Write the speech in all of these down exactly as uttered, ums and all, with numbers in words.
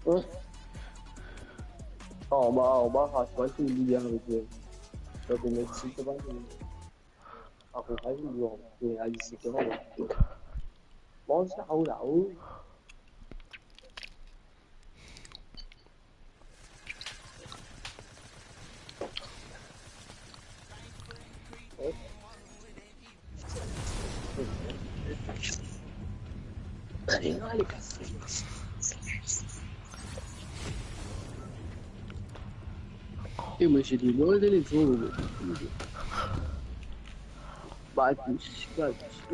Anba, anba, franchman, tou li avek li. Donk, met si, se pa li. Akoz pa li, li, li, li, se kouma. Bon, sa, ou la, ou. E mwa, se de lor telefon. Ba, tou, si, ba, tou, si.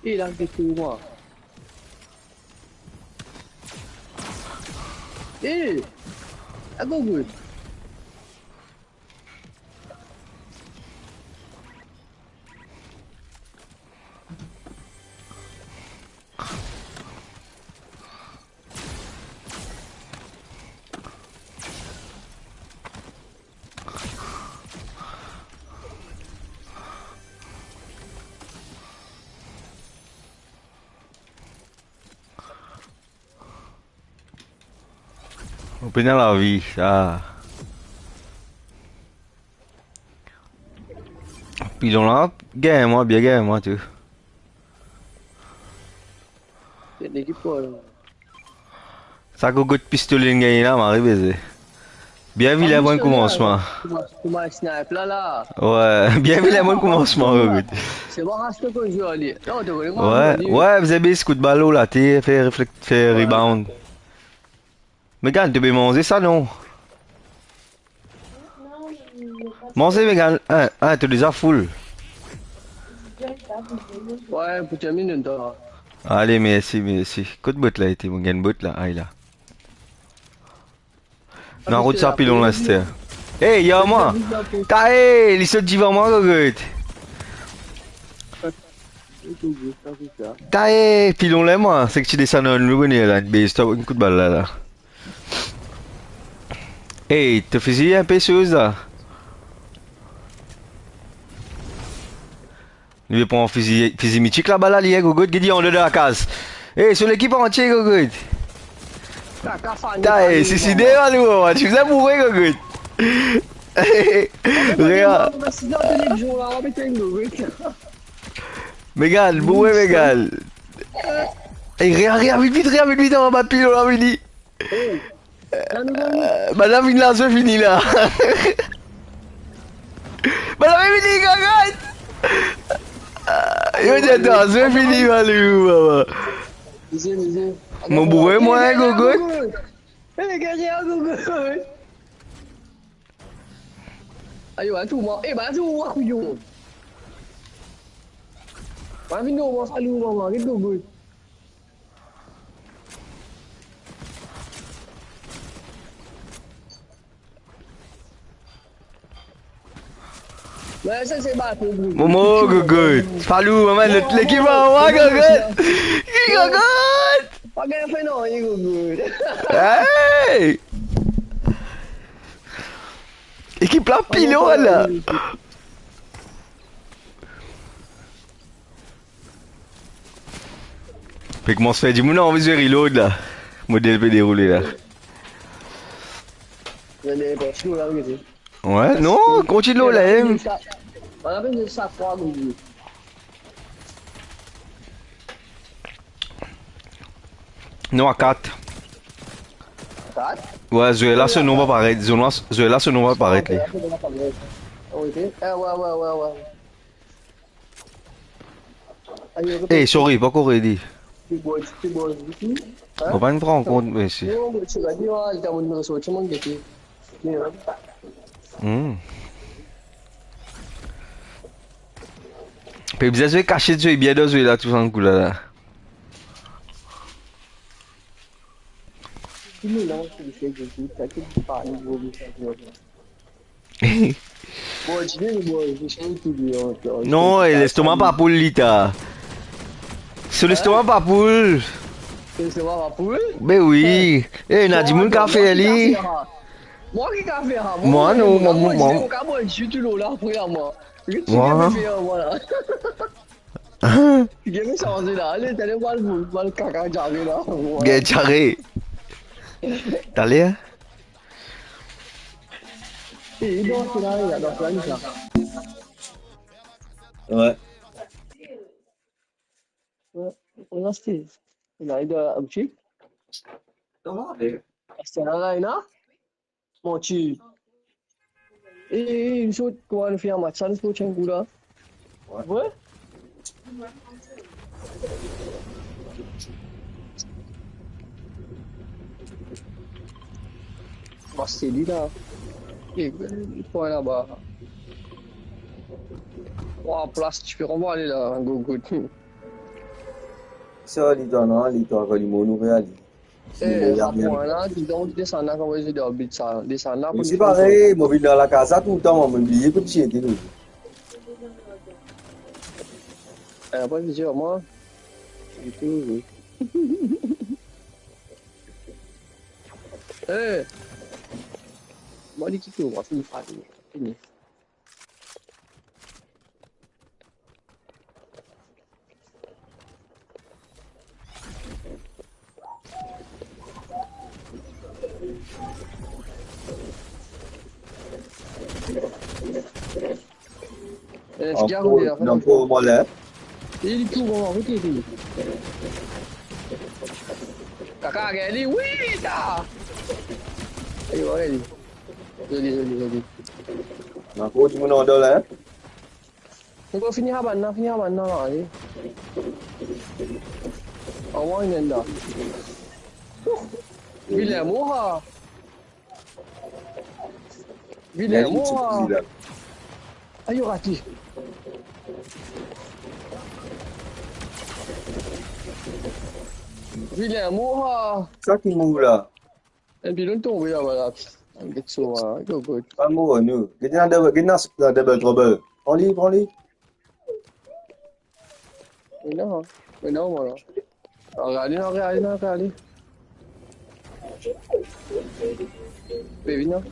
E la, se pou mwa. E! Agogo! Ou pena lavi, sa. Pilon la, gagn mwa, bien gagn mwa tou. Sa gogot pistole li gagne la, mari beze. Bien vilin, bon koumansman. Kouma, kouma snipe la, la. Wi, bien vilin, bon koumansman, gogot. Se pa ras to koz ali. Non, to kone kouma ali. Wi, bizin bes kout bal late, fer reflek-, fer rebound. Megan, to pe manze sa, non? Manze, Megan. Hein, hein, to deza full. Wi, pou termine, donn twa. Ale, mersi, mersi. Kot bot la ete? Mo gagn bot la, ay la. Nou rod sa pilon la, aster. Ey, ya mwa. Tae, li sot divan mwa, gogot. Tae, pilon la, mwa. Seki ti desann, nou vini la, enn bes, twa, enn kout bal la, la. Ey, to fizi inpe soz la. Li pe pran fizi, fizi mitik laba la, li, gogot, get li andeor de lakaz. Ey, so lekip antie, gogot. Kaka fani. Ta, ey, fani, siside, mama. Alou, mama, ti bizin boure, gogot. Rea. Mama, si dan de zour la, on va péter une bourrique. Megan, boure, Megan. Ey, Rea, Rea, vit, vit, Rea, vit, vit, on va bat pilon la, vini. Ey. Eh, bann la vinn la, zwe fini la. Bann la vinn vini, gogot. Ah, yo, di atann, zwe fini, malou, mama. Mo boure, mwa, gogot. Eh, gade, gogot. Ayo, atou, mwa. Eh, ba, atou, mwa, kouyon. Mwa, vinn, mwa, salut, mwa, mwa, get gogot. Mwa, sa se bato, bro. Momo, gogot. Falou, mama, lot lekip, mama, gogot. Ki gogot? Pa gagn fer nanye, gogot. Hey! Ekip la pilon la. Pe koumans fer dimoun anvi zwe reload la. Model pe deroule la. Wi, non, kontign lor la, hein. Nou a kat. Kat? Wi, zwer la so nom pa paret. Zwer la, zwer la so nom pa paret, li. Ok. Ah, wi, wi, wi, wi. Ey, sorry, pa ankor redi. Mo pa pran kont, mesi. Hmm. Pe bizin zwe kasiet, zwe bien dan zwe la, tou sa enn kou la, la. Non, eh, lestoma pa poul li ta. So lestoma pa poul. Lestoma pa poul? Be wi. Eh, ena dimoun ka fer li. Mwa ki ka fer, ha? Mwa non, mwa, mwa, mwa. Mwa, mwa. Mwa? Ti gagn sanze la. Ale, tande, mal, mal kaka diare la. Gagn diare. Taler. Eh, li dan la, li dan la, li la. Ouais. Ouais, on a Steve. Il a aidé à Abji. Comment avec? Astera la, ena? Mon Dieu. Eh, eh, eh, nou sort, kouma nou fer match sa, nou sort enn kou la. Ouais. Ouais. Bah, c'est lui là. Eh, il faut aller là-bas. Trois places différentes, on va aller là, go, go. Sa, li dan la, li travay, li monn, nou realiz. Eh, sa pwin la, dizon, desann la, kouma dir, dan bit sa, desann la, pou se parey, mo vinn dan lakaz la toultan, mo bliye kot ti ete nou. Eh, apre, ti dir, mwa, ditou, wi. Eh! Mwa, li kite mwa, fini, fini. Eh, ankor, ankor mwa la. E li tou bon, aret li. Kaka, gagn li, wi, sa! Ayo, gagn li. Zoli, zoli, zoli. Ankor dimoun andan la, hein? Nou pou fini sa bann la, fini sa bann la, ale. Anvoy enn la. Vilin mor sa. Vilin mor sa. Ayo, rat li. Vilin mor sa. Sa ki mor la? Enn pilon tonbe laba la. Get so, ah, go, go. Pa mor, nou. Get ena double, get ena double trouble. Pran li, pran li. Me non, me non, mwa la. Al ale, al ale, al ale. Pe vini, non.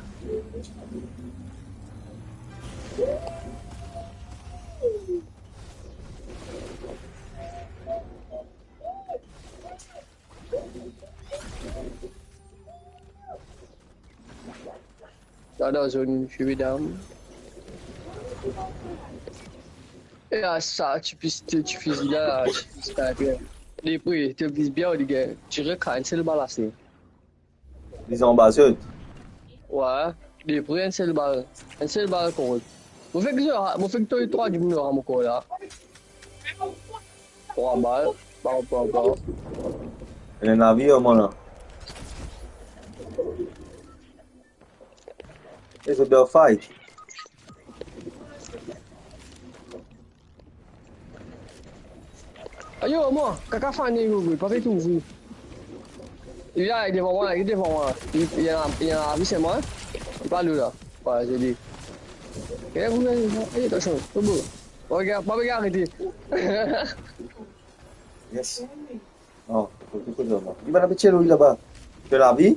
La, dan zone, je vais down. E a sa, ti pis-, ti, ti fizi la, ti pis-, de pre, ti vis bien, li gagn. Tire ka, enn sel bal ase. Li anba zot. Wi, de pre, enn sel bal. Enn sel bal kont. Mo fek, mo fek touy trwa dimoun lor mo kor la. Trwa bal, bal, bal, bal. Ena lavi, mwa la. E zot dan fight. Ayo, mwa, kaka fane, gro, gro, pa pe touzour. Li la, li devan mwa, li devan mwa. Li, li ena, li ena lavi, se mwa. Li pa lou la. Wi, se li. E, gro, gro, gro, e, atansion, gro, gro. Pa regar, pa regar, arete. Yes. Non, fo ki koze mwa. Li bann abitie lor li laba. To lavi?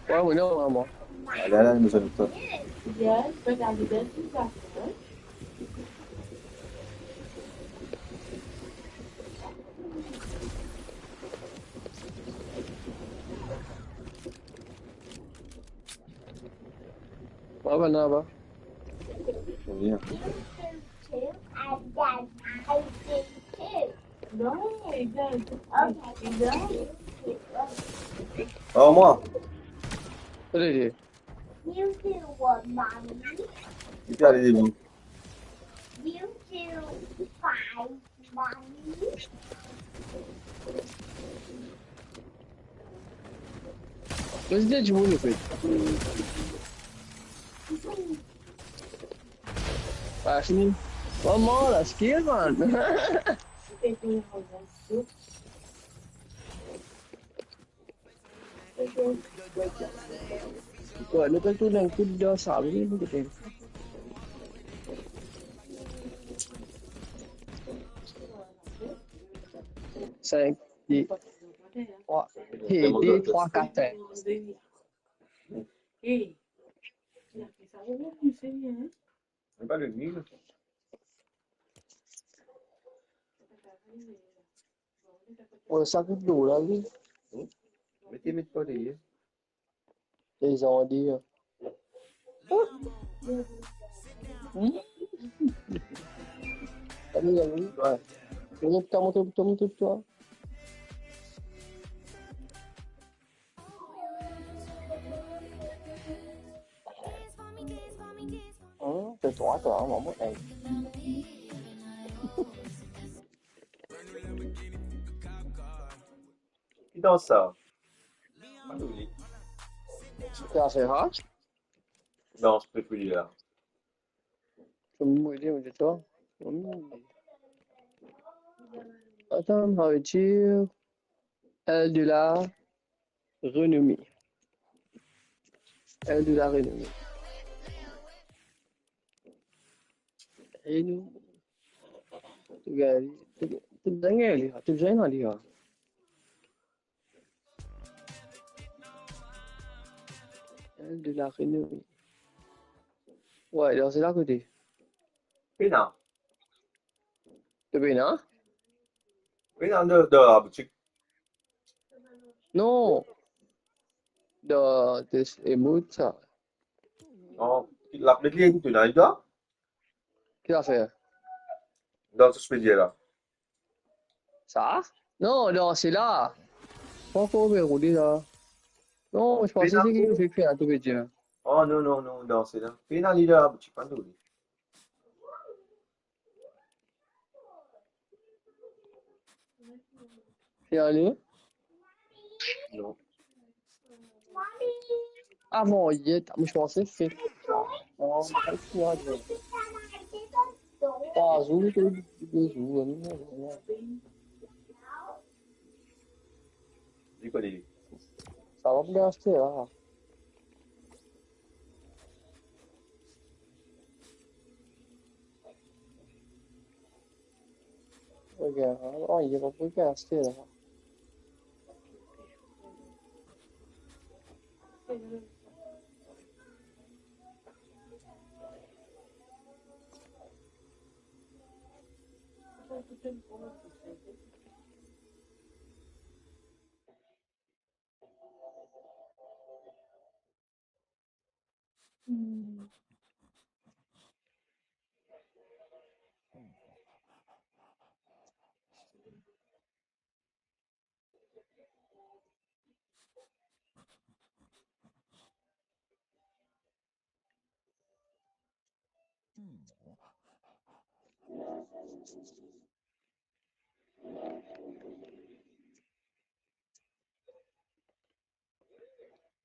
Wi, wi, non, wi, mwa. Ale, ale, nou zwenn twa. Wi, bann laba. Bien. Oh, mwa. Allez, allez. Li pe ale devan. Vas-y, dis-moi, le fait. Ah, fini. Maman, la skill, man. Wi, nou pe tourn enn kou dan sa, wi, nou pe. Sink, de, trwa. Hey, de, trwa, kat, sink. Mem pa le mil. Bon, sa kout lor la, wi. Hmm? Met, met pa deryer. Les Andes. Hmm? Allez, allez, ouais. Montre, montre, montre, montre. Hmm, c'est toi, toi, maman. Hey. Ki dans sa? Pa nou li. Ki afer sa? Non, se pa li la. Kouma mo dir, mo dir twa. Atann, mo dir, L de la renommée. L de la renommée. Renommée. Gade, to, to bizin gagn li, to bizin gagn li, ha. L de la renommée. Wi, dan sela kote? Pena. To pena? Pena dan, dan laboutik. Non. Dan tes emout sa. Non, lapli li ena, li dan? Ki afer? Dan so spedier la. Sa? Non, dan sela. Pankor bien roule la. Non, mo panse pena se ki fek fer, to pe dir. Oh, non, non, non, dan sela. Pena li la, ti pa nou li. Fini ale? Non. Avan yet, mo panse se. Non, pa fini ale. Trwa zour, de zour, non, non, non. Li kone li. Sa va pou li aste la. Regarde, oh, il va pas casser là.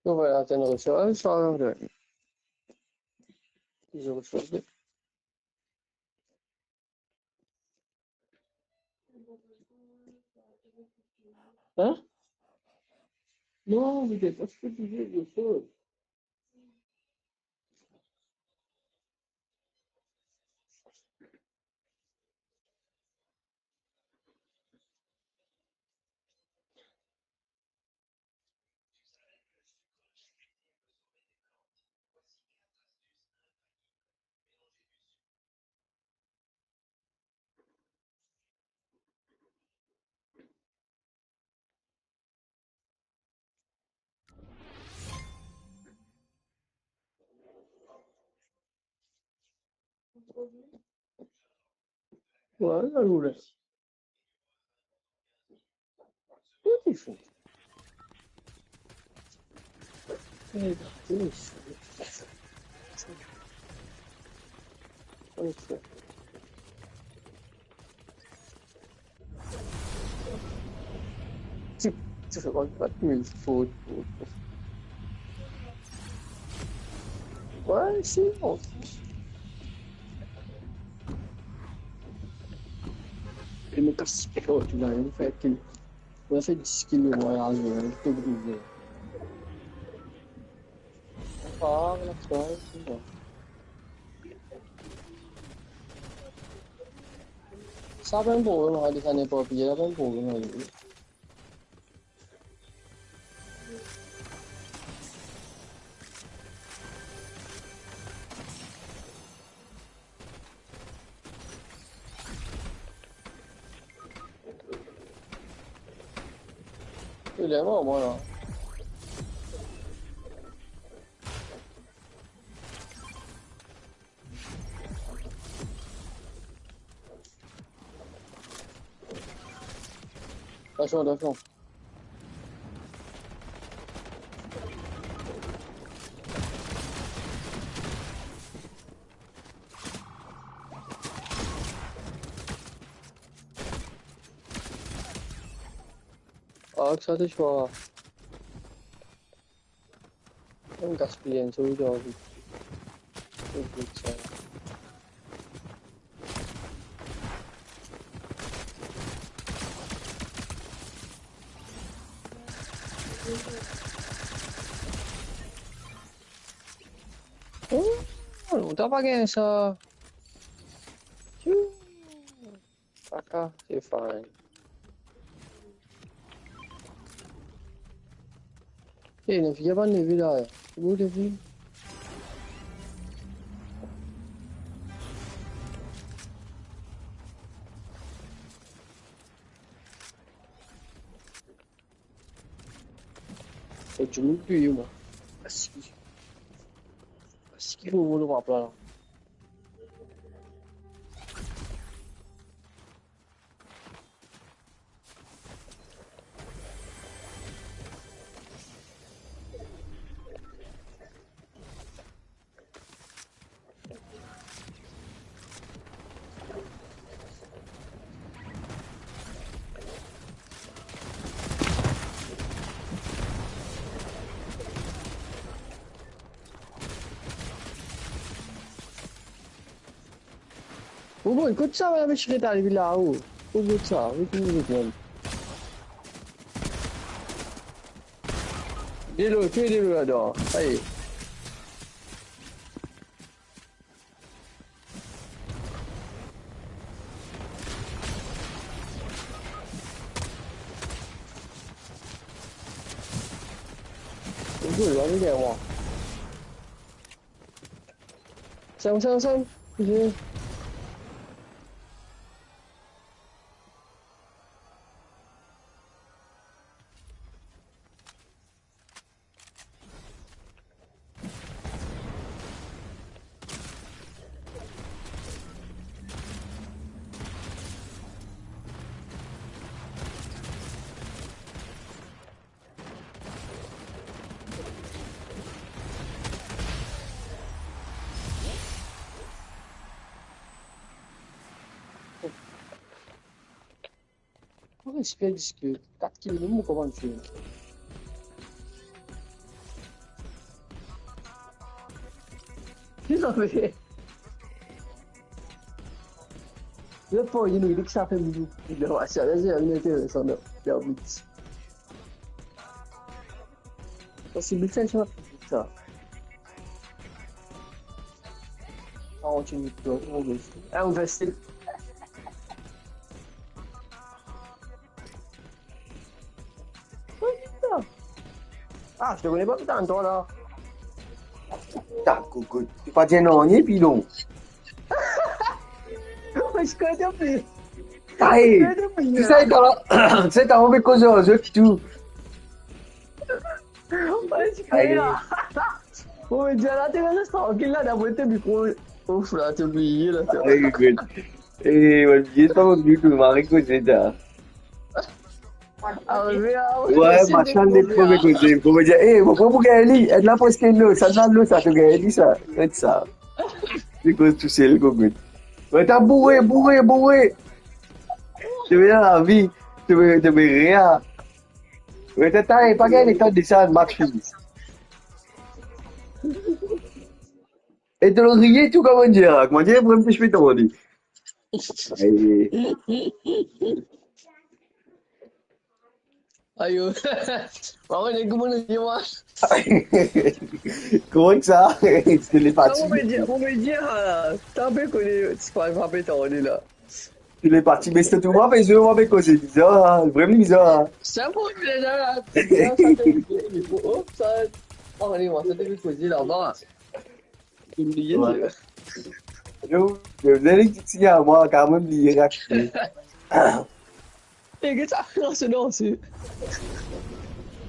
Bon, voilà, atann, recharge, recharge. Je recharge. Hein? Non, mais t'es pas supposé dire des choses. Ouais, la roule. What is it? Hey, please. What is it? Ti, ti, what, what means food, food? Ouais, c'est bon. E mo kas, oh, tu l'as rien fait, tu. Mo fer dis kilo, mo al, mo pe brize. Ah, la, sa, c'est bon. Sa pa enn problem, mo al desann par pie, sa pa enn problem. Il est mort, moi, là. Attention, attention. Ah, que ça te soit. Enn gaspiy enn solda, wi. Wi, wi, sa. Oh, lontan pa gagn sa. Tchou. Kaka, se fine. Eh, ena figir bann leve la, eh. Ki bout leve? Eh, dimoun touye mwa. Asi. Asi, ki bout lor map la, la. Ou bon, kot sa, mem, si ret arive la, ou? Ou kot sa, ou kot mem? Delo, ki delo ladan? Aye. Ou bon, ou arive deryer mwa. Sam, Sam, Sam. Je Mo respek diski kat kilo, mo konpran fer. Ki sa fer? Lot for, you know, li ki sa fer milio. Li la, sa, sa, sa, interesan, non? Li a vit. Sa, se mil senk san sa. Ah, on tini, on veste. Ah, on veste. Ah, je te connais pas, putain, toi, là. Ta koukout. Ou pa dir nanye, pilon. Wesh, kote ou pe? Aye. Kote ou pe, tu sais, là? Dans la, tu sais, t'as envie de causer aux autres et tout. Wesh, aye. Bon, me dir la, to res trankil la, dapre to mikro. Ouf, la, to bliye la, to. Aye, good. Eh, mo bliye pa mo mikro, mo arive koze la. Ah, me, ah, ouais, machin, les premiers côtés. Pour me dire, eh, pourquoi vous gagnez? Elle n'a pas ce qu'elle a, ça, ça, ça, tu gagnes, ça. Faites ça. Li koz tousel, kokout. Ouais, t'as bourré, bourré, bourré. Tu veux la vie, tu veux, tu veux rien. Ouais, t'as, t'as pas gagné, t'as dit ça, match fini. E to riye tou, kouma dir, kouma dir, pou enn ti pe tande. Aye. Ayo. Mama, nek kouma nou dir, mwa. Kouma sa? Telepati. Kouma dir, kouma dir, ah, ta pe kone, ti pa, pa pe tande la. Telepati, me se tou mwa pe zwe, mwa pe koze bizar, vremem bizar. Sa pou deza la, sa, sa, oh, sa, oh, ale, mwa, sa te pe koze laba. Oubliye, ouais. Yo, yo, li ti a mwa, kan mem, li rakite. E, get sa, non, se, non, se.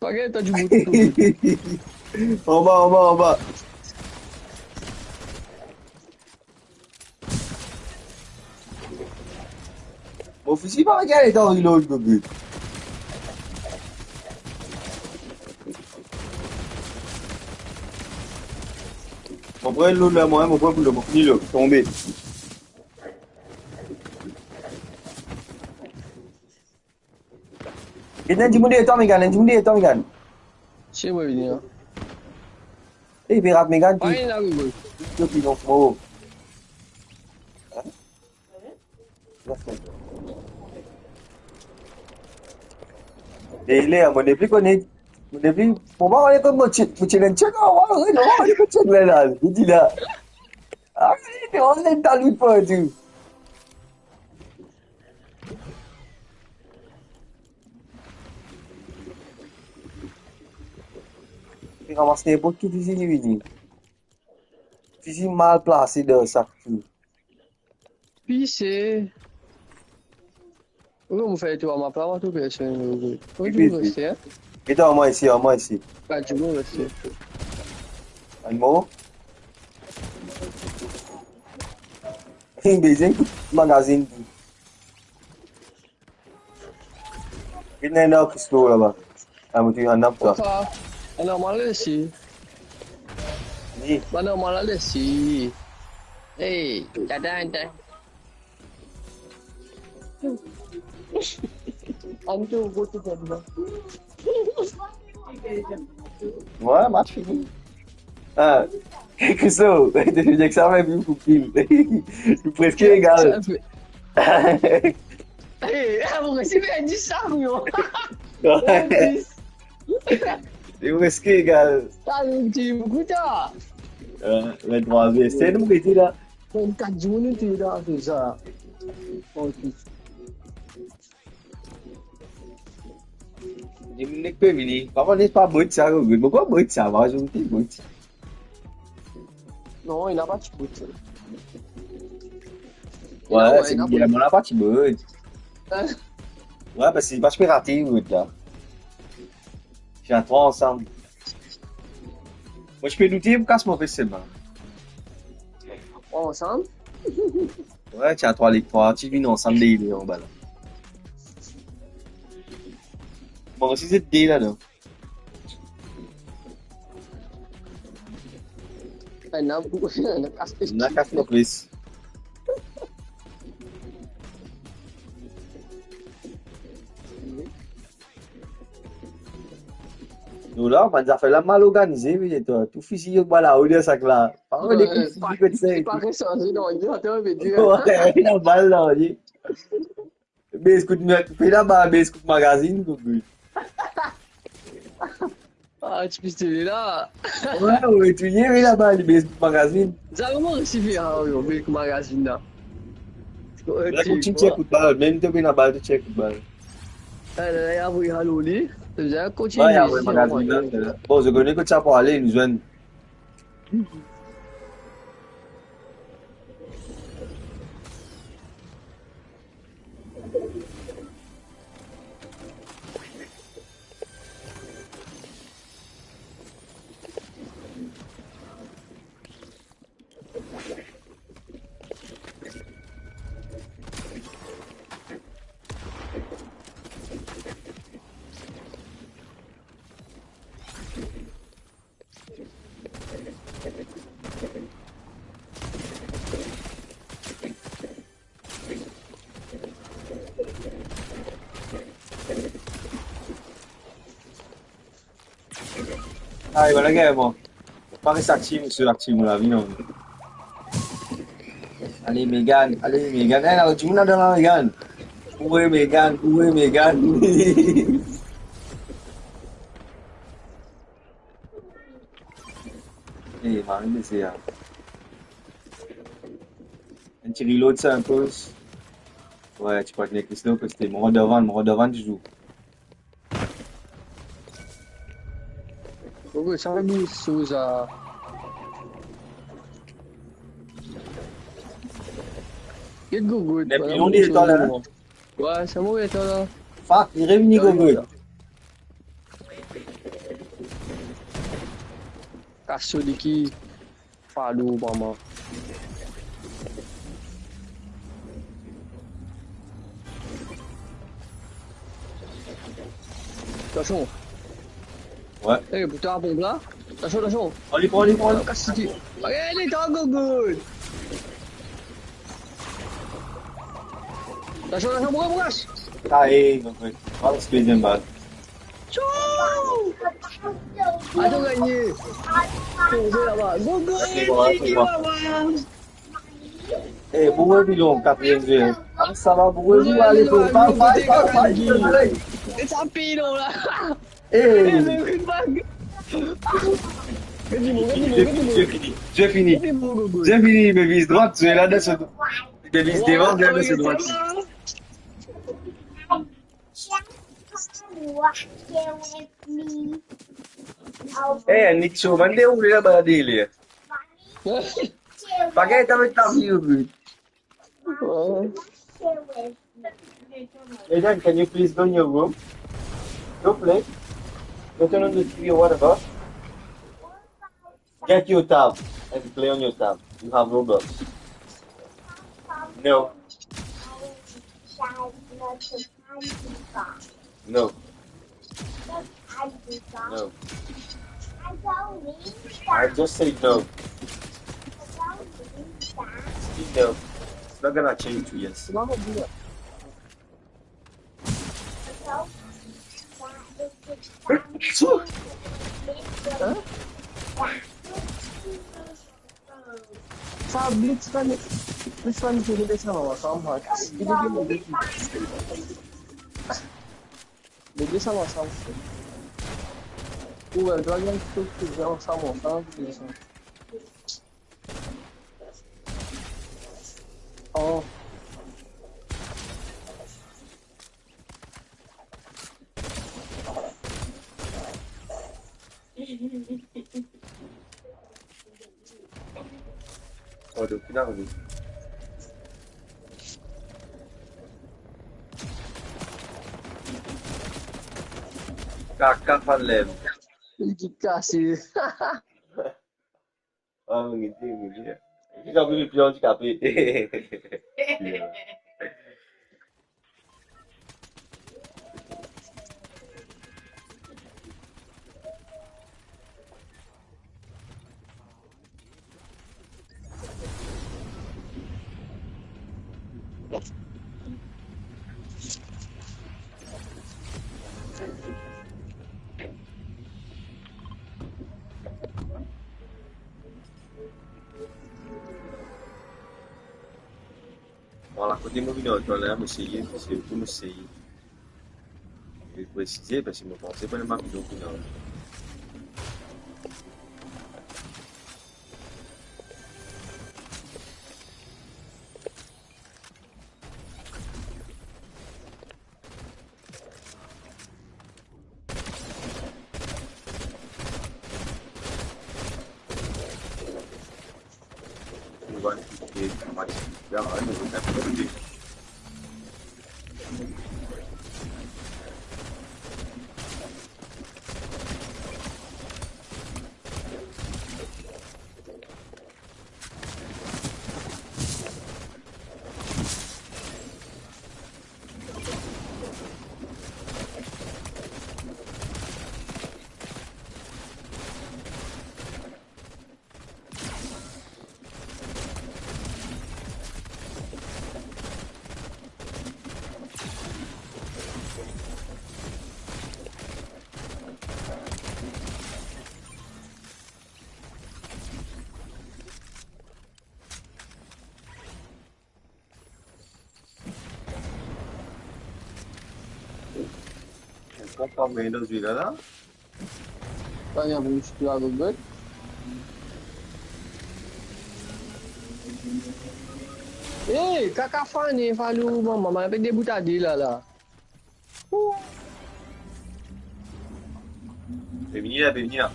Pa gagn tan dimoun tou. Anba, anba, anba. Mo fizi pa gagn letan reload, gogo. Mo pran loot la, mwa, mo pran pou lo, mo fini lo, tonbe. Get enn dimoun deryer twa, Megan, enn dimoun deryer twa, Megan. Si, mo vini, an. Ey, pe rat Megan, tou. Ay, la, wi, wi. Tou ki non, mo. Hein? Ler la, mo nepli kone, mo nepli, mo pa kone kot mo ti, mo ti ena enn check, ah, ouais, ouais, non, mo kot check la, la, li di la. Ah, non, li ena enn talon partou. Li ramas ninport ki fizi li vini. Fizi mal plase dan sak tou. Pise. Ou mo fer trwa map la, mo trouv personn. Ou trouv reste, hein? Get an mwa isi, an mwa isi. Pa dimoun reste. Enn mor. Enn deziem kout magazin. Vinn ena pistol laba. Ah, mo ti ann ap twa. Opa, ena mal isi. Ni. Ba, ena mal isi. Hey, tata, tata. Ann tou, go tou, tata. Ouais, match fini. Ah, Christo, tu dis que ça va, mais beaucoup pile. Presque égal. Ça fait. Eh, ah, vous recevez un dix, ça, non? Ouais. C'est presque égal. Ah, mais tu écoutes ça. Euh, vingt-trois V, c'est nous qui était là. Vingt-quatre jours, nous étions là, c'est ça. Ok. Dimoun nek pe vini. Pa kone pa bot sa, Google. Pourkwa bot sa? Pa kone bot. Non, ena pa ti bot. Ouais, ena, ouais, se ena bien, bot. Mo la pa ti bot. Hein? Ouais, parski pa ti pe rate bot la. Ti a trwa ansam. Mo ti pe doute pou kas mo pese selman. Ansam? Ouais, ti a trwa, les trois, ti vinn ansam de, de anba la. Bon, si se de ladan. Ena, ena kas, ena kas mo plis. Nou la, bann zafer la mal organize, wi, to. Tou fizi yo ba lao, de sak la. Pa, ouais, fizi pa, kot sa, li pa resanze, non, li atann, ve dir. Ouais, li ena bal la, li. Bes kout, finn labal, bes kout magazin, kout. Ah, ti pistole la. Wi, wi, to inn ena labal, bes kout magazin. Sa kouma resi fer, ah, wi, bes kout magazin la. La, kout, ti tir kout bal, mem to ena bal, to tir kout bal. Eh, la, la, avoy alo li. Bizin kontigne. Wi, avoy magazin la. Bon, zot kone kot sa pou ale, nou zwenn. Ay, bann lagay, bon. Pa res aktif, msye, aktif, mo lavi, non. Ale, Megan, ale, Megan. Eh, la, dimoun la dan la, Megan. Boure, Megan, boure, Megan. Eh, mari, mesi, ya. Enn ti reload sa, enn poz. Wi, ti partner Chris la, koste. Mo rant devan, mo rant devan, ti zwe. Gogo, sa va bien, Souza. Get Gogo, nek, voilà, pilon mon de Gogo. Wi, sa mo, eta la. Fuck, li revini, Gogo. Kas so diki. Falou, mama. Atansion. Wi. Eh, pou ta ponp la. Atansion, atansion. Ann li pran, ann li pran. Kas li. Ayo, li tango good. Atansion, atansion, boura, boura. Ayo, donk, wi. Pran dezyem bal. Tchou! Atann, gagne. Tonbe laba. Gogo, ok, bon, ok, bon. Eh, boure pilon, katriyem zwe. Ah, sa va, boure pilon, ale, boure pilon, pa, pa, pa, pa, pa. E sa pilon la. Eh. Eh, me good bag. Get li, get li, get li, get li. Zwe fini, zwe fini. Get li, Gogo. Zwe fini, me viz drwat, zwe la dan so, me viz devan, zwe la dan so drwat. Eh, Nick Show, bann deroule laba deler. Pa gagn avek ta vi, wi. Hey, Dan, can you please go in your room? Go play. Go turn on the T V or whatever. Get your tab and play on your tab. You have Roblox. No. No. No. I just say no. Still no. It's not gonna change to yes. Sa blitz pa ni, blitz pa ni, se de sa, mama, sa, mama. Li de, li de, li de sa, mama, sa. Ou, el, dwa gagn tou, tou, sa, mama, sa, sa. Oh. Oh, donk, li arive. Kaka, fann lev. Li kase. Ah, mo gete, mo gete. Li anvi vinn pli andikape. Vwala. Kote mo vinn ar twa la, mo seye, paski pou mo seye. Mo presize, paski mo panse pa ena mapi non pou la. Konpa mwa dan zwe la, la. Sa, li anvi mouti la, gogol. Hey, kaka fane, falou, mama, mama, pe debout a de la, la. Pe vini la, pe vini la.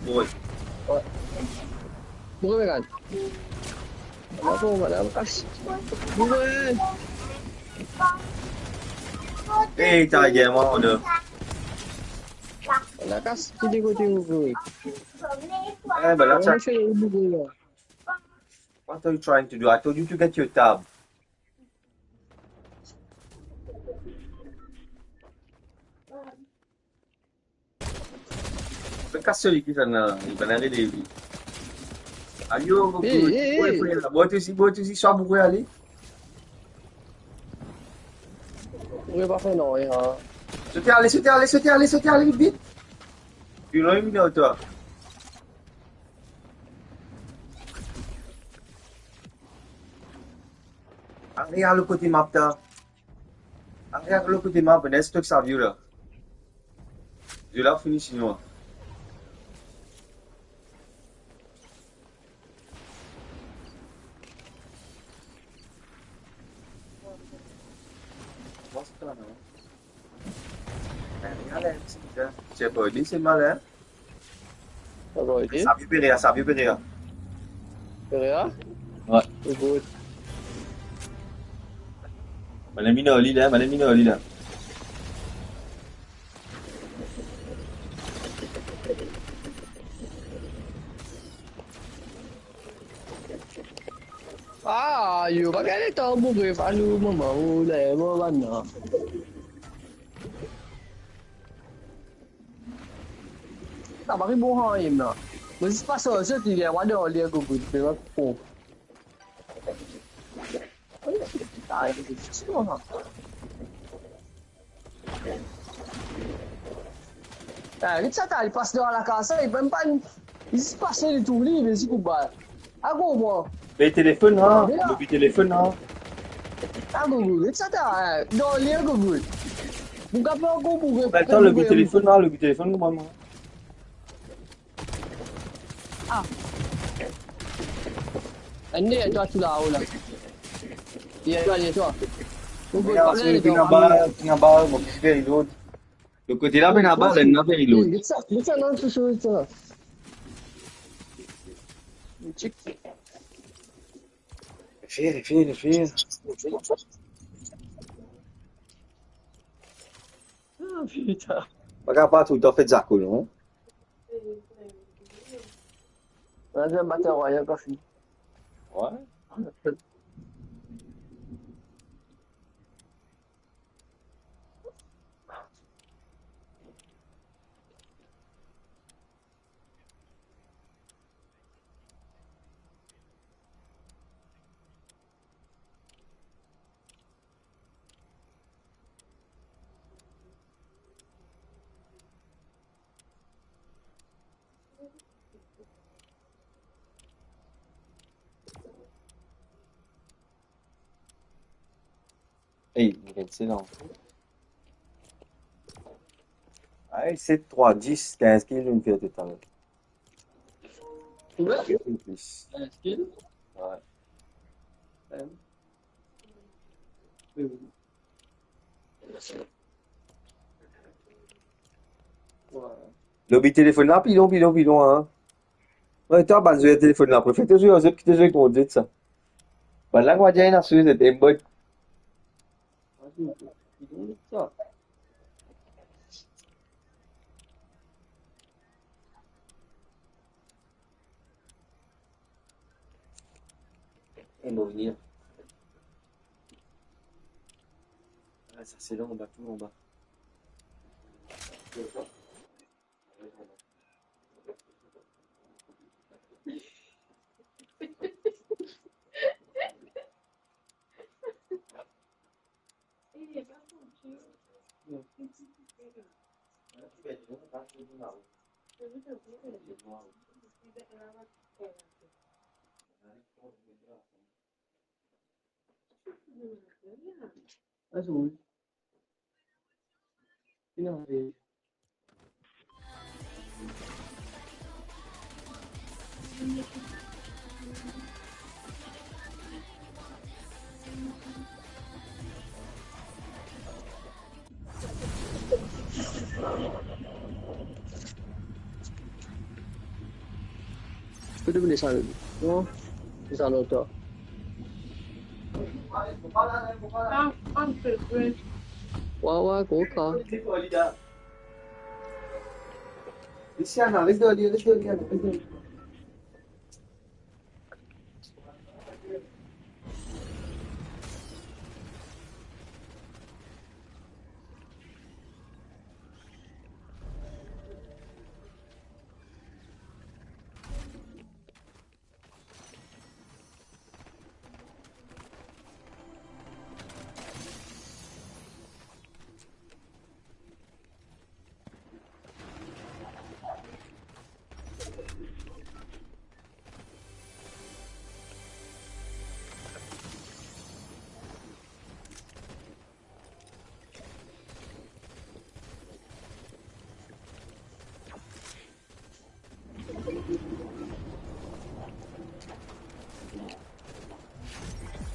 Boy. Wi. Boure, Megan. Ala, bon, ala, kas. Boure. Hey, ta guerre, moi, on a. Ala, kas, ki de kote ou boure. Eh, ben là, on ça. Essaye de boure, là. What are you trying to do? I told you to get your tab. Kas seli ki sa la, li pa nare de vi. Ayo, hey, hey, hey. Boy, frère, la. Boy, tu si, boy, tu si, sa boure ale. Boure pa fer nanye, hein. Sote ale, sote ale, sote ale, sote ale, vit, vit. Pi lwen, vinn ar twa. Arive lot kote map la. Arive lot kote map, ena stok sa view la. View la fini sinon. Ti pa ede, se mal, hein? Sa va ede? Sa view Perea, sa view Perea. Perea? Wi. Good. Bann enmi dan li la, bann enmi dan li la. Ah, yo, pa gagn letan boure, falou, mama, ou la, mo bann la. Sa pa bon, hein, non. Mo zis pas ar zot, li, li, wa, dan, li, gogo, li, pa konpran. Ah, li, li, li, Ah, get sa, ta, li pas dan lakaz sa, li mem pa, li zis pase, li tourn li, li zis koup bal. Ah, konpran. Be telefonn, ha? Be la. Lobi telefonn, ha? Ah, gogo, get sa, ta, eh, dan li, gogo. Mo kapav ankor boure. Be atann, lobi telefonn, ha, lobi telefonn, mwa, mwa. Ah. Enn deryer twa, tou lao la. Deryer twa, deryer twa. Ou pe pale, ena bal, ena bal, mo pe fer reload. Lot kote la, ena bal, ena fer reload. Get sa, get sa, non, sou, sou, sou. Check. Fer, fer, fer. Ah, putain. Pa kapav toultan fer zako, non? Vas-y, Battle Royale, pa fini. Ouais. Ey, nou gagn se non. Ay, set, trwa, dis, kinz kill nou fer total. Konbien? Kinz kill? Wi. Wi, wi. Wi. Lobi telefonn la, pilon, pilon, pilon, an. Wi, twa, bann zwer telefonn la, prefer to zwe, zot ki to zwe kondwit sa. Bann la, kwa dir, ena sou zot, embot. Emo vini. Ah, sa se la anba, tou anba. Kot to vinn sa? Non, sa lontan. Wa, wa, koka. Isi, Ana, res deryer li, res deryer li, Ana, res deryer li.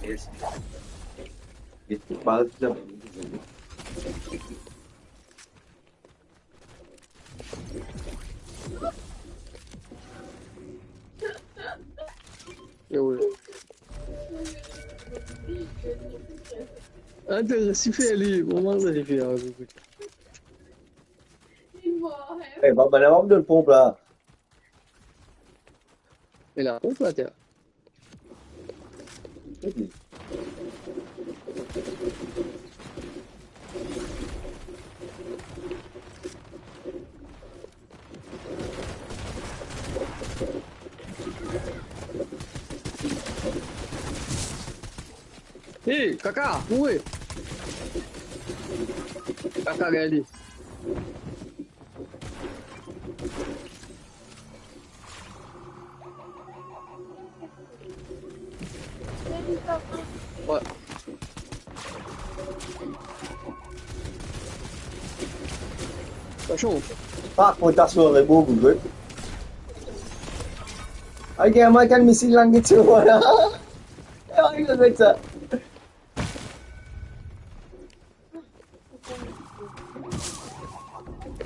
Yes. Get the ball. E wi. Atann, sifer li, moman sa sifer. Eh, pa, pa, pa, pa, pa, pomp la. E la pomp la, tiens. Hey, kaka, mouri. Kaka, gagn li. Wi. Atansion. Ah, rotation, rebond, good. Ay, gagn mwa, kan misil la get so la. Ay, gagn sa.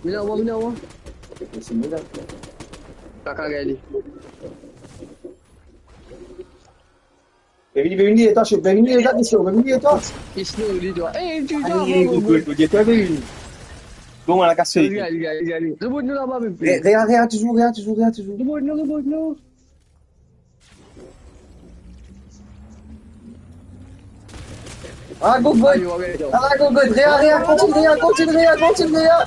Vinn anba, vinn anba. Kaka, gagn li. Vini, vini, atansion, vini, atansion, vini, atansion. Li slow, li dwa. Eh, tu dois. Aïe, aïe, aïe, aïe, aïe, aïe. Bon, on a cassé. Gagn li, gagn li, gagn li. Rebond nou laba, bebe. Re-, Rea, Rea, toujours, Rea, toujours, Rea, toujours. Rebond nou, rebond nou. Ah, good, good. Ayo, ayo, ayo. Ah, good, good. Rea, Rea, kontign, Rea, kontign, Rea, kontign, Rea.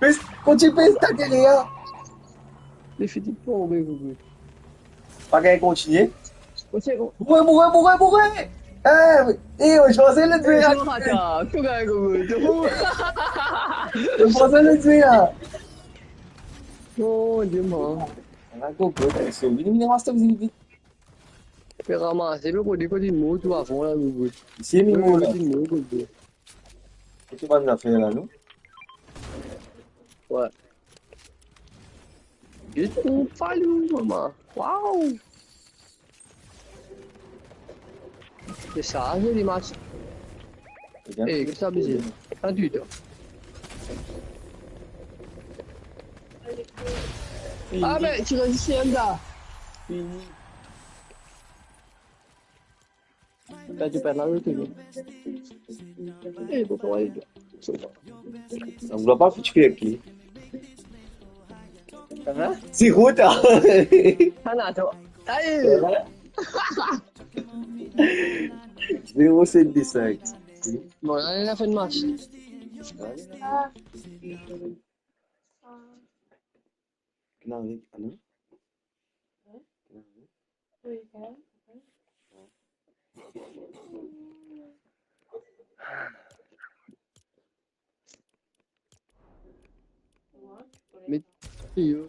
Pes, kontign, pes, take, Rea. Li fini tonbe, good, good. Pa gagn kontigne. Mouri, mouri, mouri, mouri. Eh, eh, on chwazi le dwe, hein. Atann, tou gagn, good, good. On chwazi le dwe, hein. Oh, Dieu, man. Ah, good, good. Vini, vini, vini, vini, vini. Pe ramase, pe kote, kote mo tou avan la, Google. Isi, mi mo la. Kote mo, kote. Kote bann zafer la, non? Wi. Get on fire, mama. Wow. Se sa, zoli match. Bien. Eh, ki sa bizin? Pas du tout. Ah, mais tu réussis, Hamza. Fini. Perdi par la route, lui. Eh, pourquoi il doit... On doit pas foutre avec lui. Hein? C'est route, hein? Ah, non, attends. Aïe! Zéro sept dix-cinq. Bon, là, il a fait le match. Non, non. Mais yo.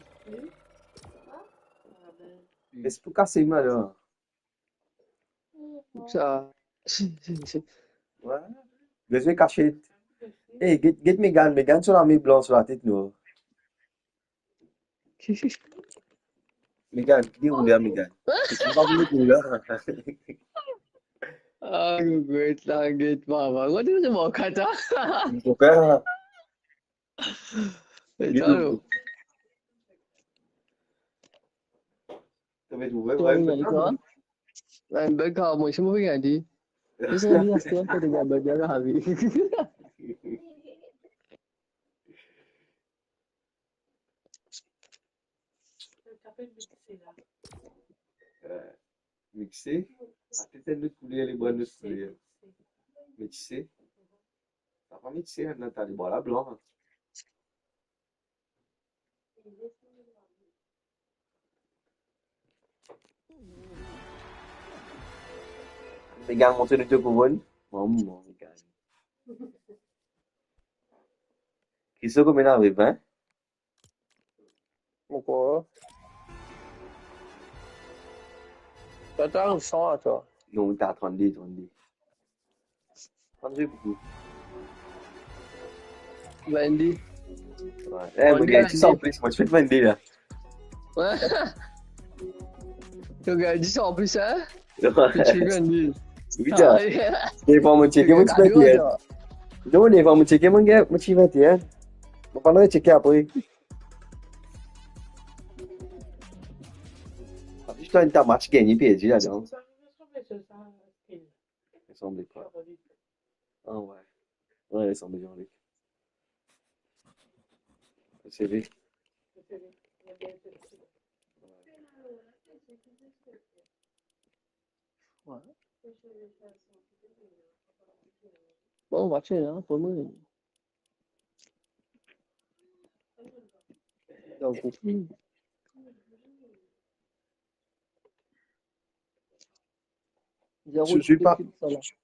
Mes pou kas li la. Sa. Wi. Bezwin kasiet. Eh, get, get Megan, Megan so lame blan, so latet nwar. Megan, ki deroule a Megan? Ki pa vini pou la. Ah, get la, get mama. What is the Mokata? Mokata. Eh, Get talo. Twa, Megan, twa? Enn bug, ah, mwa, se mo pe gagn li. Se sa, li aste enn pe de gagn bug la, la vi. Eh, mixe. Atann, enn lot kouler, li pran lot kouler. Mixe. Sa pa mixe, enn tan li pran lablan. Megan, montre nou to kouronn. Mama, Megan. Kiso konbien ariv, hein? Ankor. Twa, twa, san, twa. Non, twa, trannde, trannde. Trannde pou tou. Vennde. Wi. Eh, mo gagn dis an plis, mo ti fek vennde la. Wi. To gagn dis an plis, hein? Wi. Ti vennde. Wi, sa. Ah, yeah. Devan mo tcheke, mo ti vennde. Non, devan mo tcheke, mo gagn, mo ti vennde, hein. Mo pa tcheke apre. Apre, si to enn ta match gagné, perdi ladan. Sanble pa. Ah, wi. Wi, sanble Jean-Luc. Se li. Wi. Bon, match la, pou mwa. Donk, zero. Sou zwe pa,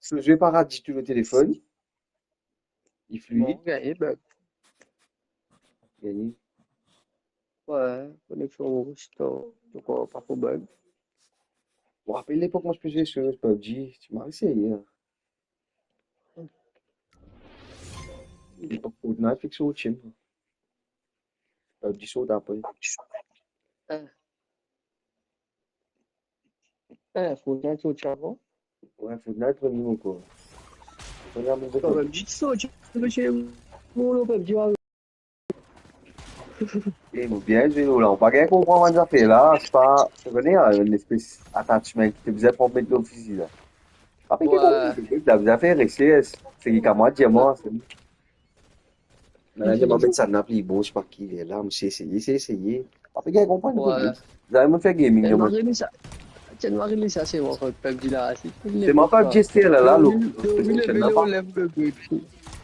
sou zwe pa rad ditou lor telefon. Li fluid. Bon, gagné, bug. Gagné. Wi, koneksion restore, donk, euh, pa pou bug. Mo rapel lepok mo ti pe zwe sou PUBG, ti mari serye, hein. Lepok Fortnite fek sorti, hein. PUBG sort apre. Hein. Eh, Fortnite sorti avan? Wi, Fortnite premie ankor. Premie ankor. Kan mem, dis so, ti pe se mo, PUBG, wi. Eh, mo bien zwe la. Mo pa gagn konpran bann zafer la. Se pa, to kone, hein, enn espes attachment ki to bizin pran met lor fizi la. Pa pike konpran, to bizin fer resers. Se ki kamwad dir mwa, se Manager, mo met sa nap li bon, se pa ki ler la, mo ti eseye, ti eseye. Apre, gagn konprann. Wi. Zame mo fer gaming, Tienn mo. Mari li sa. Tienn mari li sa, se mo kot PUBG la, si. Se mo kot G S T la, la, lo.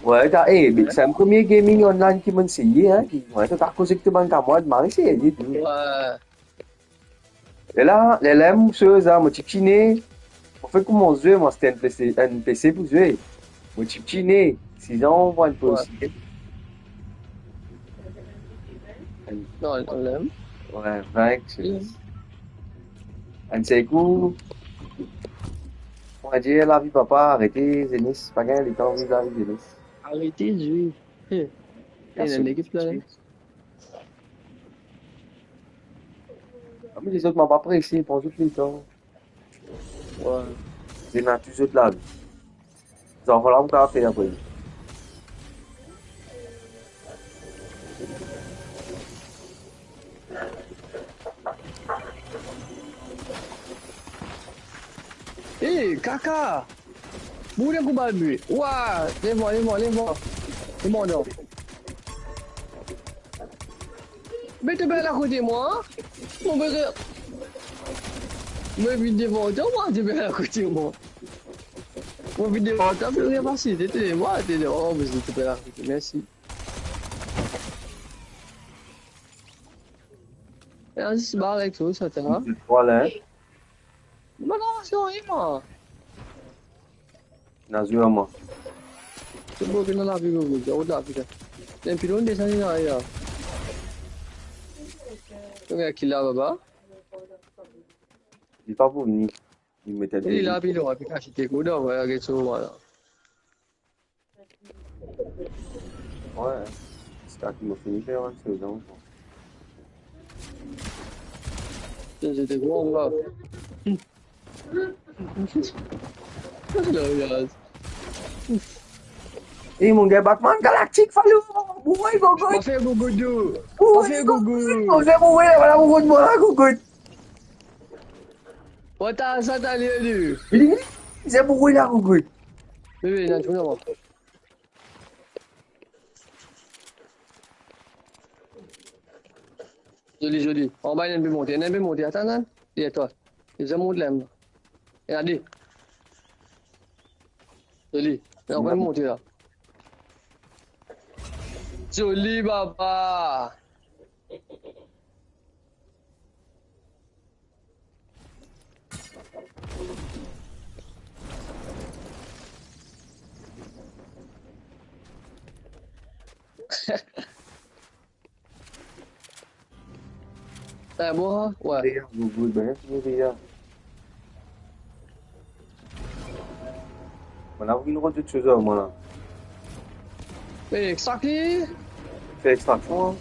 Wi, ta, eh, me sa premie gaming online ki mo seye, hein, ki, wi, to ta koz ek to bann kamarad, mari seye tou. Wi. Lerla, lerla mo sez an, mo ti tine, mo fek koumans zwe, mo aste enn PC, enn PC pou zwe. Mo ti tine, sizan mo pran enn PC. Non, enn, wi, vink, enn sel kou, Mo dir lavi papa, arete zenes, pa gagn letan viv lavi zenes. Arete zwe. He. Ena enn ekip la, la. Ami lezot, mo pa prese, pran zot letan. Wi. Ena tou zot lavi. Zanfan la, mo kapav fer apre. Eh, kaka! Boule kouma bwi. Wa, leve mwa, leve mwa, leve mwa. Leve mwa, non. Me to pe al akote mwa, an? Mo pe re-, mo vinn devan twa, mwa, to pe al akote mwa. Mo vinn devan twa, pe re pase, to, to, mwa, to, oh, mo to pe al akote, mersi. E, an zis bar ek to, sa, ta. Vwala, en. Mo la, se wi, mwa. Ena zwe ar mwa. Se bon ki ena lavi, gogo, zot lavi la. Enn pilon desann la, ya. Regarde ki la, baba. Li pa pou vini. Li met li la, pilon, api kas, li te kou dan, vwala, get so, vwala. Wi, ziska ki mo fini fer bann sezon. Zot, zot gro, mwa. Glorious. Eh, mo gagn Batman Galaktik, falou. Bourre, gogo. Mo fer gogo dou. Bourre, mo fer gogo. Mo fer bourre, la, vwala, gogo, mwa, gogo. Mo ta sa, ta li, li. Li, li, se bourre la, gogo. Wi, wi, non, tou non. Zoli, zoli. Anba, ena enn pe monte, ena enn pe monte. Atann, atann. Deryer twa. Li zame mont la. Ena de. Zoli. Ena ankor enn monte la. Zoli, baba. Eh, bon, hein? Ouais. Deryer, gogo, bien, deryer. Mo la vinn rod zot soz ar mwa la. Eh, extract li? Fer extraksion, hein.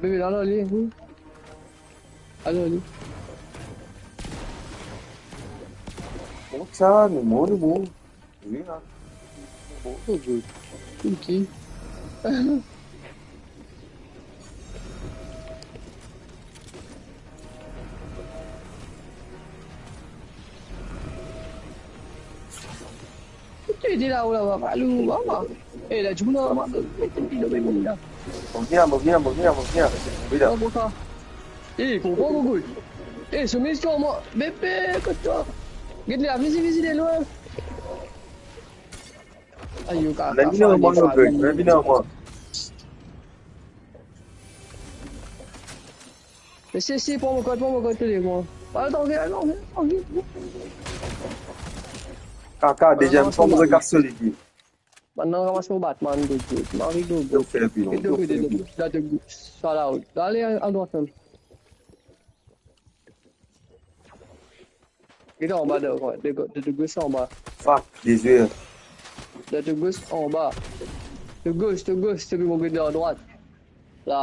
Bebe, la, la, li, wi. Alor, li. Bon, sa, nou bon, nou bon. Wi, la. Bon, ok. Ok. Ki ete la, ou la, va, va, lou, va, va. Eh, la, dimoun la, va, va, met enn pil, met enn pil la. Mo vini la, mo vini la, mo vini la, mo vini la. Mo vini la. Konpran sa. Eh, konpran, gogo. Eh, so minis twa, mwa. Bebe, kot twa? Get li la, vizi, vizi, li lwin. Ayo, kaka. Vinn ar mwa, gogo, vinn ar mwa. Mesye, si, pran mo kot, pran mo kot, tele, mwa. Atann, vinn, atann, vinn, atann, vinn. Kaka, deziem fwa, mo rekas so legi. Bann la ramas mo Batman, gogo. Mari, gogo. Fer pilon, fer pilon. Sa la, ale, a, a drwat mem. Li anba de, de, de, de gos anba. Fuck, dezwe. De, de gos anba. De gos, de gos, to pe mo get dan drwat. La.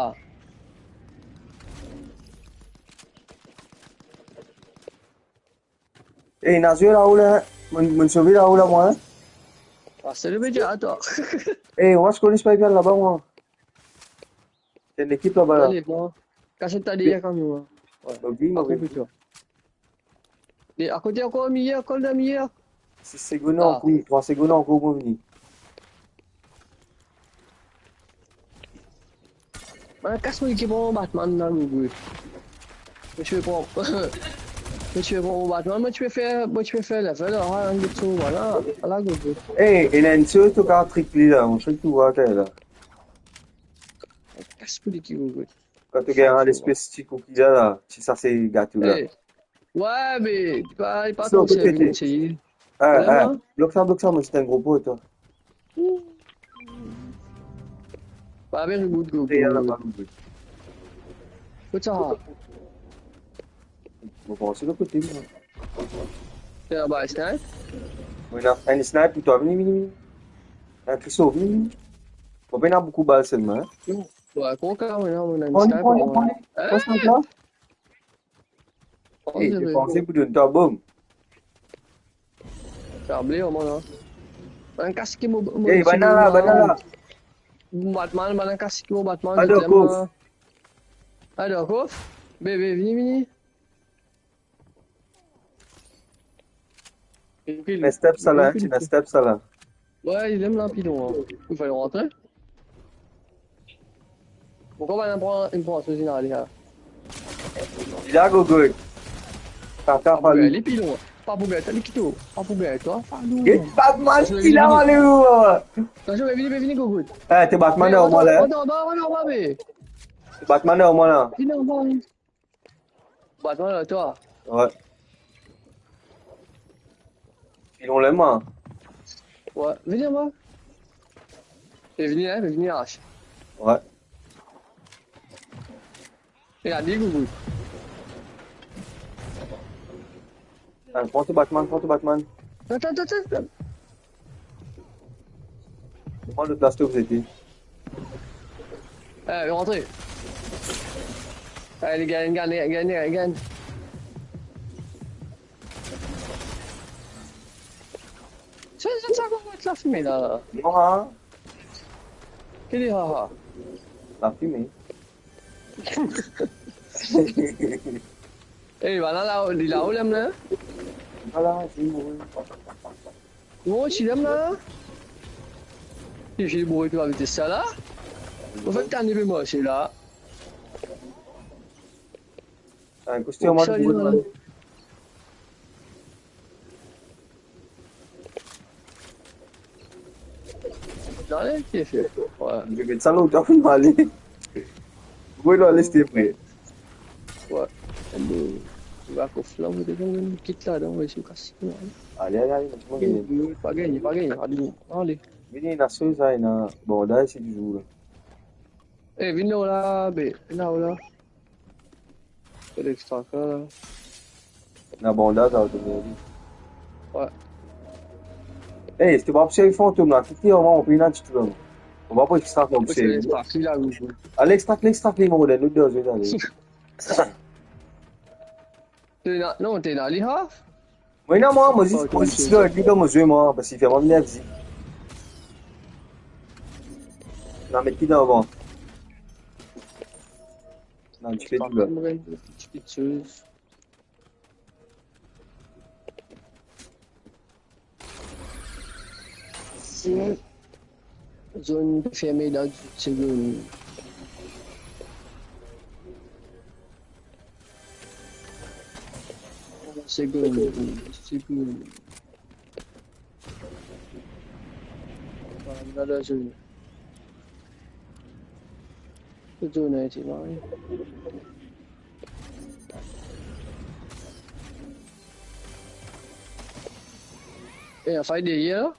Eh, ena zwe la ou la, hein? Mo, mo sove la ou la, mwa, hein? Ah, se le media, atann. Eh, mwa, mo kone pa bien laba, mwa. Enn ekip laba la. Ale, bon. Kas ta deryer kamion la. Ouais. Mo vini, mo vini. Akote twa. E akote ankor, miye, ankor dan miye. Sis segonn ankor, trwa segonn ankor pou vini. Bann kas mo ekip an Batman la, gogo. Mo ti pe pran, mo ti pe pran mo Batman, mo ti pe fer, mo ti pe fer level la, ah, get so, vwala, ala, gogo. Eh, ena enn so to kav trik li la, mo trik tou, vwala, la. Kas pou li ki, gogo. Kan to gagn lespes ti kou ki la, la, ti sa se gato la. Eh. Ouais, me, pa, pa tro servi, seye. Eh, eh, blok sa, blok sa, mo ti enn gro po, twa. Pa bien reboot, gogo. Kot sa? Mo panse lot kote, mwa. Ti anba snipe? Mo ena enn snipe pou twa, vini, vini, vini. Enn Christo, vini, vini. Mo pena boukou bal selman, hein. Wi, kouma, mo ena, mo ena enn snipe, pran li, pran li. Pran snipe la. Eh, to panse pou donn twa bom. Sa ble, mwa la. Bann kas ki mo, mo... Eh, bann la, bann la. Batman, bann kas ki mo Batman, Ador, kof. Ador, kof. Bebe, vini, vini. Vini, vini. Step sa la, vini, vini. Step sa la. Wi, li lem la, pilon, hein. Il fallait rentrer. Pourkoi pa pran, pran so zina, li la? Li la, Gogo. Kaka, pa pou gagn, li pilon. Pa pou gagn, li kito. Pa pou gagn, twa, pa nou. Get Batman ki la, ale ou? Atansion, vini, vini, Gogo. Eh, to Batman la, mwa la. Anba, anba, anba, be. To Batman la, mwa la. Vini anba, wi. Batman la, twa. Wi. Pilon la, mwa. Wi, vini anba. Vini, hein, vini, Arch. Wi. Regarde, li, Gogo. Ah, pran to Batman, pran to Batman. Atann, atann, atann. Pran lot la, stop, zete. Eh, rantre. Eh, li gagn, gagn, gagn, gagn. Sa, sa, sa, kouma la fime la? Non, hein? Ki li, ha, ha? La fime. Eh, bann la, li la, ou lem la? Vwala, li mouri. Bon, ti lem la. Li finn boure tou avek sa la. Anfet, kan li pe marse la. Ah, koste, mwa, sa, li boure, la. Mwa. Ale, ki fer? Wi. Li met sa lontan pou ale. Wi, non, les te pre. Wi. Li va kof la, mo devan, kit la, donk, si kas. Ale, ale, ale, mo gagn. Pa gagn, pa gagn, ale, ale. Vini, ena soz la, ena bandaz, se touzour la. Eh, vinn la, be, vinn la. Fode extract la. Ena bandaz la, to meri. Wi. Eh, eski to pa pou servi fantom la? Kite, mwa, mo pena ditou la. Mo pa pou extract, mo pou servi. Extract li la, wi. Ale extract, extract li, mo donn ou de zot, ale. Tena, non, tena li, ha? Mwa, non, mwa, mo zis, mo zis, li dan mo zwe, mwa, paski fer mwa vinn zi. Na met ki dan vant? Na, ti pe tou la. Ti pe tou. Si zone ferme dans dix secondes. Seconde, seconde. Voilà, la zone. Zone a été marquée. Eh, ena fight deryer la?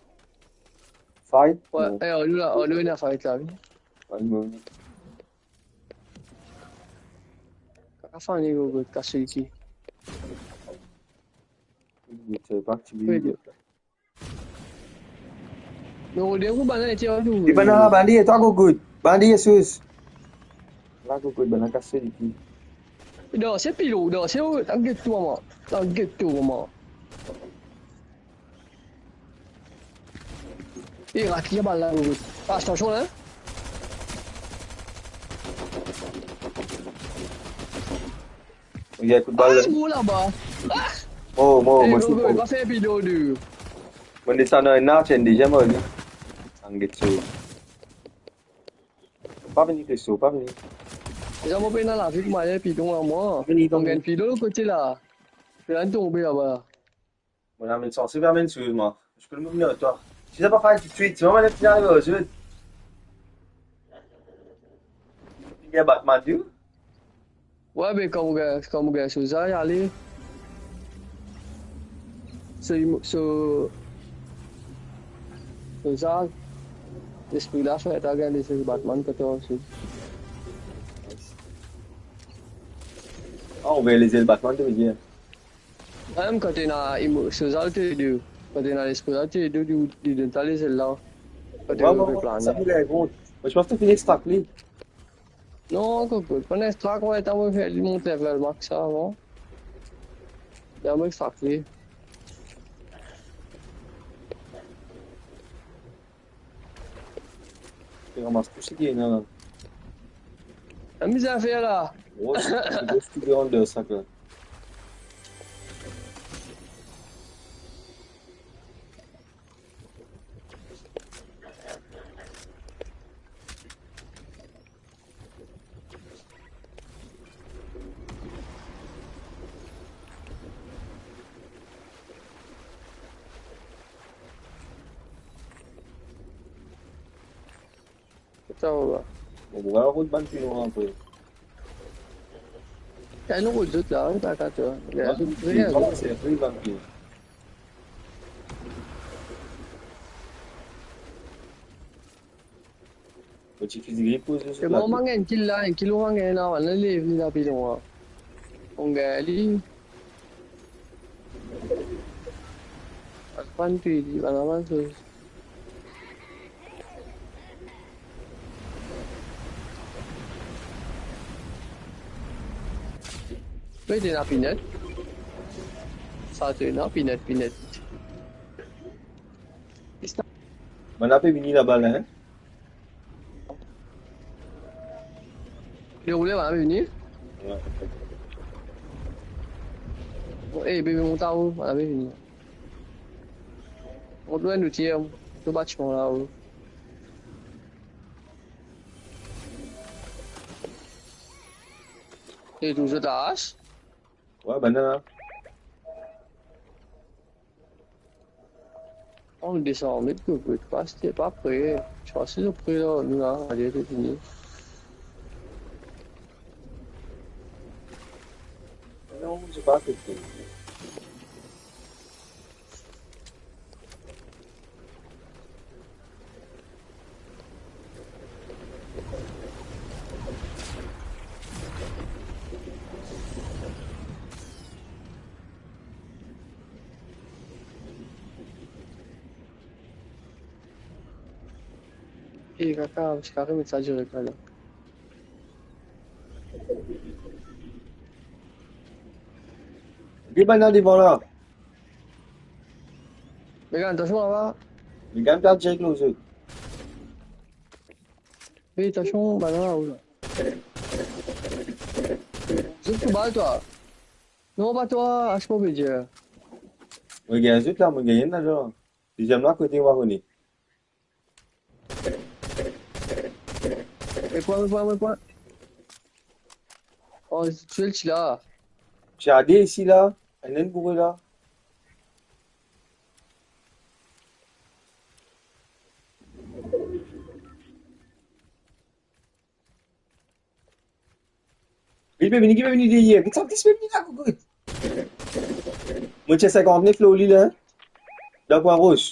Fight? Wi, non. Eh, nou la, nou ena fight la, wi. Wi, non. Kaka fane, Gogo, kas leki. Wi, se pa ki... Wi, de. Non, de ou bann la, ti a tou. Li bann la, bann li, twa Gogo. Bann li, Yesus. La, Gogo, bann la kas leki. Non, se pilon, non, se ou, tann get twa, mwa. Tann get twa, mwa. E, rat li, bal la, Gogo. Atansion, hein. Li gagn kout bal la. Ah, mo laba. Ah! Mo, mo, eh, mo, Gogo, mo pa fer pilon, de. Mo desann dan enn art, enn deziem, mo, li. Tann get twa. Pa vini, Christo, pa vini. Deza, mo pena lavi, kouma li pilon la, mwa. Vini, vini. Mo gagn pilon lot kote la. Li tonbe laba la. Mo amenn sanse, pe amenn souz, mwa. Mo pe vini ar twa. Si sa pa fer toutswit, si mo amenn final ar zot. Li gagn Batman, tou. Wi, be, kan mo gagn, kan mo gagn so za, ale. So, so, so za, lespri la fer ta gagn lezet Batman, kan to osi. Ah, ou gagn lezet Batman, to ve dir? Mem kan to ena emo-, so zale to dou, kan to ena lespri zale to dou, li, li donn twa lezel la. Kan to pe plane. Sa, li ena bon. Mo, je pense to finn extract li. Non, kokout, pandan extract, mo, mo fer li mont level max avan. Apre mo extract li. Ramas tou seki ena la. Amiz zafer la. Oh, se gro studi andan sak la. Sa va. Bon, bon, ala kot bann pilon apre. Sa nou kot zot la, wi, pa kato. Mwa, se Regarde. Mwa, se pri bann pilon. Mo ti fizi grip pou zot la. Bon, mank enn kill la, enn kill ou mank la, bann la lev li la pilon la. Bon, gagn li. Al pran tou li, bann la bann soz. Pe ete ena pinet. Sa ete ena pinet, pinet. Bann la pe vini laba la, hein? Li roule, bann la pe vini? Wi. Bon, eh, bebe, mont anwo, bann la pe vini. Mont lwin nou tir, tou batiman la, wi. E touzour ta as? Wi, bann la. Oh, desann met, kokout, pa, se pa pre. Ti pa si nou pre la, nou la, ale, se fini. Non, se pa afekte. E kaka, ti kare met sa direk la, la. Li bann la devan la. Megan, atansion laba. Megan, pe direk lor zot. Fey atansion, bann la, ou la. Zot tou bal twa. Non, pa twa, ase mo pe dir. Mo gagn zot la, mo gagn enn la, zot. Deziem la, kote mo pa kone. Met pwin, met pwin, met pwin. Oh, ti la. Ti ena de isi la, enn, enn boure la. Li pe vini, ki pe vini deryer. Get sa, ki pe vini la, kokout. Mo tir sinkant-nef lor li la, hein. Dan pwin roz.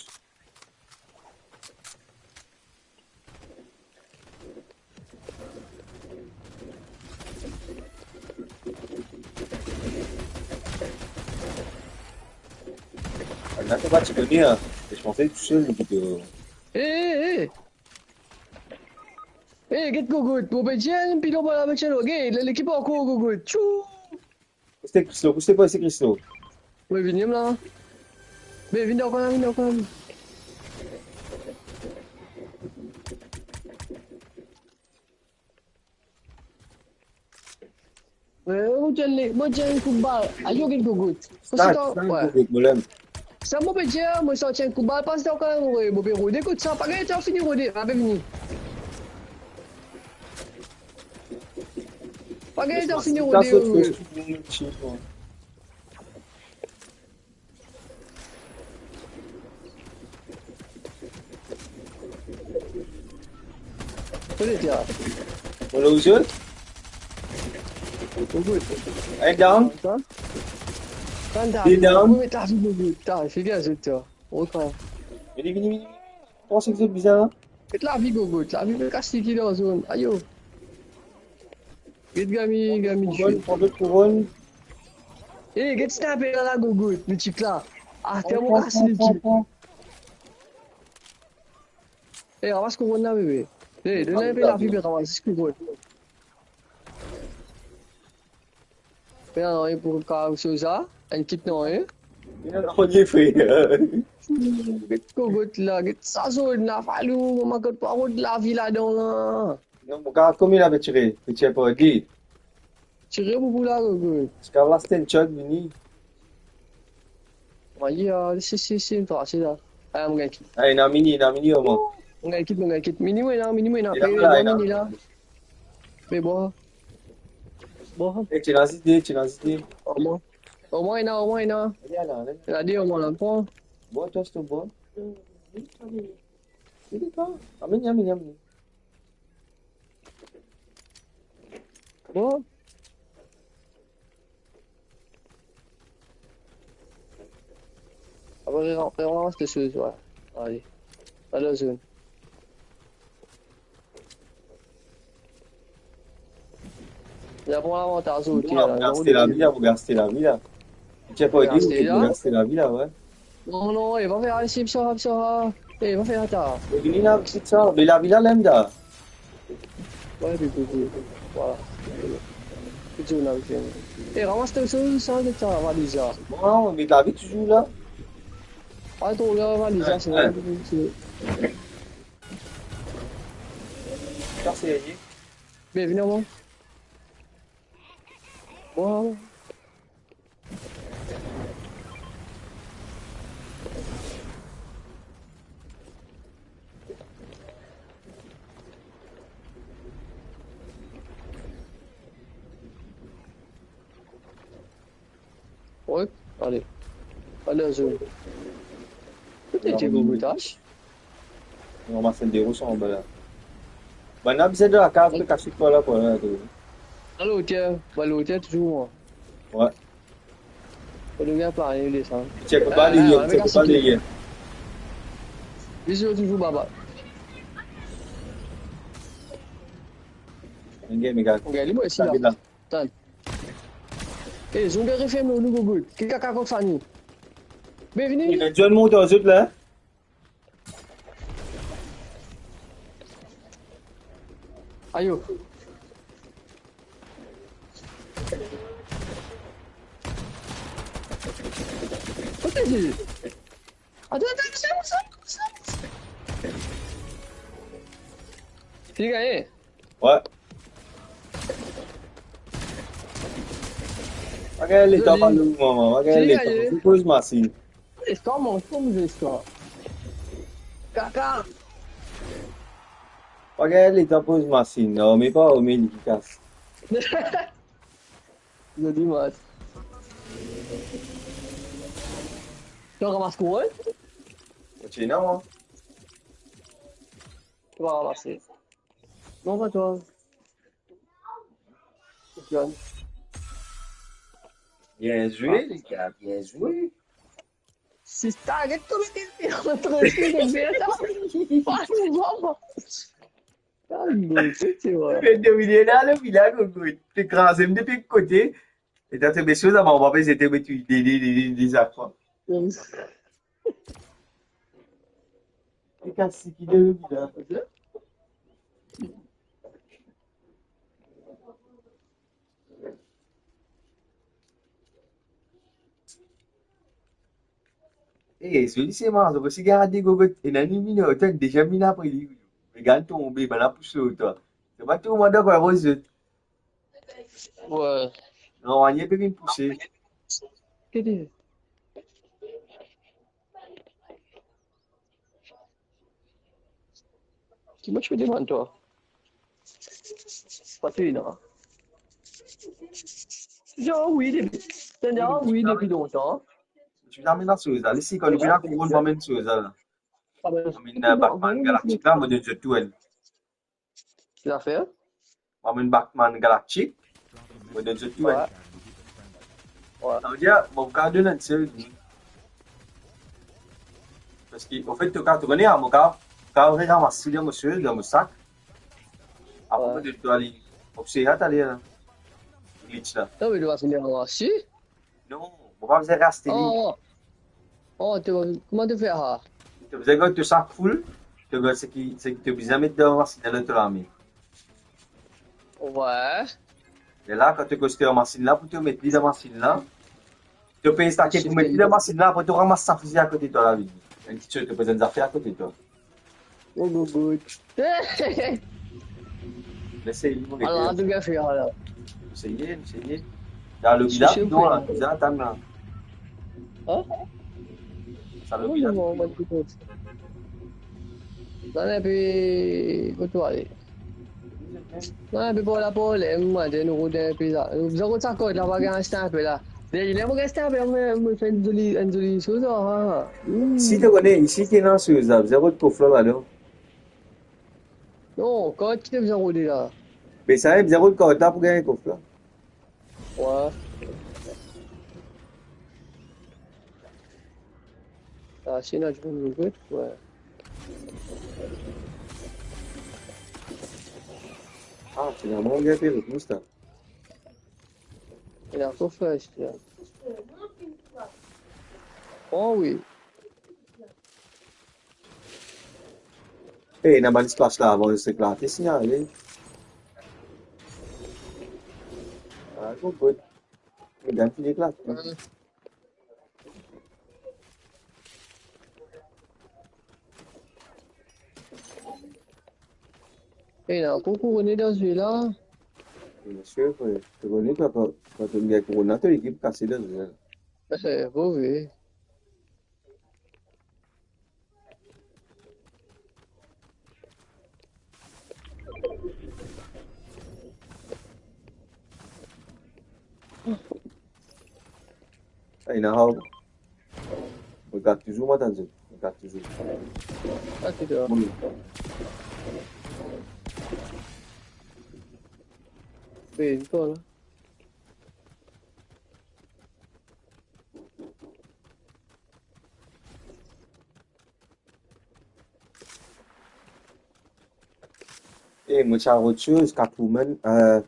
Bann la, sa pa ti kone, hein. Mo panse tousel, li, ki pe... Eh, eh, eh. Eh, get kokout, mo pe dir enn pilon pa la met enn, ok, lekip ankor kokout. Tchou! Kote Christo, kote, kote Christo? Wi, vini la. Be, vinn dan kone la, vinn dan kone la. Eh, mo ti ena, mo ti ena enn kou bal. Ayo, get kokout. Kote sa, to, sa, wi. Kokout, mo lem. Sa mo pe dir, mo sorti enn kou bal, pas dan kone la, mo, mo pe rode kot sa, pa gagn tan fini rode, a, be vini. Pa gagn tan fini rode, wi. Kote ti la? Mo lor zot. Kokout. Enn down. Sa? Enn down. Li down. Mo met lavi, mo met lavi, figir zot, sa. Otan. Vini, vini, vini. Pran seki zot bizin la. Met lavi, kokout. Lavi, mo kas li ki dan zone. Ayo. Get Gami, Gami, kouronn, pran lot kouronn. Eh, get sniper la, la, Gogot, mitik la. Ater mo kas li ki. Eh, ramas kouronn la, bebe. Eh, donn li enpe lavi, be ramas kouronn. Pe nanye pou kav so sa, enn kit nanye. Ena nanye, frer. Get Gogot la, get sa zot ena, falou, mo mank pa rod lavi ladan la. Non, mo kav kouma la pe tire, pe tire par li. Tire pou pou la, Gogot. Ti kav last enn shot, vini. Mwa, li, ah, si, si, si, enn fwa, si la. Ah, mo gagn kit. Ah, ena mini, ena mini, omwin. Mo gagn kit, mo gagn kit. Mini, mo ena, mini, mo ena. Ena la, ena. Mini la. Me bon. Bon. Eh, ti ena zis de, ti ena zis de. Omwin. Omwin ena, omwin ena. Ena la, ena. Ena de, omwin la, pran. Bon, twa, to bon. Li pa. Amini, amini, amini. Bon. Apre, apre, on va reste sur, ouais. Allez. Allez, zone. Li a pran lavantaz, ok, la, pou gaste lavi la, pou gaste lavi la. Ti pou gaste lavi la, ouais. Non, non, eh, va fer isi, psa, psa. Eh, va fer sa. Vini la, pti sa, me lavi la, lemda. Ouais, pi, pi, pi. Voilà. Pi, pi, pi. Eh, ramas tou sa, sa, sa, valiz la. Non, me lavi touzour la. Ah, to, la, valiz la, ouais, se ouais. Sa, se li. Bienvenue, maman. Bon. Ouais, ale. Ale, zot. Kote ti gou boutaz? Non, ma sel de ros anba la. Bann la bizin dan lakav, pe kas par la, par la, to. Alo, tienn, ba loter touzour, mwa. Ouais. Fode bien plane desann. Check, pa deryer, check, pa deryer. Vizyo touzour, baba. Inge, mega. Inge, li mwa isi la. Tann. Eh, zot referm nou, nou, nou, nou. Ki kaka kot Fanny? Bienvenue. Ena zot mont ar zot la. Ayo. Kote li? Atann, atann, sa, sa, sa. Fini gagne. Ouais. Pa gagn letan, pa nou, mama. Pa gagn letan. Fini gagne. Poz masin. Letan, mon, poz letan. Kaka. Pa gagn letan, poz masin. Non, me pa, me li ki kas. Zoli match. To ramas kouronn? Mo ti ena, mwa. To va ramase. Non, pa twa. John. Bien zwe, les gars, bien zwe. Si t'arrêtes de mettre tes pieds entre tes pieds, c'est ça. Pas souvent. Ah, non, c'est vrai. Pe domine la, le village, on peut te craser, me depuis côté. Et t'as tes blessures là-bas, on va pas essayer de mettre des, des, des, des, des affaires. E kas ki de la. Eh, zoli se marzo, si gade gogot, ena ni mine, otan deziem mine apre li. Me gagn tonbe, bann la pous lor twa. Se pa tou mwa dakor avek zot. Ouais. Non, anye pe vinn pouse. Ki li? Ki mo ti pe demann twa? Pa fini, non. Ti dir wi depi, ti dir wi depi lontan. Ti amenn la soz la. Li si kan nou pe la kouronn, pa amenn soz la. Amenn, euh, Batman Galactic la, mo donn zot tou enn. Ki zafer? Mo amenn Batman Galactic. Mo donn zot tou enn. Ouais. Ouais. Sa ve dir, mo kav donn enn sel, wi. Parski, anfet, to kav, to kone, ah, mo kav, kav reramas li dan mo sel, dan mo sak. Apre, ouais, mo donn twa li. Observ, ah, tale la. Glitch la. Non, me to pa finn ramas li. Non, mo pa bizin aste li. Oh, oh. Oh, to, kouma to fer sa? To bizin gard to sak full, to gard seki, seki to bizin met dan masinn la dan to lame. Wi. E la, kan to koste ar masinn la, pou to met li dan masinn la, to pez take pou met li dan masinn la, apre to ramas sa fizi akote to, lavi. Enn kiksoz, to pez enn zafer akote to. Oh, good, good. Seye, mo gete. Ala, to gagn fer la. Seye, seye. Dan lobi la, seye, non, la, bizin atann la. Hein? Sa lobi la. Non, non, mo pa ti kontan. Non, epi, kot to ale? Non, epi pou la problem, mo dir nou rod enpe la. Nou bizin rod sa kot la, pa gagn aste enpe la. Ler mo gagn aste enpe la, mo, mo fer enn zoli, enn zoli soz, ah. Hmm. Si to kone, isi ki ena soz la, bizin rod kof la, non? Non, kot ki to bizin rode la? Be sa, bizin rod kot la pou gagn kof la. Wi. Ah, si ena dimoun, wi. Ah, finalman, nou gagn pe repons la. Ena kof la, isi la. Oh wi. Eh, ena bann splash la avan, zis eklate, signale. Ah, good, good. Medam fini eklate. Wi. Eh, ena ankor kourone dan zwe la. Bien sir, fre. Kourone, kan, kan, kan to gagn kourone la, to lekip kase dan zwe la. Eh, wi. Ey, ena ankor. Mo gard touzour, mo tann zot. Mo gard touzour. Ah, se tou. Bon. Be, li la. Eh, mo ti al rod soz, Catwoman, euh,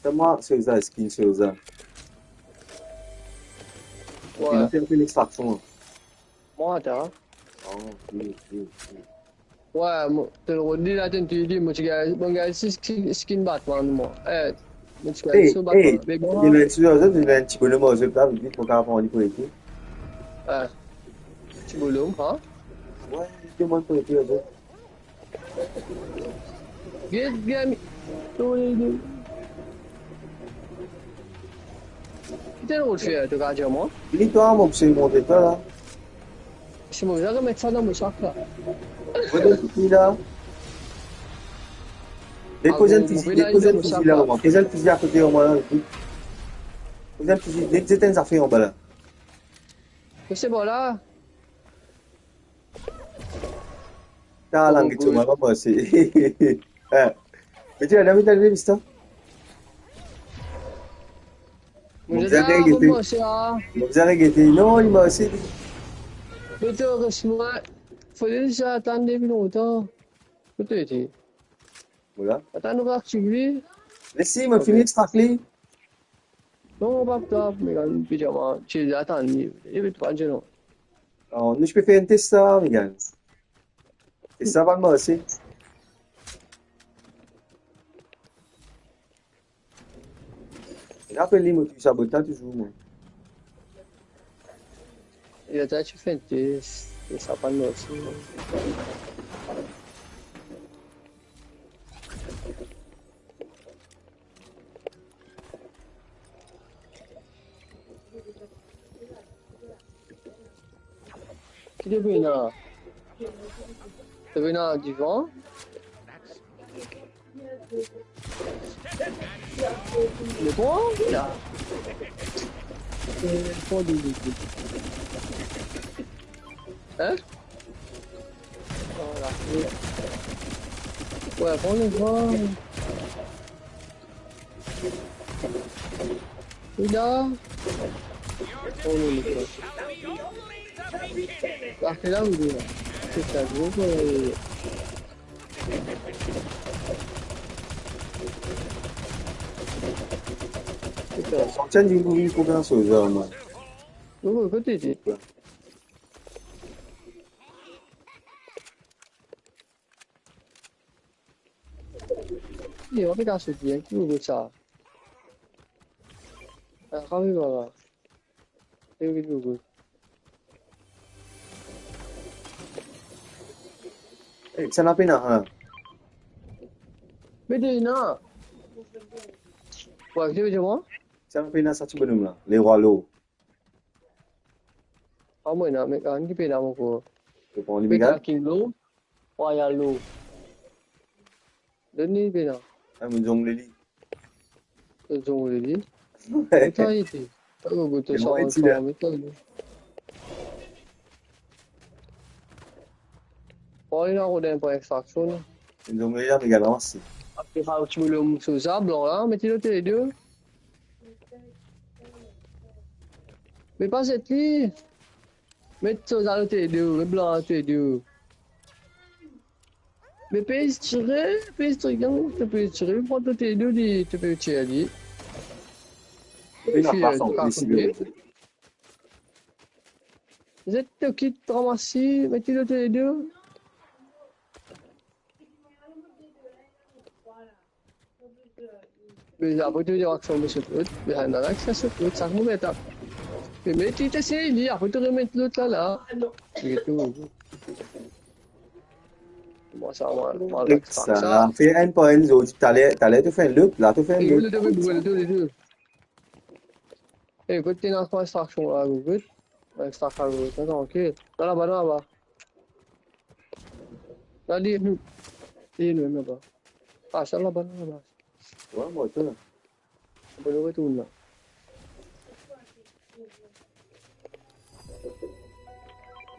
fais-moi Souza, skin Souza. Wi. Li fer enn extraction. Mwa, ta? Oh, wi, wi, wi. Wi, mo, to rod li la, to inn touy li, mo ti gagn, mo gagn sis skin, skin Batman, mwa. Eh, mo ti gagn sou Batman. Ey, ey, me bon, ena enn ti, ena enn ti bonom ar zot la, vit, vit, mo kapav pran li pou ete. Eh, ti bonom, ha? Wi, li demann pou ete ar zot. Get, get me. Ki to rod fer, to kapav dir mwa? Vini twa, mo pe montre twa la. Si mo bizin remet sa dan mo sak la. Kot to fini la? Depoz enn fizi, depoz enn fizi la, oman. Poz enn fizi akote, oman, la. Poz enn fizi, depoz enn zafer anba la. Mo se par la. Ta lang to mama mwa se. Eh. Me ti la, David, David, vista. Mo bizin regete. Mo bizin regete. Non, li marse. Me to res mwa. Fode sa atann depi lontan. Kot to ete? Voilà. Atann, nou pa aktiv li. Les li, mo fini extract li. Non, pa grav, Megan, pidjama, ti atann li, li pa dir non. Oh, nou ti pe fer enn test sa, Megan. Test sa pa marse. Rapel li, mo touzour sabot la, touzour, mwa. Li la ti fer enn test, e sa pa marse. Ki to pe ena? To pe ena divan? Mo pran la. Mo pran de, de, de. Hein? Voilà. Wi, pran le van. Li la. Oh non, non, non. Sa fer la, ou la. Se sa, gro, euh. Santi enn dimoun pou vinn kote enn soz la, mwa. Kote, kote ti? Yo, anvi kas bien, ki ou sa? Ah, kan vinn la. Ki ou vinn. Eh, sa lapena, ha? Be de, non. Wa, ki ou dir mwa? Sa lapena sa ti bonom la, Lerwa Lor. Ah, mwa, non, me, ah, ki pena ankor? To pran li, Mega Mega? King Lor, Royal Lor. Donn li pena. Ah, mo zongle li. To zongle li? Wi. Eta ete. Eta mo gout sa, sa, mete li. Pran li la, rod enn pou extraction, non? Mo zongle li la, Mega, non, si. Apre, sa, ti bonom so sa, blan la, met li lor tele de. Me pa zet li. Met so sa lor tele de, met blan lor tele de. Me pez tire, pez tire, non, to pe tire, pran to tele de, li, to pe tir li. Li finn pas an plis, li. Zet to kit ramas li, met li lor tele de. Me apre to dir aksyon, me sot lot, me enn la ki sot lot, sa mo met la. Me met li, to sey li, apre to remet lot la, la. Me tou. Mwa sa, mwa, mwa, Alex, sa, sa. Fer enn par enn, zot, taler, taler to fer enn lot, la to fer enn lot. Tou, tou, tou, tou. Eh, kot ena twa extraction la, kot? Extraction la, trankil. Dan laba, dan laba. La, li, nou. Li, nou, laba. Ah, sa laba, laba. Wi, mwa, tou la. Bon, nou retourn la.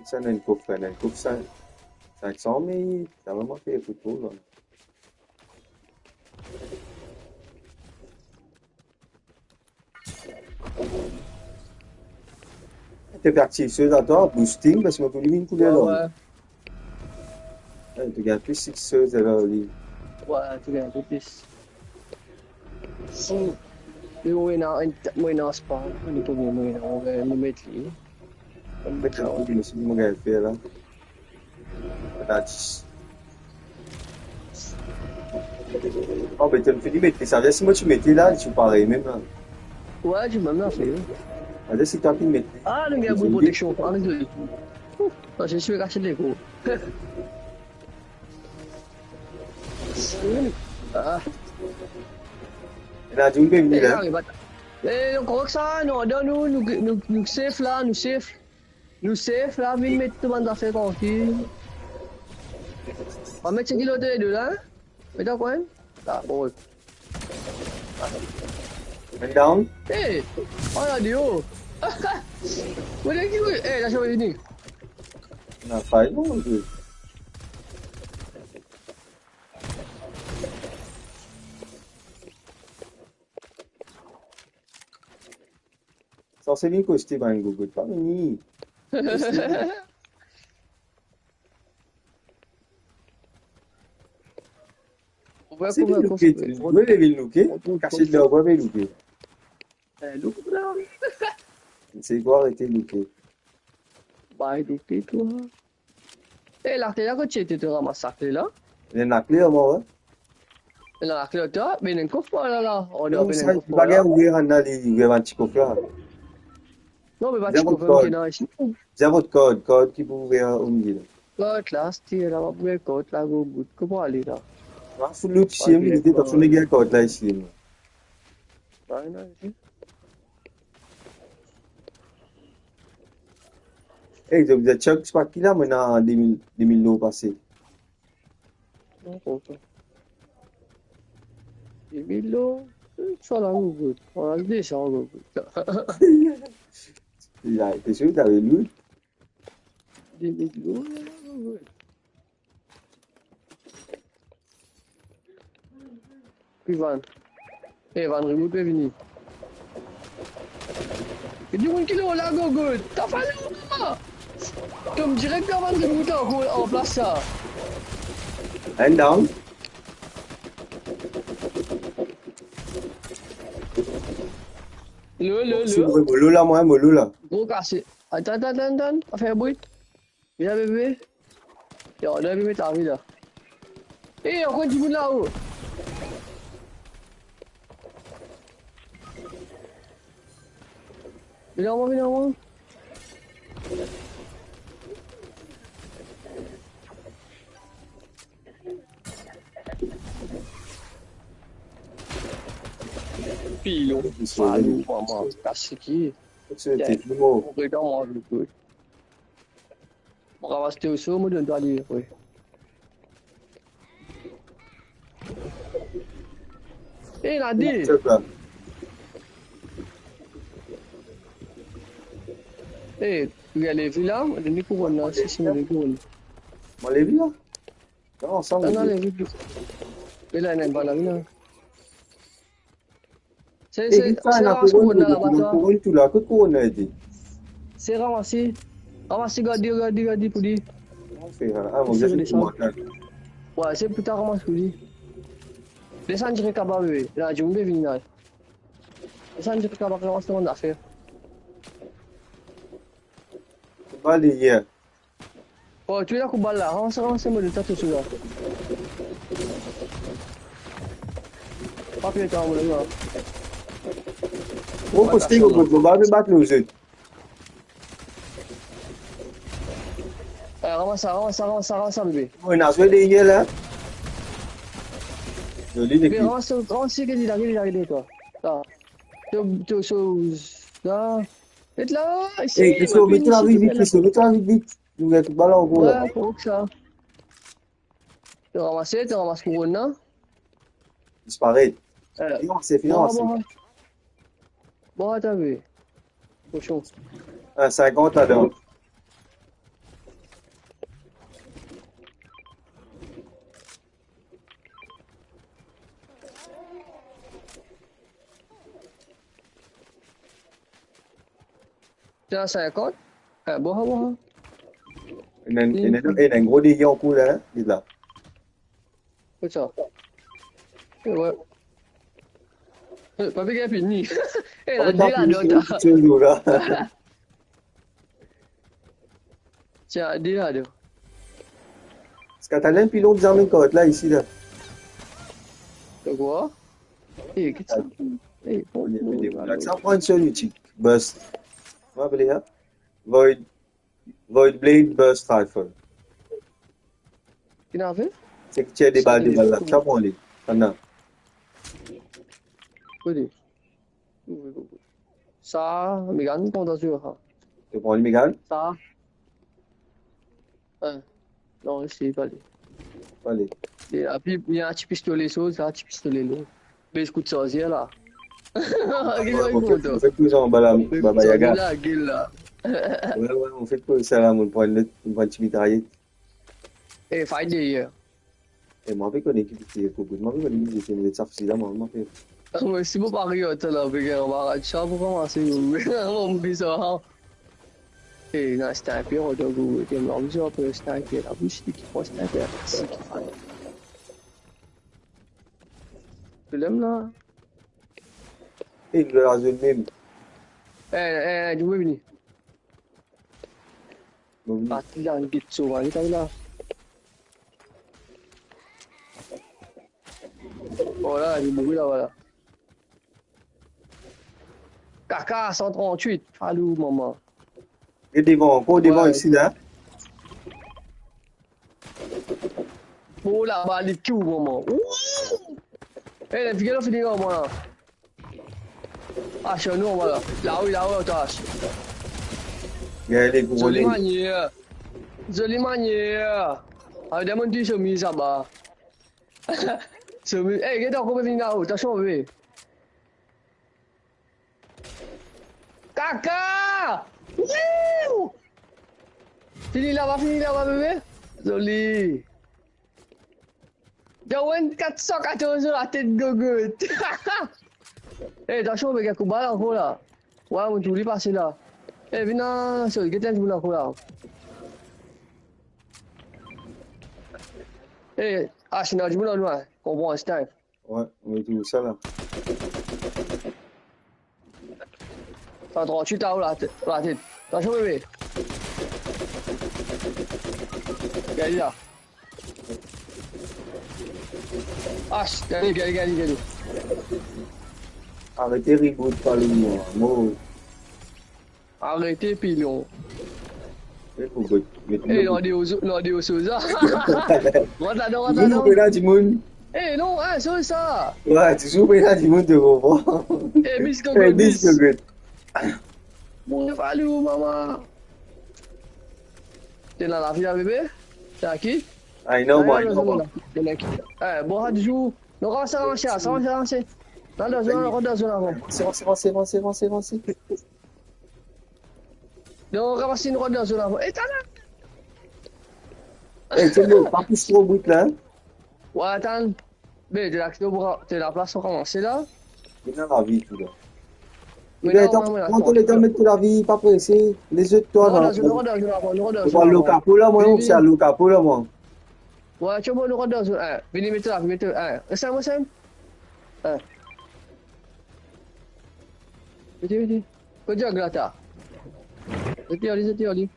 Sa, ena enn kof, ena enn kof, sa, sink san, me sa vremem fer pou tou, la. To pe aktiv soz la, twa, boosting, paski mo pou li vinn koule la. Wi, wi. Eh, to gagn plis six soz la, li. Wi, to gagn plis. Si, me mo ena, mo ena spa, mo ena, mo ena, mo met li. Mo met li, mo gagn fer la. Ata, dis. Oh, be to fini met li, savedir si mo ti met li la, li ti parey mem la. Wi, ti mem la, fer. Savedir si twa finn met li. Ah, nou gagn bon proteksion, pa rizoli. Ouf, sa se sir, kas lekor. Ah. Ena dimoun pe vini la. Eh, ariv, atann. Eh, ankor sa, nou, atann, nou, nou, nou, nou safe la, nou safe. Nou safe la, vinn met to bann zafer trankil. Pa met seki lor tele de la, hein? Met ankor enn? Ah, bon. Enn down? Eh, oh, la, deor. Mo dir ki, eh, la, sa vini. Na fay, bon, ok. Sanse vinn koste bann gogot, pa vini. Ou pa... Sanse vinn louke, ou vinn louke, kasiet la, ou pa vinn louke. Eh, look la. Se kwa, arete louke. Bay louke, twa. Eh, lakle la, kot ti ete, to ramas lakle la? Ena lakle, mwa, wi. Ena lakle, to, me ena enn kof la, la. Oh, non, ena enn kof la. Bagay ouver, ena li, ouver bann ti kof la. Non, me pa ti kof, ki ena isi. Bizin kod, kod ki pou ouver omilie la. Kod la, sti la, pa pou kod la, gogot, kouma ale la? Ah, fou lout isi, mi, li, personn gagn kod la isi, mwa. Ay, non, isi. Eh, zot, zot chek, se pa ki la, mo ena de mil, de mil lor pase. Non, pa sa. De mil lor, eh, sa la, nou gout. Ala, de san, nou gout. Ya, t'es sûr, t'avais lu? De mil lor, nou gout. Ki vann? Eh, vann reboot pe vini. E dimoun ki lor la, gogot. Ta fale ou mama. Tom direk dan vann reboot la, ankor an plas sa. Enn down. Lo, lo, lo. Mo lo la, mwa, mo lo la. Gro kase. Atann, atann, atann, atann. Pa fer bri. Vinn la, bebe. Yo, la, bebe, ta vi la. Eh, ankor dimoun la, oh. Vinn la, mwa, vinn la, mwa. Pilon, palou, mama, kas ki. Mo regarde, mwa, je peux. Mo ramas to so, mo donn twa li, wi. Eh, ena de. Eh, ou gagn levi la, mo donn li kouronn la, si, si, mo donn li kouronn. Mo levi la? Non, sa, non, non, levi pli. E la, ena enn bann la, la. Se, eh, se, vit sa, se ena ramas kouronn la, kouronn, laba, kouronn, kouronn tou la, kot kouronn la ete? Se ramase. Ramase, gard li, gard li, gard li pou li. Kouma fer la? Ah, mo, se desann. Wi, se pou ta ramas pou li. Desann, dir kaba, bebe. La, dimoun pe vini la. Desann, dir kaba, ramas to bann zafer. Ba li, yeah. Oh, tou ena kou bal la. Avans, avans, mo donn twa tou sou la. Pa pert tan, mo la. Mo posting, mo, mo, mo, mo, mo, mo, mo, Eh, ramas sa, ramas sa, ramas sa, ramas sa, bebe. Oh, ena zwe deryer la. Zoli, bebe, lekip. Ramas, ramas, ki li la, ki li la, ki li la, twa. La. To, to, so, la. Met la, isi, eh, Christo, met la vit, vit, Christo, met la vit, vit. Nou gagn kou bal ankor la. Wi, kouma sa. To ramase, to ramas kouronn la. Disparet. Eh, fini ranse, fini ranse. Bon, bon, bon, atann, wi. Koson. Ah, sinkant ladan. Ena sinkant? Eh, bon, bon. Ena, ena, ena enn gro deryer ankor la, hein, li la. Kot sa? Eh, wi. Eh, pa pe gagn fini. Eh, ena de ladan, ta. Tiens, de ladan. Parski talè pilon bizin amenn kart la, isi la. De kwa? Eh, ki sa? Eh, bon, bon, bon, bon. Sa pran so litik. Burst. Kouma apel sa? Void, Void Blade Burst Rifle. Ki ena fe? Seki tir de bal, de bal la. Sa pran li. Ann la. Kote? Sa, Megan, kouma ta dir sa? To pran li, Megan? Sa. Eh, non, isi, pa li. Pa li. E api, ena ti pistole, so, sa, ti pistole, non. Be, kout sarze la. Ki sa, mo fer, mo fer kouma Baba Yaga. Wi, wi, mo fer kouma sa la, mo pran lot, mo pran ti mitrayet. Eh, fight deryer. Eh, mo pe kone ki pou tir pou bout. Mo pe kone ki pou tir, mo sa fisi la, mo, mo pe. Ah, mo si mo pa rive atann la, pe gagn anbaraz sa pou komanse, mo bizar. Eh, ena sniper, atann, mo bizar pou sniper, la, bouch li ki pran sniper, si ki fay. Problem la. Eh, li la zone mem. Eh, eh, dimoun vini. Bon, vini. Parti la, enn get sovaj, ta la. Oh la, li mouri laba la. Kaka, san trant-wit, alou, mama. E devan, ankor devan isi la. Oh, laba, li tou, mama. Ouh! Eh, li fini, li fini, mama, la. Ah, se nou, vwala. La, wi, la, wi, atas. Gagn li pou vole. Zoli manier. Zoli manier. Ah, demann li semiz laba. Semiz. Eh, get ankor pe vini la, oh, atansion, bebe. Kaka! Wouh! Fini laba, fini laba, bebe. Zoli. Darwin, kat san katorz latet gogot. Eh, atansion, be, gagn kou bal ankor la. Wi, mo trouv li pase la. Eh, vinn la, so, get enn dimoun ankor la. Eh, ah, si ena dimoun la, nou, hein. Konpran, snipe. Wi, mo trouv sa la. Sa trant-wit a ou latet, latet. Atansion, bebe. Gade la. As, gade, gade, gade, gade. Arete reboot, pa loin mwa. Mo. Arete pilon. Met pou met. Eh, lor de ozo, lor de ozo sa. Rant ladan, rant ladan. Touzour pena dimoun. Eh, non, hein, sa, sa. Ouais, touzour pena dimoun, to konpran. Eh, bis, eh, gogot, bis, bis. Gogot. Mon valou, mama. T'es dans la vie, bébé? T'es à qui? Ay, non, mwa, non, non, non, non. Eh, bon, ha, du jour. Non, ranse, ranse, ranse, ranse. Non, non, non, non, non, non. Ranse, ranse, ranse, ranse, ranse, ranse. Non, ranse, non, non, non, non. Eh, t'as là. Eh, c'est bon, pa pous tro bout la, hein. Ouais, attends. Be, to la, to la plas pou komanse la. Li ena lavi tou la. Me la, pran to letan, met to lavi, pa prese. Lezot, twa, la. Nou rod dan zone, nou rod dan zone, nou rod dan zone. Ou pran lo kapo la, mwa, ou pran lo kapo la, mwa. Ouais, ti bon, nou rod dan zone. Eh, vini met lavi, met, eh, res la, mwa, Sam. Eh. Vini, vini. Kot Diag la, ta? Zot li, zot li.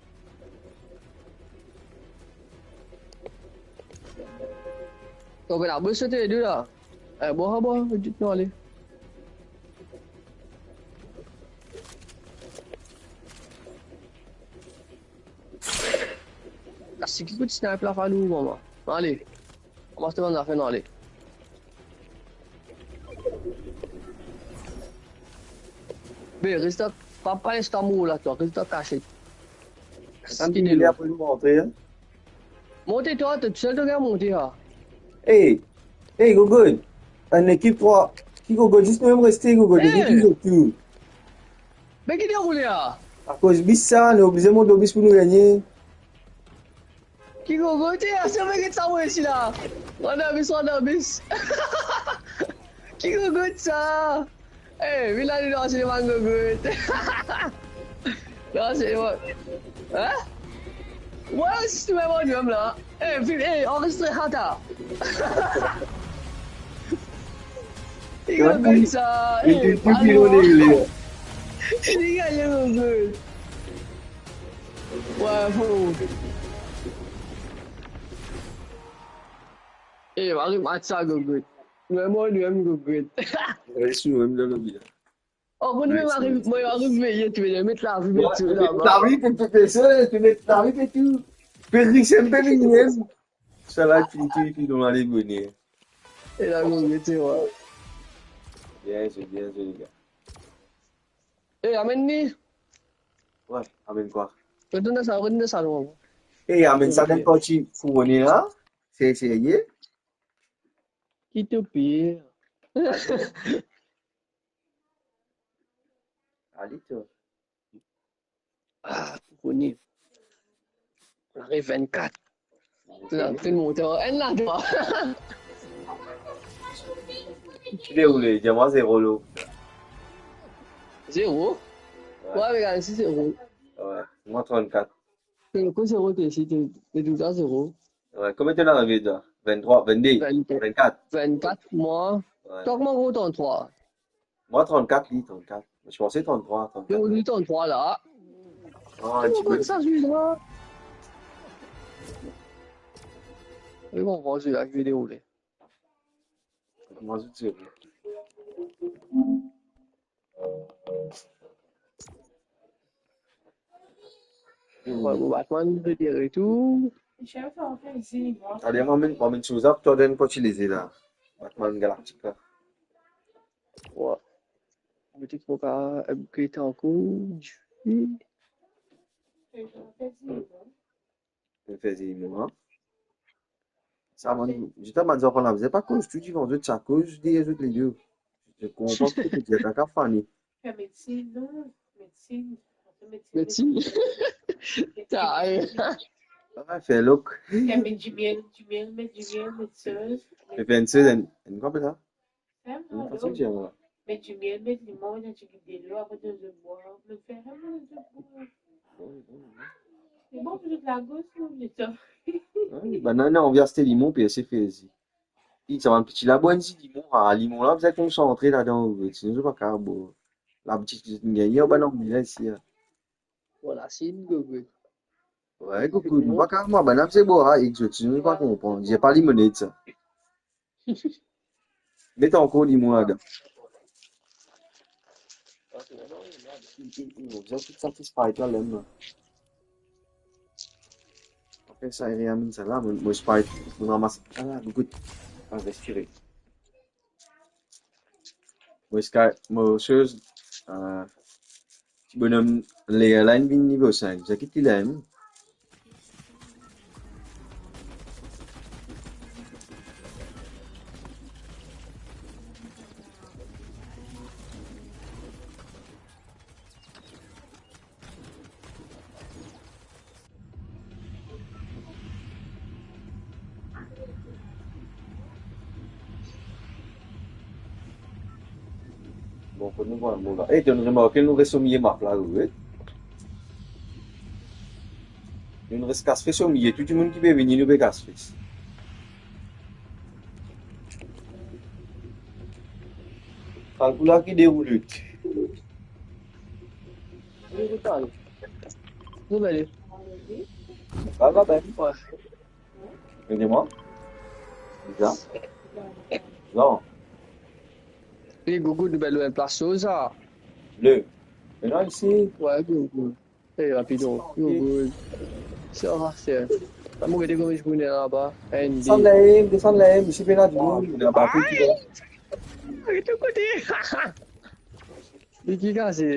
Tonbe labous, sote dou la. Eh, bon, bon, dit nou ale. Asi ki kout snipe la, falou, mama. Ale. Kouma to bann zafer, nou ale. Be, res dan, pa, pa les twa mouri la, twa, res dan kasiet. Sa ki delo. Apre nou monte, hein? Monte twa, to tousel to gagn monte, ha. Ey, ey, Gogot. Enn lekip trwa. Ki Gogot, zis nou mem reste, Gogot. Ey! Lekip nou tou. Be ki deroule la? Akoz bis sa, nou oblize mont lor bis pou nou gagne. Ki Gogot, ey, sa, me get sa, mwa, isi la. Rant dan bis, rant dan bis. Ki Gogot sa? Ey, vinn la, nou lans li bann Gogot. Lans li bann. Hein? Mwa osi, tou mem an mem la. Ey, vinn, ey, anrezistre, hata. Ki Gogot sa? Ey, pardon. Li gagne Gogot. Bravo. Eh, ariv match sa, Gogot. Nou mem, nou mem, Gogot. Res nou mem dan lobi la. Oh, mwa mem ariv, mwa ariv veye, to veye met lavi, met tou laba. Lavi pou tou pese, to met lavi pou tou. Pe ris, pe minim. Sa la, fini tou, epi nou ale bone. E la, Gogot, se vre. Bien zwe, bien zwe, les gars. Eh, amenn li. Ouais, amenn kwa? Retourn dan sa, retourn dan sa, non. Eh, amenn sa, dan parti pou on est là. Se serye? Ki to pir? Ale, to. Ah, pou kone. Ariv vennkat. La, finn monte an enn la, twa. Ki deroule, dir mwa zero lo. Zero? Ouais. Ouais, me gagn si zero. Ouais, mwa trannkat. Kou zero, to isi, to, to touzour zero. Ouais, konbien to ena arive, twa? Venntrwa, vennde, vennkat. Vennkat, mwa. Ouais. Twa, kouma ou tranntrwa? Mwa trannkat, li, trannkat. Mo ti panse tranntrwa, trannkat. Non, li tranntrwa la. Ah, ti pe sa, zis la. Li, bon, bon, zis la, ki deroule. Mwa, zis la. Mo Batman, li de retour. Ale, mo amenn, mo amenn so zap, twa donn pou ti leze la. Batman Galactica. Wa. Mo ti pou ka upgrade ankor. Finn fer zemo, hein. Sa, man, zot, bann zanfan la, zot pa koz tou divan zot, sa koz deryer zot lede. Zot konpran ki to dir, kaka fane. Fer medsin, non. Medsin. Apre medsin, medsin. Sa, eh. Ah, fer lok. Fer met dimiel, dimiel, met dimiel, met soz. Fer enn soz, enn, enn, kouma apel sa? Ferm, non, fason dir, ouais. Met dimiel, met limon, met enn tigit delo, apre donn zot bwar. Met fer, ferm, donn zot bwar. Bon, bon, bon. Se bon pou zot lagos, non, zot sa. Ah, bann-la ena anvi aste limon, pe ese fer zi. Li, sa bann piti la, bwar enn zi limon, ah, limon la bizin konsantre ladan, sinon zot pa kapav bwar. Labitit ki zot inn gagne, yo, bann Angle isi, a. Bon, la, si, gougout. Wi, gougout. Mo pa kapav, mwa, bann la, se bora, ek zot, si nou pa konpran. Zot pa limonad, sa. Met ankor limon ladan. Mo bizin tou sa ti Sprite la, lem la. Apre sa, li amenn sa la, mo, mo Sprite, mo ramas. Ah, gougout. Ah, respire. Mo ska-, mo soz, ah, ti bonom ler la inn vinn nivo sink. Zot ki ti la, hmm? Bon, kot nou pran mo la. Eh, to'nn remarke nou res omie map la, wi. Nou res kas fes omie, tou dimoun ki pe vini, nou pe kas fes. Kalkou la ki de ou lit. Nou bele. Sa va ben? Wi. Ede mwa. Bizar. Non. Li gougout, nou bel lwe plas so sa. Le. Mintnan isi. Wi, gougout. Eh, rapidon. Gougout. Sa va, se. Sa mo gete kouma zis pou vinn laba. Enn, de. Desann la, em, desann la, em. Isi pena dimoun, ena bato ki la. Aray! Aray, to kote. Li ki kase.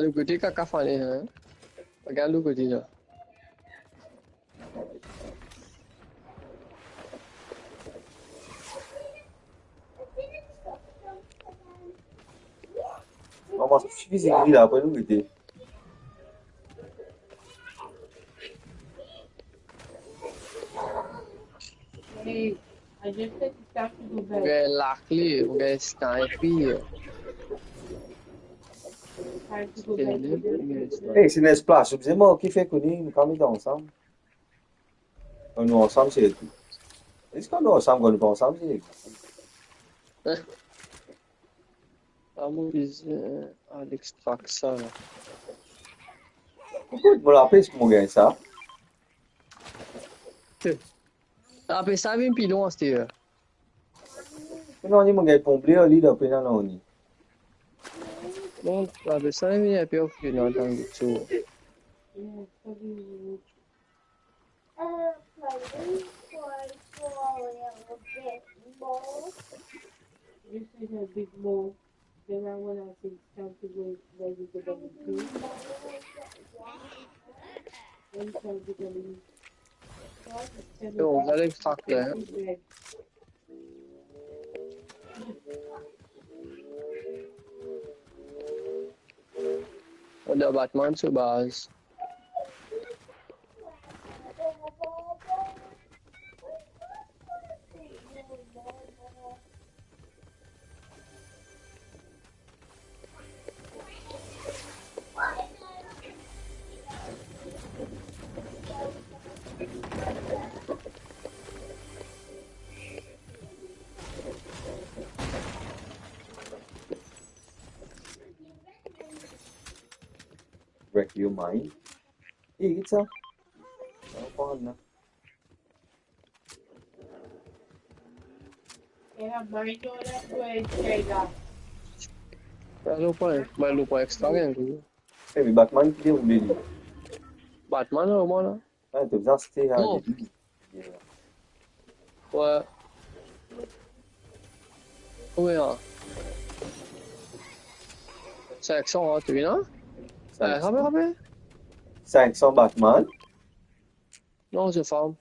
Lot kote kaka fane, hein? Regarde lot kote la. Bon, bon, sa sifi, se gri la, apre nou gete. Mo gagn lakle, mo gagn sniper. Hey, si ena plas, ou bizin mwa ki fer kone, nou kapav met ansam. Kan nou ansam, se tou. Eski kan nou ansam, kan nou pa ansam, se... Eh. Ah, mo bizin al extract sa la. Kot mo lapes ki mo gagn sa? Lapes sa vinn pi lon aster. Non, ni mo gagn pon ble, li, lapes la, non, ni. Bon, lapes sa vinn inpe okipe dan tan de tou. This is a big mole. Then I wanna say it's time to go, like, you go back to school. Then it's time to go in. Yo, gade sak la, hein. Anba Batman so baz. Wreck your mind. Hey, get sa. Sa pa la. Ena mind all that way, Jada. Alo, pa, ba, lo pa extra, hein, tou. Eh, me Batman ki deroule li. Batman, la, omwin, la. Ah, to bizin aste, hein, non. Depi. Wi. Konbien? Sink san, hein, to ena? Sink san. Eh, rape, rape. Sink san Batman? Non, se farm.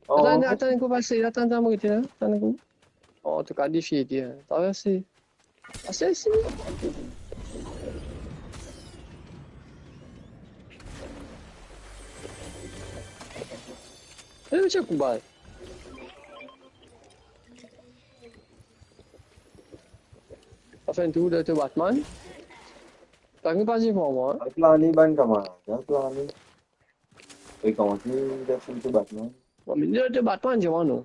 Oh. Atann, atann, kou pase, atann, atann, mo gete la, atann, kou. Oh, antouka, defi ete, hein. Traverse. Pase isi. Eh, misie Koubal. Sa fer enn tour de to Batman. Tann ki pa dir pou mwa, hein. Al plane, bann kamarad, al plane. Frekante, li fer enn tour Batman. Bon, me li to bat mwa, dir mwa non.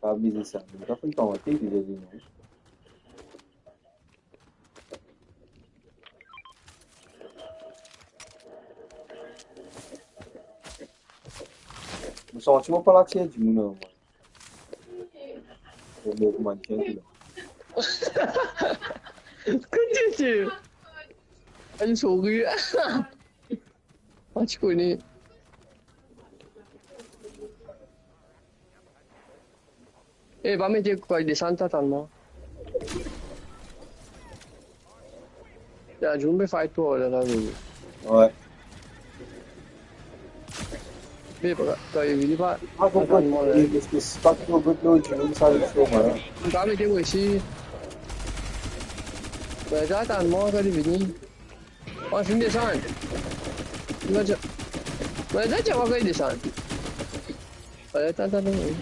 Pa bizin sa, me pa finn koumanse, bizin dir non. Mo santi mo pa latir dimoun, non, mwa. Mo, mo koumanse dir non. Kote ti? Enn souri. Ah, ti kone. Eh, pa mete kouray desann, tann mwa. Ya, dimoun pe fight pou la, la, vini. Wi. Be, pa, pa, vini pa. Ah, konpran. Tann mwa, la. Li, li, li, pa tro gud, non, dimoun sa, li fo, mwa, la. Pa mete mwa isi. Be, sa, tann mwa, kan li vini. Oh, finn desann. Mo dir, mo dir, ti ava desann. Ale, atann, atann, atann.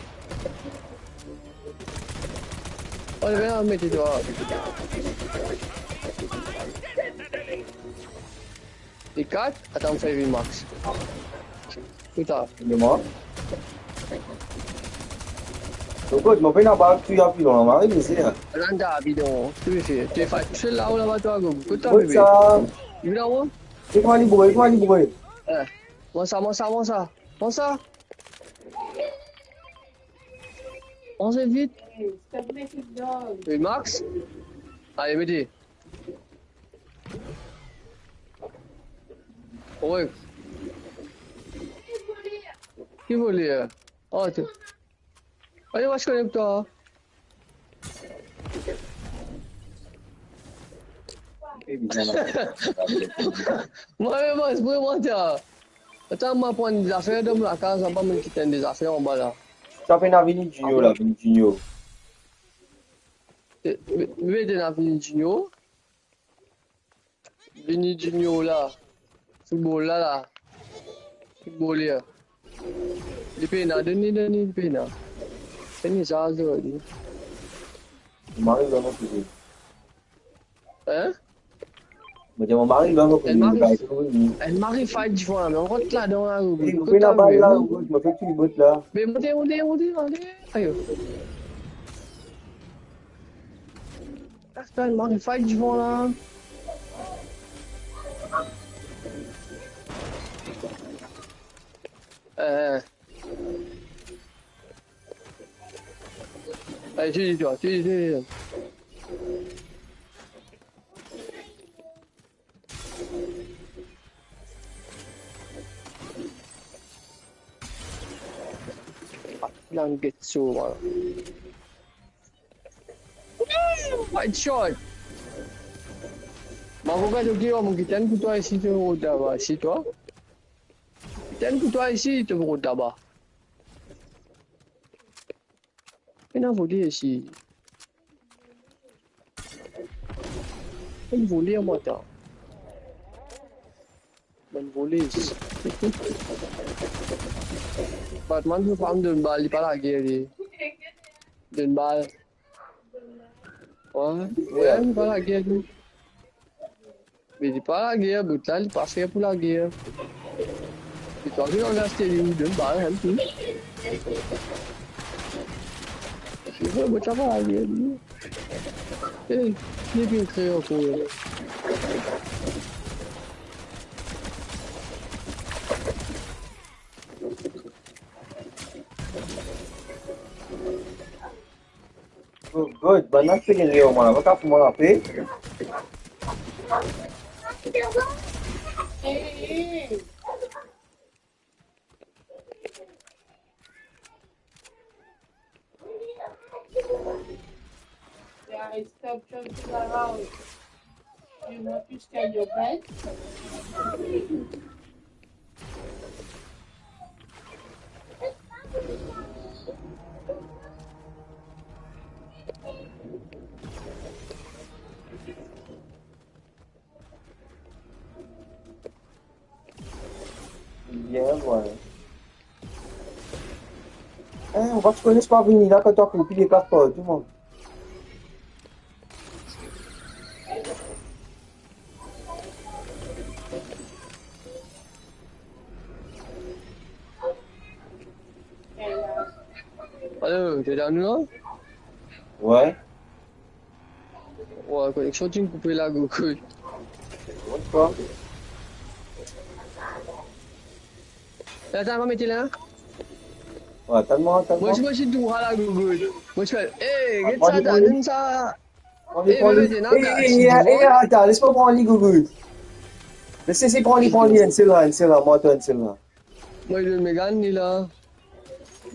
Oh, li pe mete twa. Li kat, atann, mo fer vinn Max. Pita. Li mor. Kot, mo pena bal, ti api dan lamari, mezire. Atann, ta bidon, to pe fer? To pe fer tousel la, ou laba twa, kot? Kot ta, bebe? Kot sa? Vinn la, ou? Kot mwa li boure, kot mwa li boure? Eh, mwa sa, mwa sa, mwa sa. Mwa sa. Mwa sa vit. Wi, Max. Ale, mete. Wi. Ki voler? Oh, to. Ale, mwa, mo konekte twa. Mwa, mwa, mwa, mwa, ta. Atann, mwa pran zafer dan mo lakaz, anba, mo kit enn de zafer anba la. Sa pena vini Junior la, vini Junior. Eh, me, me, pena vini Junior. Vini Junior la. Football la, la. Football la. Li pena, donn li, donn li, li pena. Pena sa, zordi. Mo mari la, mo koze. Hein? Mo dir mo mari la, mo koze. Enn mari, enn mari fight divan la, me ankor ladan la, ou, eh, kot pena bal la, ou, mo fer ki bot la. Me monte, monte, monte, monte. Ayo. Atann, mo ariv fight divan la. Eh. Allez, tu dis toi, tu dis, tu dis. Lang get so, man. Wide shot. Mo avoka, to ki, mo kit enn pou twa isi, to rod laba, isi twa. Kit enn pou twa isi, to rod laba. Ena voler isi. Enn voler, mwa, ta. Bann voler. Batman, mo pa donn bal, li pa lager, li. Donn bal. Wi, wi, li pa lager, li. Me li pa lager, bot la, li pa fer pou lager. Se twa ki gagn aste li, donn bal, enn tou. Se vre, bot la pa lager, li. Eh, li vinn kreye ankor. Good, good. Bann la ti pe gagn deryer mwa la. Mo kap mwa lape. Yeah, stop jumping around. You want to stay in your bed? Bien, ouais. Eh, ou pa ti kone pa vini la, kan to akour, li deklas partou, man. Ou ete dan nou la? Wi. Wi, koneksion ti koupe la, Gogo. What the fuck? La, atann, pa mete la. Wi, atann mwa, atann mwa. Mo ti, mo ti tou la, Gogo. Mo ti fer, eh, get sa, donn sa. Pran li, pran li. Eh, eh, eh, atann, les mwa pran li, Gogo. Les, les, pran li, pran li, enn sel la, enn sel la, mo atann enn sel la. Mo donn Megan li la.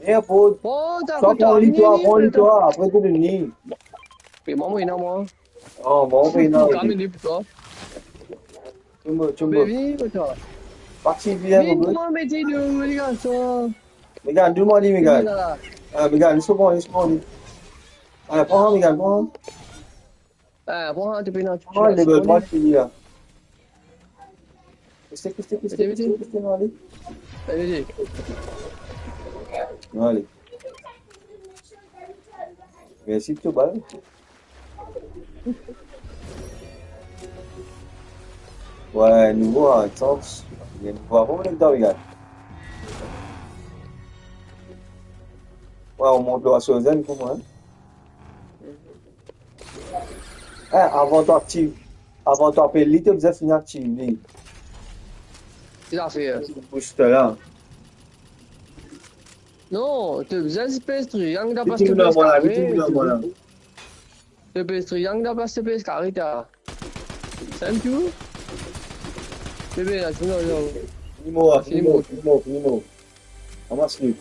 Merde, bro. Pran ta, pran li, twa, pran li, twa, apre to donn li. E mwa, mo ena mwa. Oh, bon, mo ena. Twa, mwa, li pou twa. Tchombo, tchombo. Baby, pou twa. Parti, vinn, Gogo. Vinn, mwa, mete li, li garson. Megan, donn mwa li, Megan. Li la. Ah, Megan, les mwa pran, les mwa pran li. Ah, pran, Megan, pran. Ah, pran, to pena, to pena, to pena. Koste, koste, koste, koste, koste, ale. Ale. Mersi pou to bal. Wi, nouvo, ah, sans. Li nouvo, avan mo nek dan, regarde. Wi, ou mont lor Sozen pou mwa, hein. Eh, avan to aktiv, avan to apel li, to bizin finn aktiv li. Ki zafer? Booster la. Non, to bizin pes triang, dan plas to pes kare. To pes triang, dan plas to pes kare, ta. Sa tou? Bebe, la, tou la, la. Fini mor, fini mor, fini mor, fini mor. Ramas li.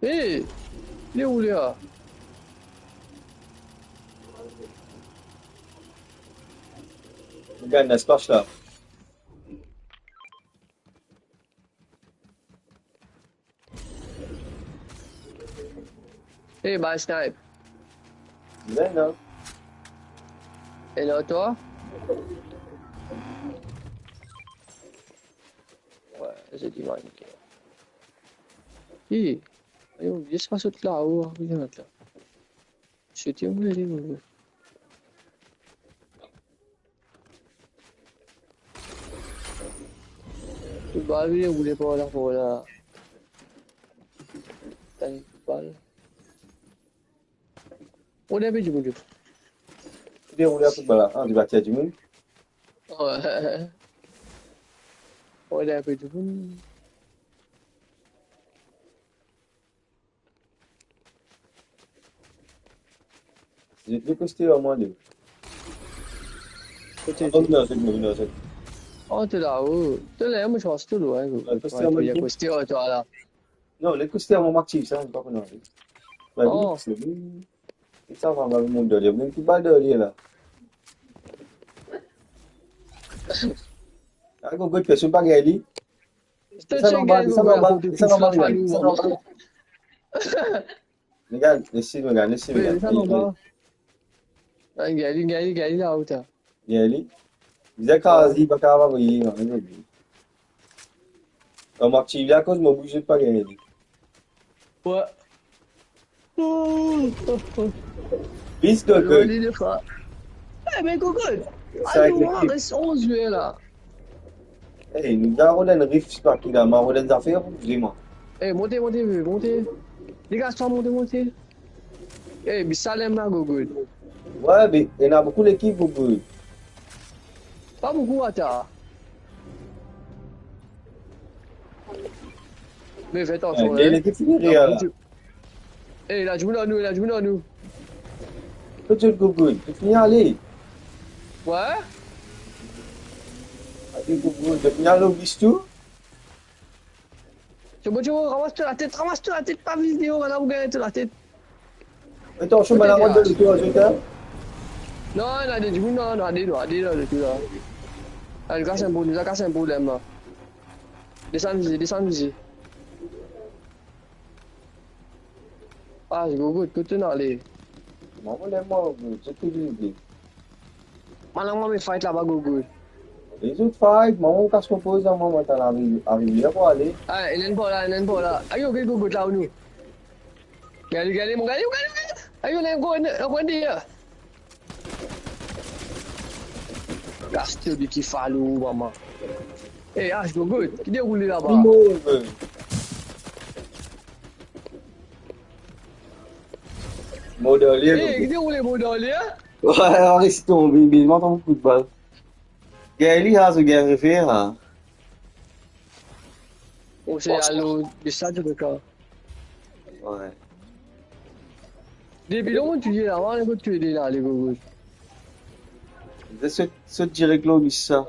Hey, li ou li la? Mo gagn lespas la. Hey, bal snipe. Bien, non? E lot twa? Wi, se dimann. Hi, ayo, zis pa sot lao, ayo, la. Sot, ayo, ayo, ayo. Tou bal, li, ou le par la, par la. Tann bal. Ou ena pe dimoun, ou. Ou ena pe dimoun. Wi. Ou ena pe dimoun. Zot le koste ar mwa de. Kote? Ah, vinn ar zot, vinn ar zot. Oh, to lao. To la, mo, je pense to lwin, wi. Wi, koste ar mwa de. Koste ar twa la. Non, le koste ar mwa, mo aktiv sa, mo pa konn ale. Wi, oh. Vinn, vinn. Sa va, va, monn deryer. Mem ki bal deryer la. Ah, Gogo, personn pa gagn li. Desann anba, desann anba, desann anba, desann anba. Regarde, les li, regarde, les li, regarde. Desann anba. Ah, gagn li, gagn li, gagn li, la, ou ta. Gagn li. Li kraze, li pa kapav avoye, non, li. Mo aktiv li akoz mo bouze pa gagn li. Wi. Bis Gogo. Li defa. Eh, me Gogo. Sa, ayo, res onz zwer la. Eh, nou gagn rod enn rif, sipa ki la, ma rod enn zafer pou vremem. Eh, monte, monte, monte. Degaz twa, monte, monte. Eh, bis sa lem la, Gogo. Wi, be, ena boukou lekip, Gogo. Pa boukou, ata. Me fer atansion, eh, hein. Lekip fini la. Eh, ena dimoun ar nou, ena dimoun ar nou. Kot zot, Gogo? Zot fini ale? Wi. Ale, Gogo, zot fini ale, bis tou. Tchombo, tchombo, ramas to latet, ramas to latet, pa viz li, ou gagn to latet. Atansion, bann la mont dan letour, zot, hein? Non, ena de dimoun, non, non, ena de, ena de, ena de, ena de. Ah, li kas enn problem, li kas enn problem la. Desann vize, desann vize. Ah, Gogo, kot to ale? Mwa, mo lem, mwa, Gogo, se ki li di. Mwa, mwa, me fight laba, Gogo. Lezot fight, mwa, mo kas mo poz la, mwa, mo ta la ariv, ariv la pou ale. Ah, ena enn par la, ena enn par la. Ayo, get Gogo la, ou nou. Gagn li, gagn li, mo gagn li, gagn li, gagn li. Ayo, ena enn gro, ena enn gro deryer. Kas to de ki falo, mama. Ey, Ash, Gogot, ki deroule laba? Move. Mort dan ler, Ey, Gogot. Ki deroule, mort dan ler? Wi, res tonbe, me mwa, tankou kout bal. Gagn li, ha, so gagn refer, ha. Bon, se alo, de sa, de ka. Wi. Depi lor mo touye la, mo kot touye la, le Gogot. Sot, sot direk lor bis sa.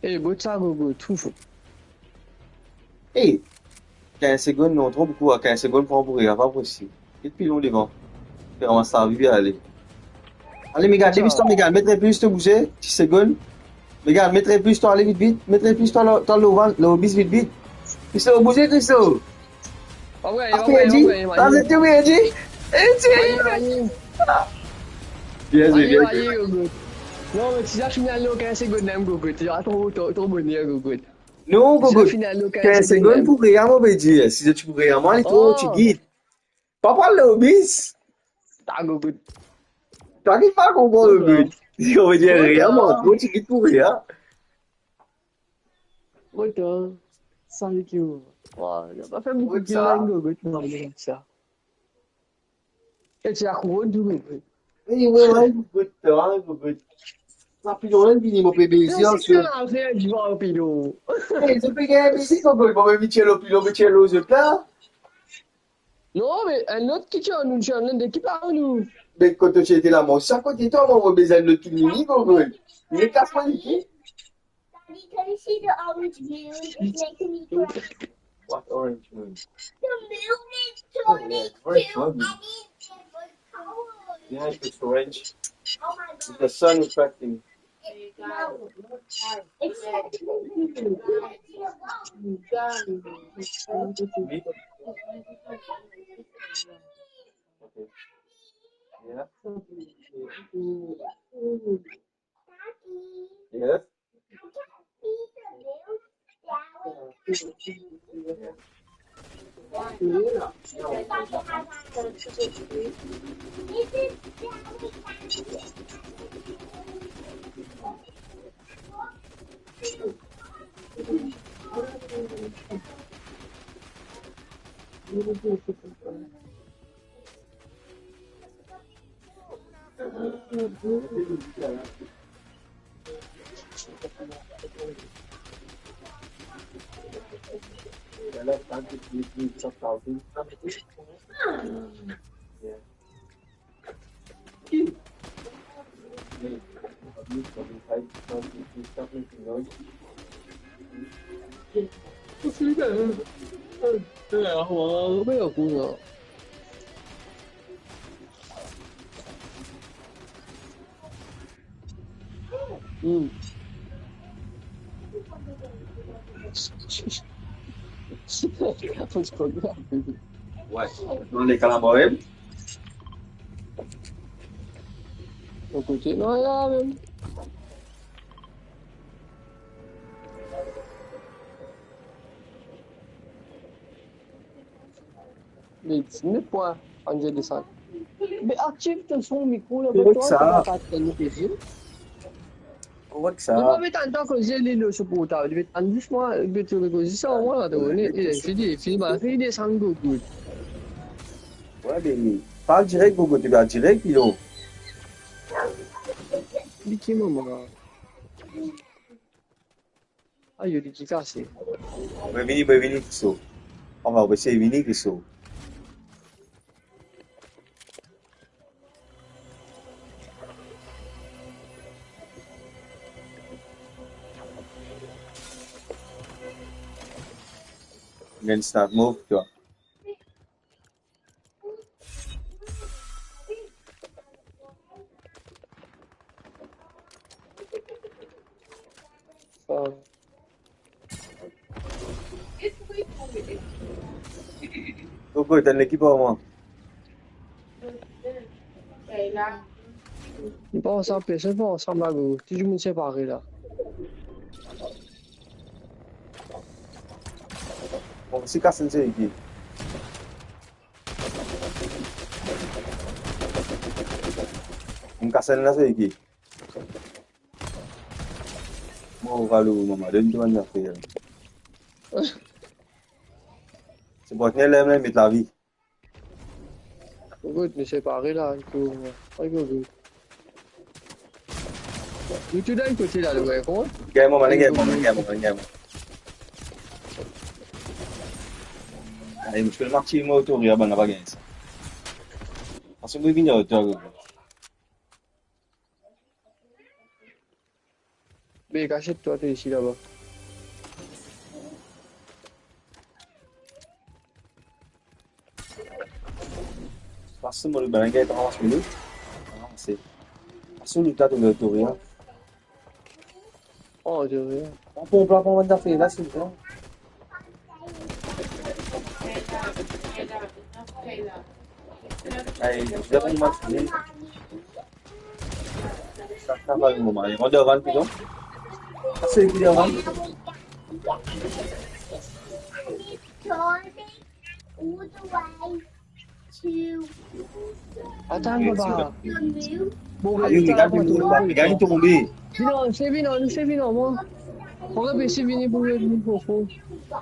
Ey, bot sa, Gogot, ouf. Ey, kinz segonn, non, tro boukou, a kinz segonn, pran pou reya, pa posib. Get pilon devan. Fer ramas lavi, ale. Ale, Megan, depes twa, Megan, met inpe plis to bouze, dis segonn. Megan, met inpe plis twa, ale vit, vit, met inpe plis twa, lor, twa, lor van, lor bis, vit, vit. Christo, bouze, Christo. Pa pou gagne, pa pou gagne, pa pou gagne, pa pou gagne. Aye, aye. Bien zwe, bien zwe. Aye, aye, Gogot. Non, me ti sa final la, kinz segonn mem, Gogot. Ti sa tro, tro, tro boner, Gogot. Non, Gogot. Ti sa final la, kinz segonn mem. Kinz segonn pou reya, mo pe dir. Si ti pou reya, mo, li tro, ti git. Pa pran lobis. Ta Gogot. Twa ki pa konpran, Gogot. Mo pe dir reya, mo, tro ti git pou reya. Otan, sa li ki ou. Wa, li pa fer boukou kill la, Gogot, non, li sa. E ti akouron tou, Gogot. Wi, wi, wi, Gogot, wi, Gogot. Sa pilon la vini, mo pe beze. Non, se ki la fer divan pilon. Ey, zot pe gagn beze, Gogot, mo pe vinn tir lor pilon, pe tir lor zot la. Non, me enn lot ki tir nou, tir enn lot ki pa nou. Me kot to ti ete la, mo, sa kote twa, mo, mo bizin enn lot ki vini, Gogot. Li kas mwa, li ki? Daddy, can you see the orange moon? It's making me cry. What orange moon? The moon is turning to an evil color. Oh, yeah, orange moon. Yeah, it's orange. Oh my God. It's the sun reflecting. It's, no. It's, okay. Yeah. Yes. Hmm. Wi, nou lekal anba mem. Lor kote, non, la mem. Me diznef pwin, ann desann. Me aktiv to son mikro la, korek sa. Korek sa. Mo pa met anndan koze li lor so portab, li met anndan zis mwa, li met koze sa, mwa la, to kone, e, fini, fini, ba, fini desann Gogot. Wi, beni. Pal direk, Gogot, li pal direk, li la. Li ki mama? Ayo, li ti kase. Mo vini, mo vini, Christo. Anfin, mo pe sey vini, Christo. Then start move, tu vois. Gogot, enn lekip ar mwa. Nou pa ansam, personn pa ansam la, Gogot. Tou dimoun separe la. Bon, si kas enn seri ki. Asann la, se ki? Mo, valou, mama, donn twa enn zafer. Se partner la, mem met lavi. Good, nou separe la, nou tou, ayo, good. Nou tou dan enn kote la, nou, konpran? Gagn mwa, gagn mwa, gagn mwa, gagn mwa. Ay, mo ti pe marti mo tou, ya, bann la pa gagn sa. Paske mo vinn ar, tou, good. Be, kasiet twa, to isi laba. Pas mo, le bann gagn, pa ramas mo. Ramas. Pas nou, ta to, to, ya. Oh, to, ya. Pran, pran, pran, pran, bann zafer la, silvouple. Ay, je vais pas. Sa, sa va, moman. Li rant devan, pardon. Sa, se ki devan? Atann, papa. Bon, ayo, li gagn tonbe, li gagn tonbe. Vini, se vini, se vini, mwa. Pran pe si vini pou vini pou fou.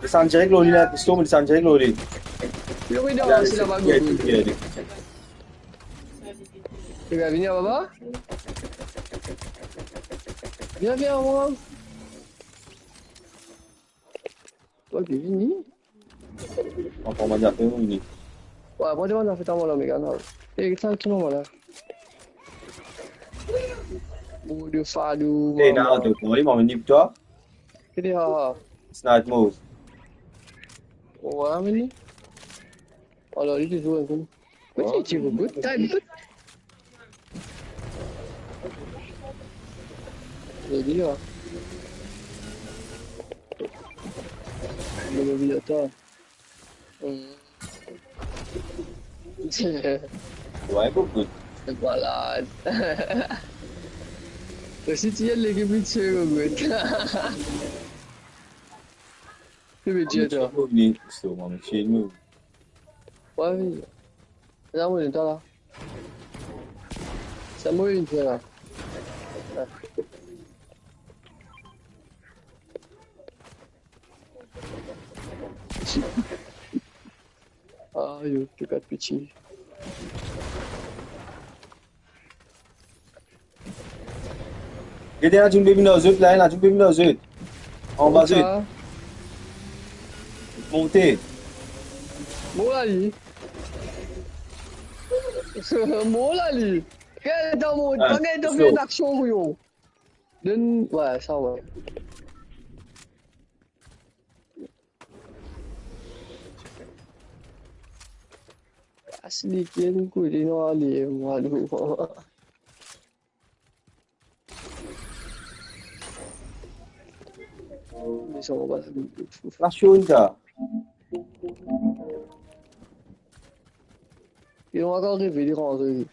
Desann direk lor li la, piston, desann direk lor li. Yo, vini, la, se laba, gogo. Vini, papa. Vini, vini, mwa. Twa ki vini? Ankor, mo dir ape, vini. Wi, mo dir, mo fer twa mwa la, Megan, la. E, sa, ki moman la? Bout de fadou, mama. E, non, to, kouma li, mo vini pou twa. Ki li, ha, ha. Snipe move. Wi, vini. Alor, li touzour enn kou. Kot li ti, kot? Time, kot? Li la. Li la, li la, atann. Hmm. Wi, kot? Se pa la. Osi, ti ena lekip li ti, kot? Ki vedir, twa? Mo vini, so, mo vini. Wi, wi. La, mo, li la. Sa mo vinn fer la. Ayo, tou kat piti. Gete, ena dimoun pe vinn ar zot la, ena dimoun pe vinn ar zot. Anba zot. Monte. Mo la li. Mo la li. Gete, dan mo, pa gete, fer laksion, yo. Donn, wi, sa, wi. Kas li, ki enn kote, non, ale, mwa, nou. Laksion, sa. Yo, ankor reve, li rantre.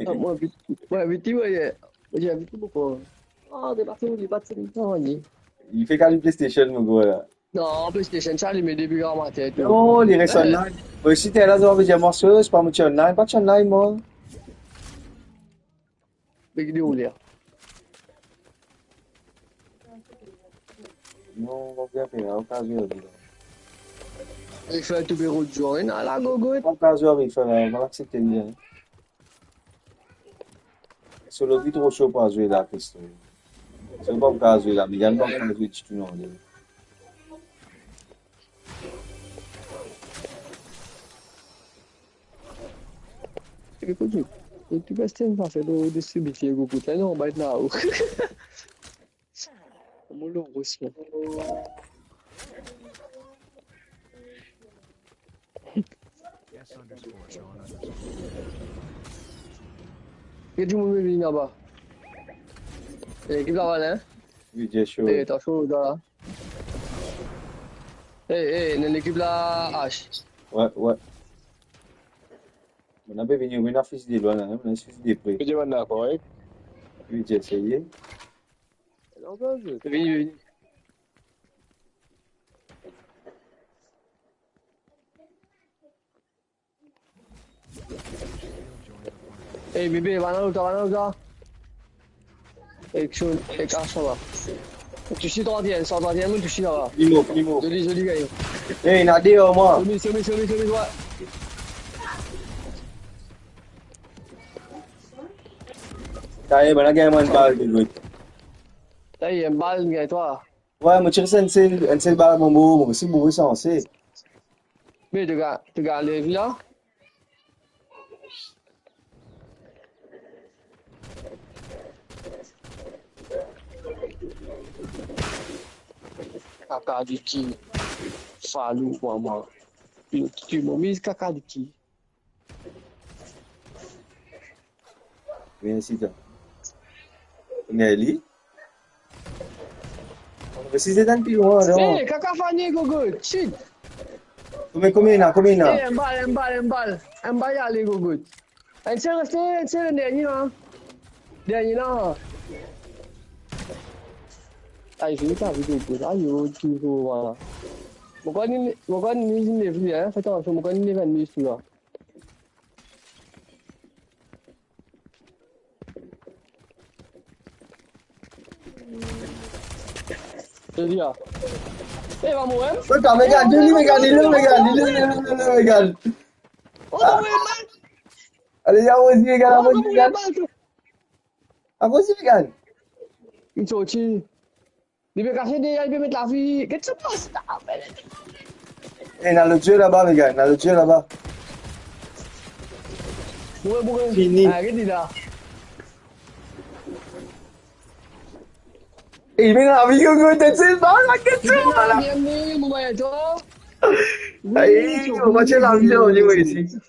Ah, mo, vit, mo, vit, mo, ye. Mo, ye, vit, mo, ko. Ah, de partou, li pa ti tan, li. Li fer kalm PlayStation, mo gro, la. Non, PlayStation, sa, li met depi gramatin, tou. Non, li res online. Mo, si ti la, sa vedir, mo, se pa mo ti online, pa ti online, mo. Be ki li ou li la. Non, pa bien fer, okazion li la. Li fer tou be rod zwa, ena la gogo. Okazion li fer la, mo aksepte li, hein. So, li tro so pou al zwe la, Christo. So, pa pou al zwe la, Megan pa pou al zwe ditou, non, li. Ekout, ou ti pe stenn pa fer distribite group la, non, bayt na ou. Mo lon ros la. Ki dimoun vinn laba? Lekip laba, hein? Wi, bien sir. Eh, atansion, la. Eh, eh, ena lekip la, Ash. Wi, wi. Bann la pe vini, wi, ena fizi de lwin la, ena fizi de pre. Ki dimoun la, korek? Wi, bien sir. Vini, vini. Ey, bebe, bann la, bann la. Ek so, ek sa va. Tousi trant et un, sa trant et un, tousi sa va. Primo, primo. Zoli, zoli, gagn. Ey, ena de ar mwa. Somi, somi, somi, somi, twa. Sa ye, bann la gagn mwa enn bal, Gogod. Sa ye, enn bal, gagn twa. Wi, mo ti res enn sel, enn sel bal, mo mouri, mo osi mouri sanse. Me to ga-, to gagn lev la. Kaka de ki, falou pou mwa. Ki mo miz kaka de ki. Mersi, ta. Nelly. Mersi, se dan pi lwin, non? Ey, kaka fane, Gogod. Shit. Konbien, konbien ena, konbien ena? Ey, enn bal, enn bal, enn bal. Enn bal ale, Gogod. Enn sel reste, enn sel, dernie la. Dernie la. Ay, fini ta vi, Gogod. Ay, yo, touzour, vwala. Mo konn, mo konn, ni, ni, ni, hein, fer atansion, mo konn, ni, ni, ni, la. Ey, va mor, hein? Ey, ta, Megan, vini, Megan, vini, Megan, vini, vini, vini, Megan. Oh, ah. Megan. Ale, ya, avanse, Megan, oh, avanse, Megan. Megan. Avanse, Megan. Li sorti. Li pe kase deryer, li pe met lavi. Get sa pas la. Ey, ena lot zwe laba, Megan, ena lot zwe laba. Boure, boure. Fini. Ah, get li la. Ey, li met lavi, yo, yo, tete, se pa la, get sa, la. Bienvenue, mon maestro. Ay, wi, on va tirer la vie, on est ici.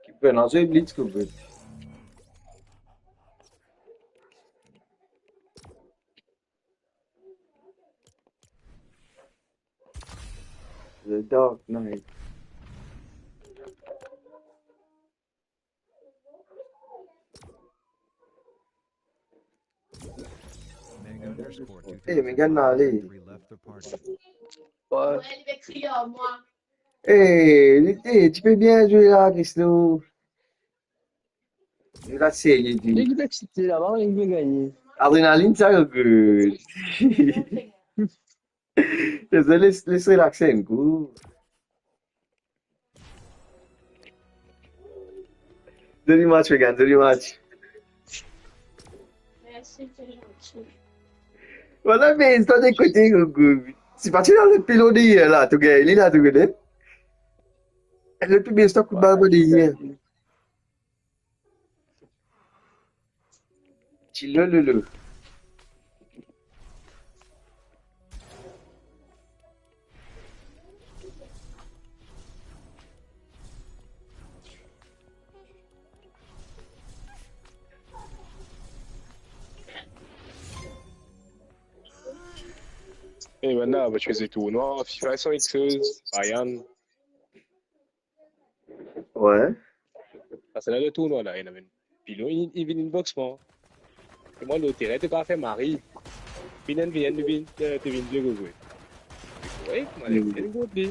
Ki pena zwe blitz, Gogod. The Dark Knight. Ey, Megan, ale. Wi. Ey, li, ey, ti pe bien zwe la, Christo. Li la serye, li. Li ki pe tite laba, li ki pe gagne. Adrenalin sa, Gogod. Les, les, les relaxe enn kou. Zoli match, Megan, zoli match. Mersi, se zanti. Vwala, me, twa de kote, Gogod. Si pa ti ena lot pilon deryer la, to gagn li la, to gagn li. Lot pe bien, twa kout bal deryer. Ti lolo. E bann la, va ti fer tournwa, FIFA san X, Bayern. Wi. Parski la, le tournwa la, ena enn pilon, li, li vinn inbox mwa. E mwa, lor terin, to kapav fer mari. Vinn enn vinn, vinn, eh, to vinn de Gogod. Wi, mwa, li vinn Gogod li.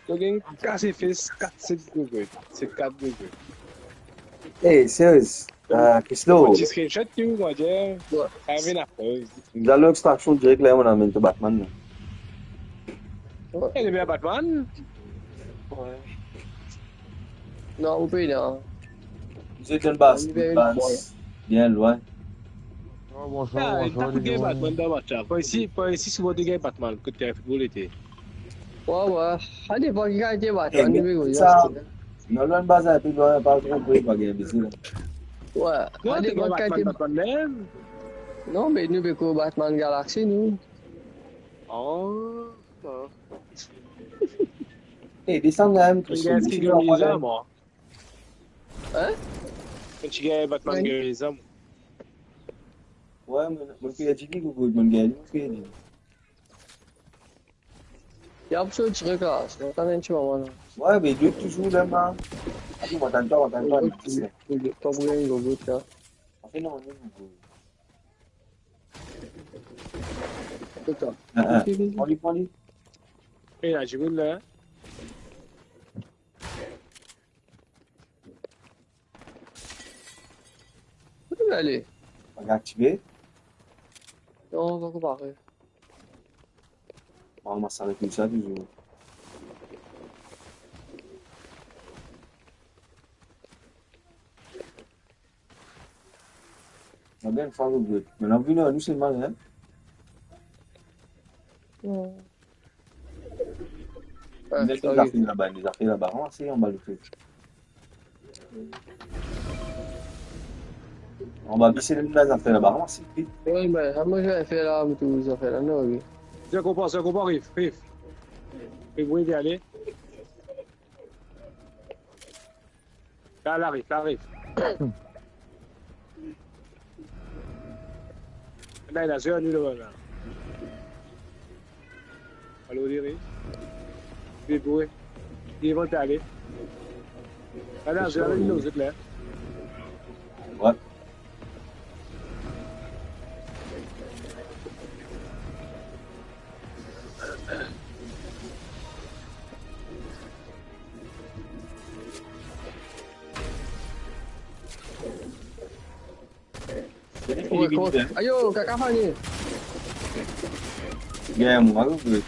To gagn kas fes, kat set Gogod. Set kat Gogod. Ey, serious. Ah, Christo. Ti screenshot tou, mwa, dir. Wi. Sa vinn apre. Gagn extraction direk la, mo amenn to Batman la. Wi. E, li bien Batman? Wi. Non, ou pe, non. Zot enn bas, li bien, bas. Bien lwin. Ah, bonswar, ah, bonswar, li gagn Batman dan match la. Pa isi, pa isi, souvan li gagn Batman, kot terinn foutbol ete. Wi, wi. Sa depan ki kalite Batman, eh, li pe gagn sa. Non, lwin baz, enn pe lwin, pa tro pre, pa gagn bizin la. Wi, non, sa depan ki kalite Batman mem. Non, me nou pe koz Batman Galaxy, nou. Oh, oh. Eh, desann la mem, Christo. Gagn ti gagn lezam, mwa. Hein? Gagn ti gagn Batman, gagn lezam. Ouais, mo, mo perdi li, Gogo, mo gagn li, mo perdi li. Ya pou so ti rekas, mo tann enn ti moman la. Ouais, me li touzour la, man. Atann, mo tann twa, mo tann twa, mo tann twa. Pran pou gagn Gogo, sa. Anfin, non, non, non. Atann. Ah, ah. Pran li, pran li. Eh, la, dimoun la. Kot li ale? Pa gagn aktive? Non, pankor pare. Bon, mo sava koumsa touzour. Mo bien fwa, Gogo. Me nou vinn, nou se mal, hein? Non. Ah, met sa, wi. Zafer laba, zafer laba, ranse anba lefet. Anba, bese limem zafer laba, ranse vit. Wi, ben, sa mo fer la, mo trouv zafer la, non, wi. Zot konpran, zot konpran, Riff, Riff. Riff, wi, ale. La, la, Riff, la, Riff. La, la, zot inn ale la. Alo, Riff. Wi, boue. Li vinn ale. La, la, zot inn ale, zot la. Ouais. Ayo, kaka fane. Gagn mwa, wi.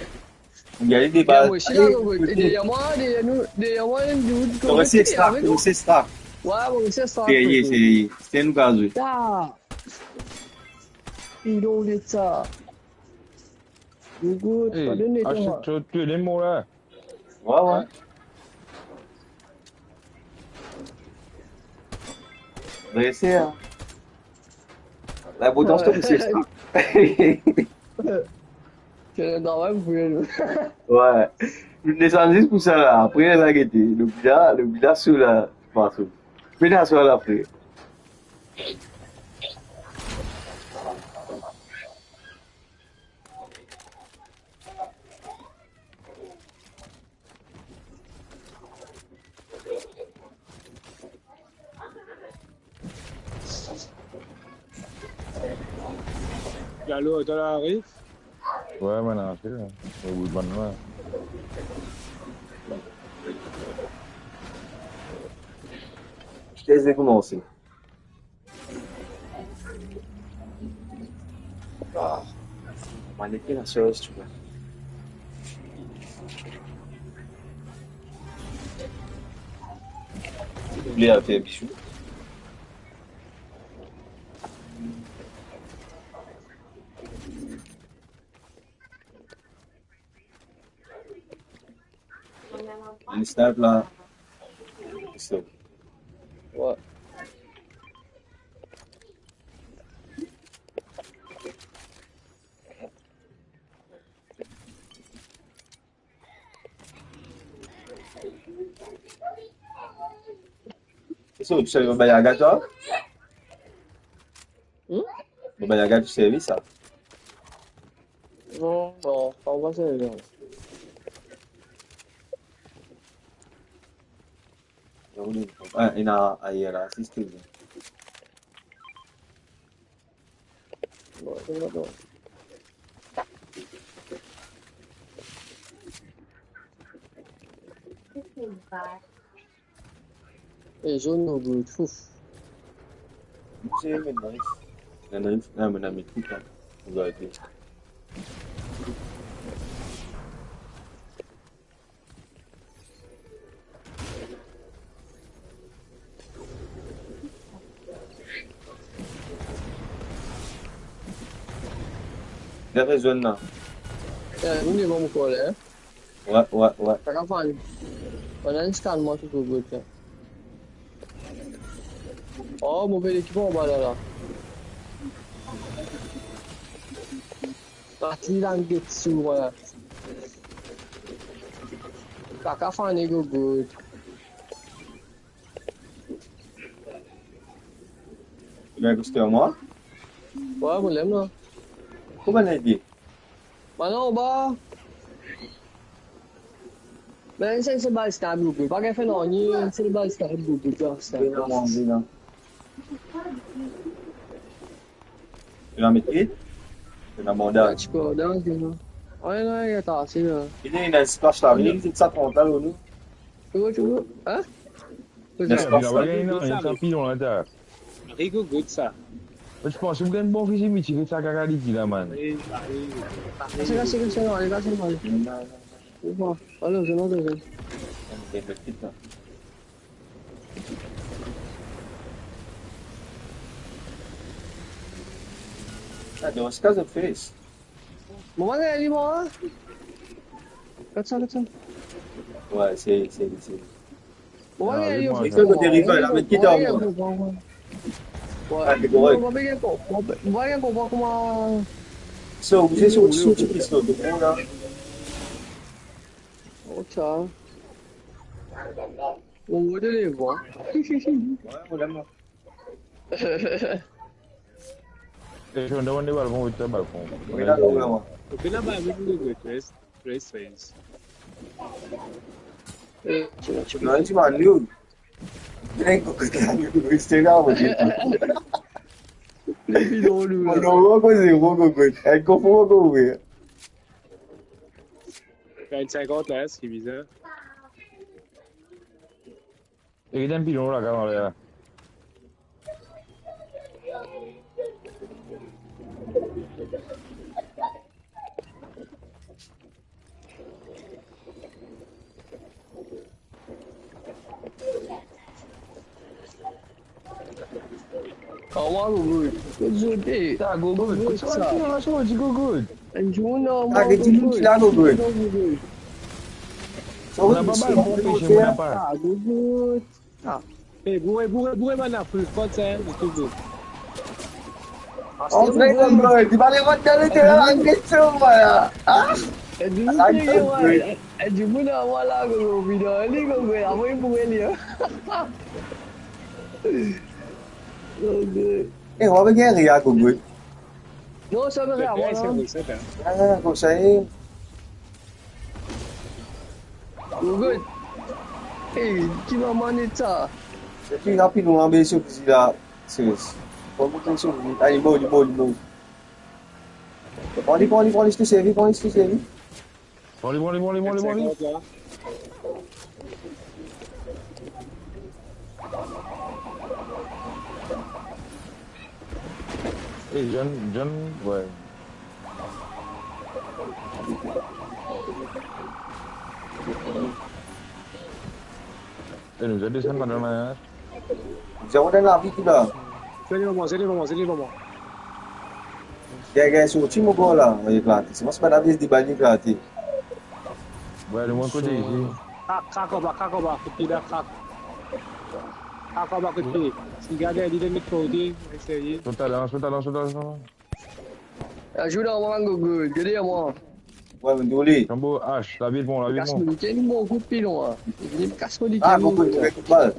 Gagn li deba. Gagn mwa, isi la, wi. Deryer mwa, deryer nou, deryer mwa, enn doud. Mo resi extra, mo resi extra. Ouais, mo resi extra. Serye, serye. Serye nou kapav zwe. Ta. Li donn li sa. Gogo, pa donn li twa. Achete, to, to, de mo la. Ouais, ouais. Drese, hein. Linportans to, se sa. Se le travay pou fer nou. Ouais. Nou desann zis pou sa la. Apre, la gete. Lobi la, lobi la sou la. Pa sou. Fini aswar la, frer. Lalo, to la, Riff? Ouais, mo la arive la. Obout bann la. Ti les li koumanse. Ah, maneke la soz, tu vois. Li al fer bizou. Li start la. Stop. Ouais. Eso, tu servi pa Yaga, twa? Hmm? Baba Yaga, tu servi sa? Non, non, pa, pa servi, non. Ah, ena ayer la, si, si. Bon, ena, bon. E zone nou bout, ouf. Se ena knife. Ena knife, non, me ena met kit la. Ou doit arete. Gete zone la. Eh, nou devan mo kor la, hein. Ouais, ouais, ouais. Sa kapav ale. Pandan enn scan mwa tou pou bout la. Oh, move lekip anba la, la. Parti la, get sou, voilà. Kaka fane gogo. Bien, koste mwa? Wi, mo la la. Kouma nage? Bann anba. Me sa, se bal stab, gogo. Pa gagn fer nanye, se bal stab, gogo, stab. Bien, bien, bien. Ena met ki? Ena bandaz. Ti kor dan, non. Wi, non, ena ase la. Ena, ena splash la, wi, se sa trant la, nou. Ti kor, ti kor. Hein? Ena splash la. Ena, ena, ena pilon la, ta. Rigo gout sa. Mo ti panse ou gagn bon fizi, me ti ret sa kaka li di la, man. Wi, wi, wi. Kase, kase, kase, non, ale, kase, non, ale. Non, non, non. Bon, ale, se bon, se bon. Ah, dans ce cas, the face. Mo pa gagn li, mwa. Kat sa, kat sa. Wi, se, se, se. Mo pa gagn li, an fet. Kote rival la, met ki dan mwa. Wi. Ah, se korek. Mo pa gagn konpran, mo pa gagn konpran kouma. So, ou se sou, sou ti plis, non, de bon la. Oh, sa. Mo rod devan. Wi, mo la, mwa. E, si on demann li balkon, wi, to balkon. Wi, la, wi, wi. Oke, la, ba, wi, wi, wi, tres, tres, tres. E, ti la, ti la. Non, ti la, nou. E, kote la, nou, reste la, mo dir. Depi lor nou la. Mo, non, mo, koze, mo, mo, mo. E, konpran, mo, mo, wi. Gagn sinkant la, se ki bizar. E, get enn pilon la, kamarad la. Awa, gogo. Kot zot, e? Sa, gogo, kot sa, sa. Kot sa, sa, gogo. Enn dimoun, non, ah, get dimoun ki la, gogo. Sa, gogo. Napa bal pou anpese, napa. Sa, gogo. Ah. E, boure, boure, boure, bann la, full force, hein, de tout bout. Antre, gogo, li pa le rant dan le terin, la, get so, vwala. Ah. E, dimoun, la, e, dimoun, vwala, gogo, bidon, li, gogo, apre, li boure, li, hein. Gogo. E, ou ave gagn ria, gogo. Non, sa, non, sa, non. Ah, konsa, e. Gogo. E, ki mama net sa? Se ki rapid, nou anbe so fizi la. Se, se. Pran so fizi. Ay, li mor, li mor, li mor. Pran li, pran li, pran li, si to servi, pran li, si to servi. Pran li, pran li, pran li, pran li, pran li. E, John, John, wi. E, nou desann madanm la. Zero dan lavi, tou la. Zet li, mama, zet li, mama, zet li, mama. Gagn, gagn sorti, mo gars la, nou eklate. Se mwa, se pa lavi, se debann eklate. Wi, le mwa kote isi. Krak, krak anba, krak anba, kout pie la, krak. Krak anba, kout pie. Si gard li, li met kote, serye. Sot la, sot la, sot la, sot la. Azout dan mwa, gogo, gete mwa. Wi, mo doule. Tanbo, H, lavi bon, lavi bon. Kas mo likenn, mo kout pilon, hein. Li kas mo likenn. Ah, gogo, mo kout bal.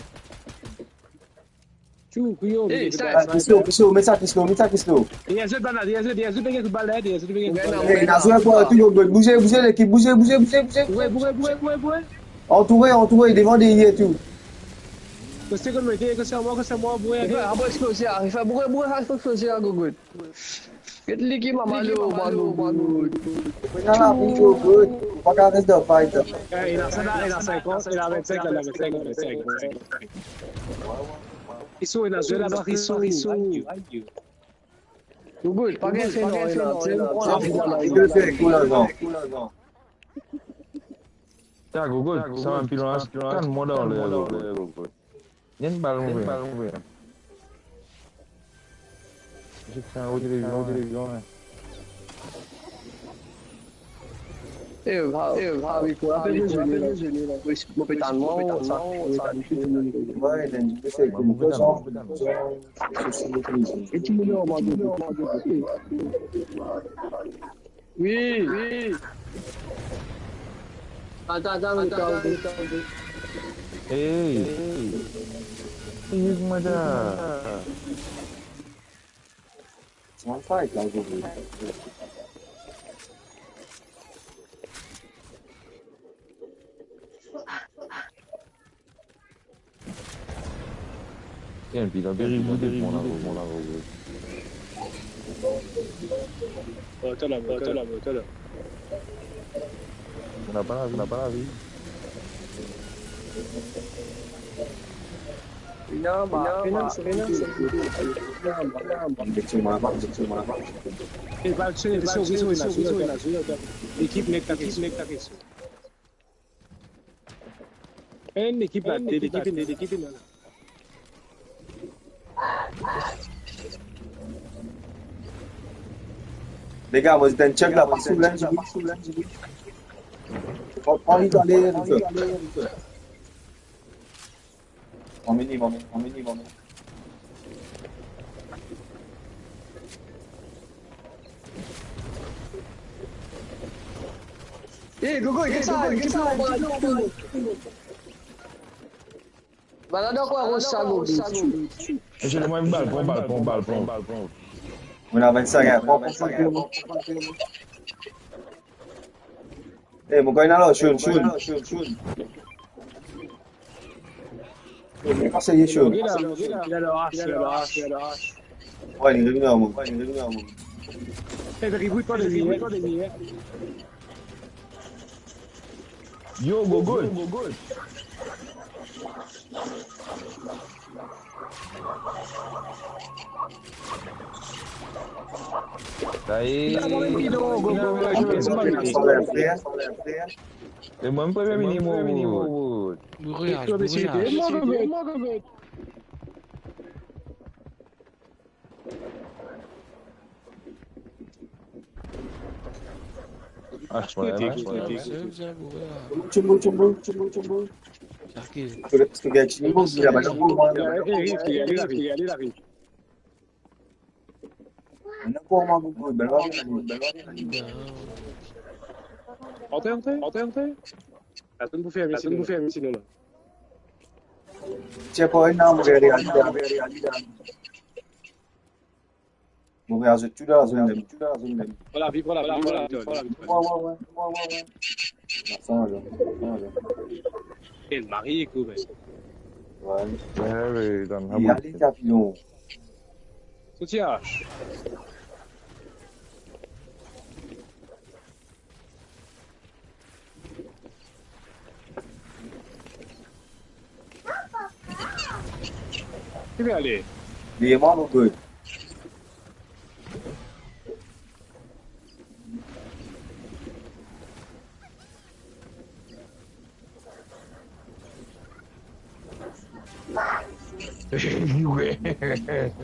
Tou, kouyon, eh, sa, sa, sa, Kislo, Kislo, met sa, Kislo, met sa, Kislo. Deryer zot, bann la, deryer zot, deryer zot, deryer zot, bal la, deryer zot, deryer zot. Wi, non, bouze, bouze, bouze, bouze, bouze, bouze, bouze. Boure, boure, boure, boure, boure. Antoure, antoure, devan, deryer, tou. Koste kot mete, koste mwa, koste mwa, boure, boure, boure, boure, gogo. Get li ki mama lo, mama lo, mama lo. Ena la, wi, gogo. Pa kapav res dan fight. Eh, ena sa la, ena sinkant, ena vennsenk, ena vennsenk, ena vennsenk. Iso, ena zwe laba, iso, iso. Gogo, pa gagn fer non, ena, ena. Sa, gogo, sa bann pilon la, kalm mwa dan le, gogo. Li enn bal move. Li enn bal move. Misye fer enn rod televizion, televizion, hein. Eh, va, eh, va, wi, pou apel zot la. Wi, mo pe tann mwa, sa, mo pe tann tou dimoun. Wi, li enn pe fer koumsa. E dimoun la, mo pe tann. Wi, wi. Atann, atann, atann, atann. Hey! Hey! Hey, manda! Ti mann pa ek la, zo. Tiens, pi la, veri, veri, bon, la, bon, la, bon. Atann la, atann la, atann la. Ena pa lavi, ena pa lavi. Non, ma, non, ma, non, ma, non, ma. E pa, se, se, se, se, se, se, se. Lekip nek la kestion. Enn lekip la, de lekip, enn lekip la. Lega, mo ti tann check la, pa sou lenn, pa sou lenn. Pran, pran li dan le, Rico. Pran mini, pran mini, pran mini, pran mini. Eh, Gogo, get sa, get sa, get sa. Bann la dan kwin roz sa, Gogo. Ese, mwa, enn bal, pran bal, pran bal, pran. Mo ena vennsenk, pran, pran, pran, pran. Eh, mo gagn alor, Sean, Sean. Mo pa serye, Sean. Li la, li la, li la, li la. Ouais, li revini ar mwa, ouais, li revini ar mwa. Eh, reboot pa de li, hein. Yo, Gogo. Sa e. E mwa, premie mini mo. Bourraz, bourraz. Ah, je connais pas, je connais pas. Tchombo, tchombo, tchombo, tchombo. Sarkis. Parce que, parce que gars, tu me dis, il a pas de problème, il a pas de problème. Antre, antre, antre, antre. Atann pou fer, atann pou fer, sinon la. Tiens, pour une arme, regardez, regardez, regardez. Bon, mais ajoute tout dans la zone même. Voilà, viv, voilà, viv, voilà, viv, voilà. Ouais, ouais, ouais, ouais, ouais, ouais. Attends, là, attends, là. Eh, le mari, écoute, ben. Ouais. Ouais, ouais, dans la boucle. Allez, Capillon. Soutien. Ki pe ale? Li e mwa, mo bout.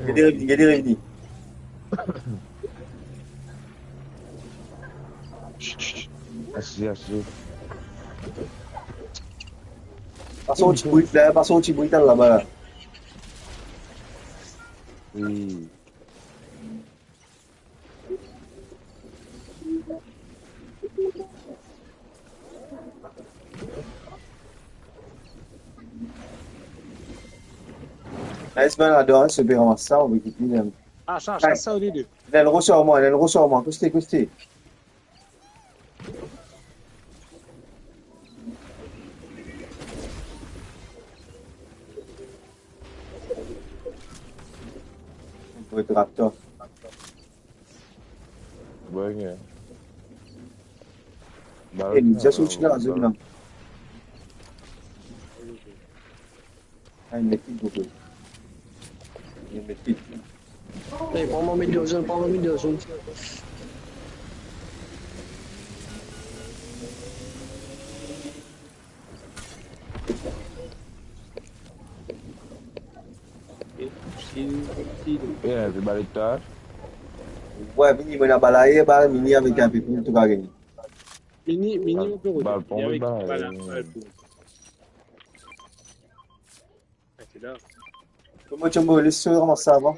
Gete revini, gete revini. Asize, asize. Pa sorti bri la, pa sorti bri la laba la. Wi. Nice, ben, adan, se pe ramas sa, on pe kit li mem. Ah, sa, sa, sa, ou li de. Ena enn ros ar mwa, ena enn ros ar mwa. Koste, koste. Pou trap to. Bon, bien. Eh, li ti sorti dan la zone la. Ah, li met kit, Gogo. Li met kit. Eh, pran mwa middle zone, pran mwa middle zone. Eh, se bale ta. Wi, vini, mo ena bal ayer, bal mini avek enn pe pli, tou gagn. Mini, mini, bal, on pe rod. Bal pon, avek bal, bal, eh, bal pon. Ah, se la. Kouma ti mo les ramas sa avan?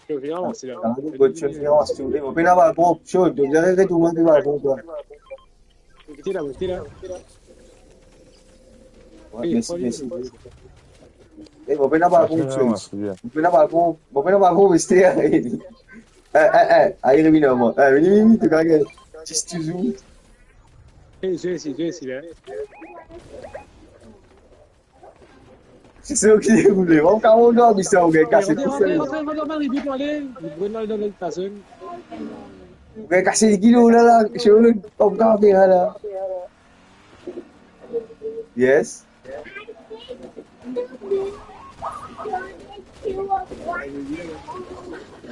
Ti vinn ramas la. Ah, bon, ti vinn ramas tou. Eh, mo pena bal pon, chaud. Donk, deryer tou, mo pena bal pon, twa. Ti la, ti la. Wi, mersi, mersi. Eh, mo pena balkon, mo pena balkon, mo pena balkon, reste. Eh, eh, eh, aye, revinn, mo. Eh, vini, vini, tou kage. Ti touzour. Eh, zwe isi, zwe isi la. Si se ou ki deroule, ou kapav gagn sa, ou gagn kase tou sel. Ou gagn kase li kilo la, la, si ou pa kapav fer la. Yes.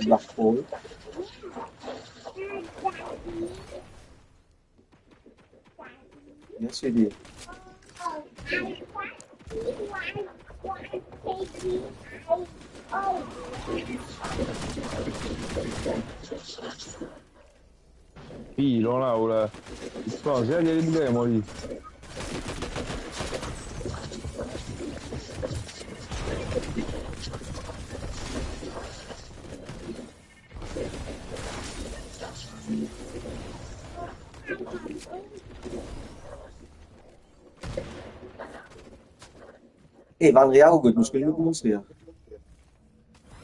Black hole. Bien sir li. Pilon la, ou la. Li panze, li, li, li, mo li. Eh, Vandria, ou gagn, mo koumans fer.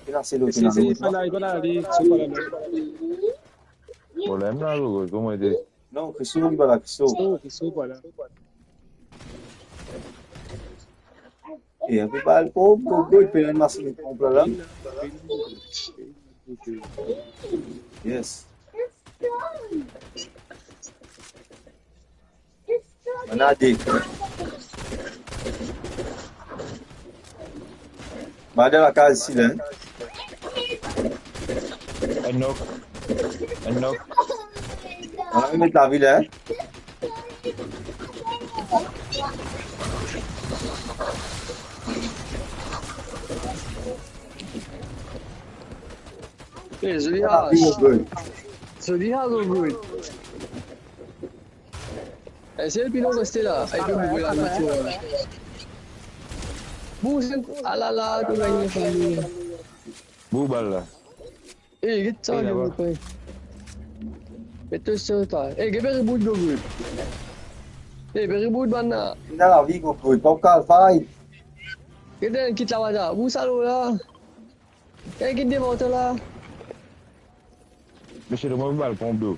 Ena selo, ena selo. Problem la, Gogo, kouma ete? Non, Christo, li pa la, Christo. Christo, Christo, pa la. E, enn pe bal ponp, Gogo, li pena enn masin ponp la, la. Yes. Ann ale. Ba dan lakaz isi la, hein. Enn nok. Enn nok. Ann al met lavil, hein. Eh, zoli, ah, zoli, ah, zoli. Esey pilon reste la. Ay, pe boule la, zot la. Bon, se, ah la la, to gagn fami. Boul bal la. Eh, get sa, eh, laba. Met to sir ta. Eh, get be reboot, Gogo. Eh, be reboot, bann la. Ena lavi, Gogo, pa kapav fight. Get enn kit laba la. Boul sa la. Enn kit devan to la. Misie, donn mwa bal ponp, bro.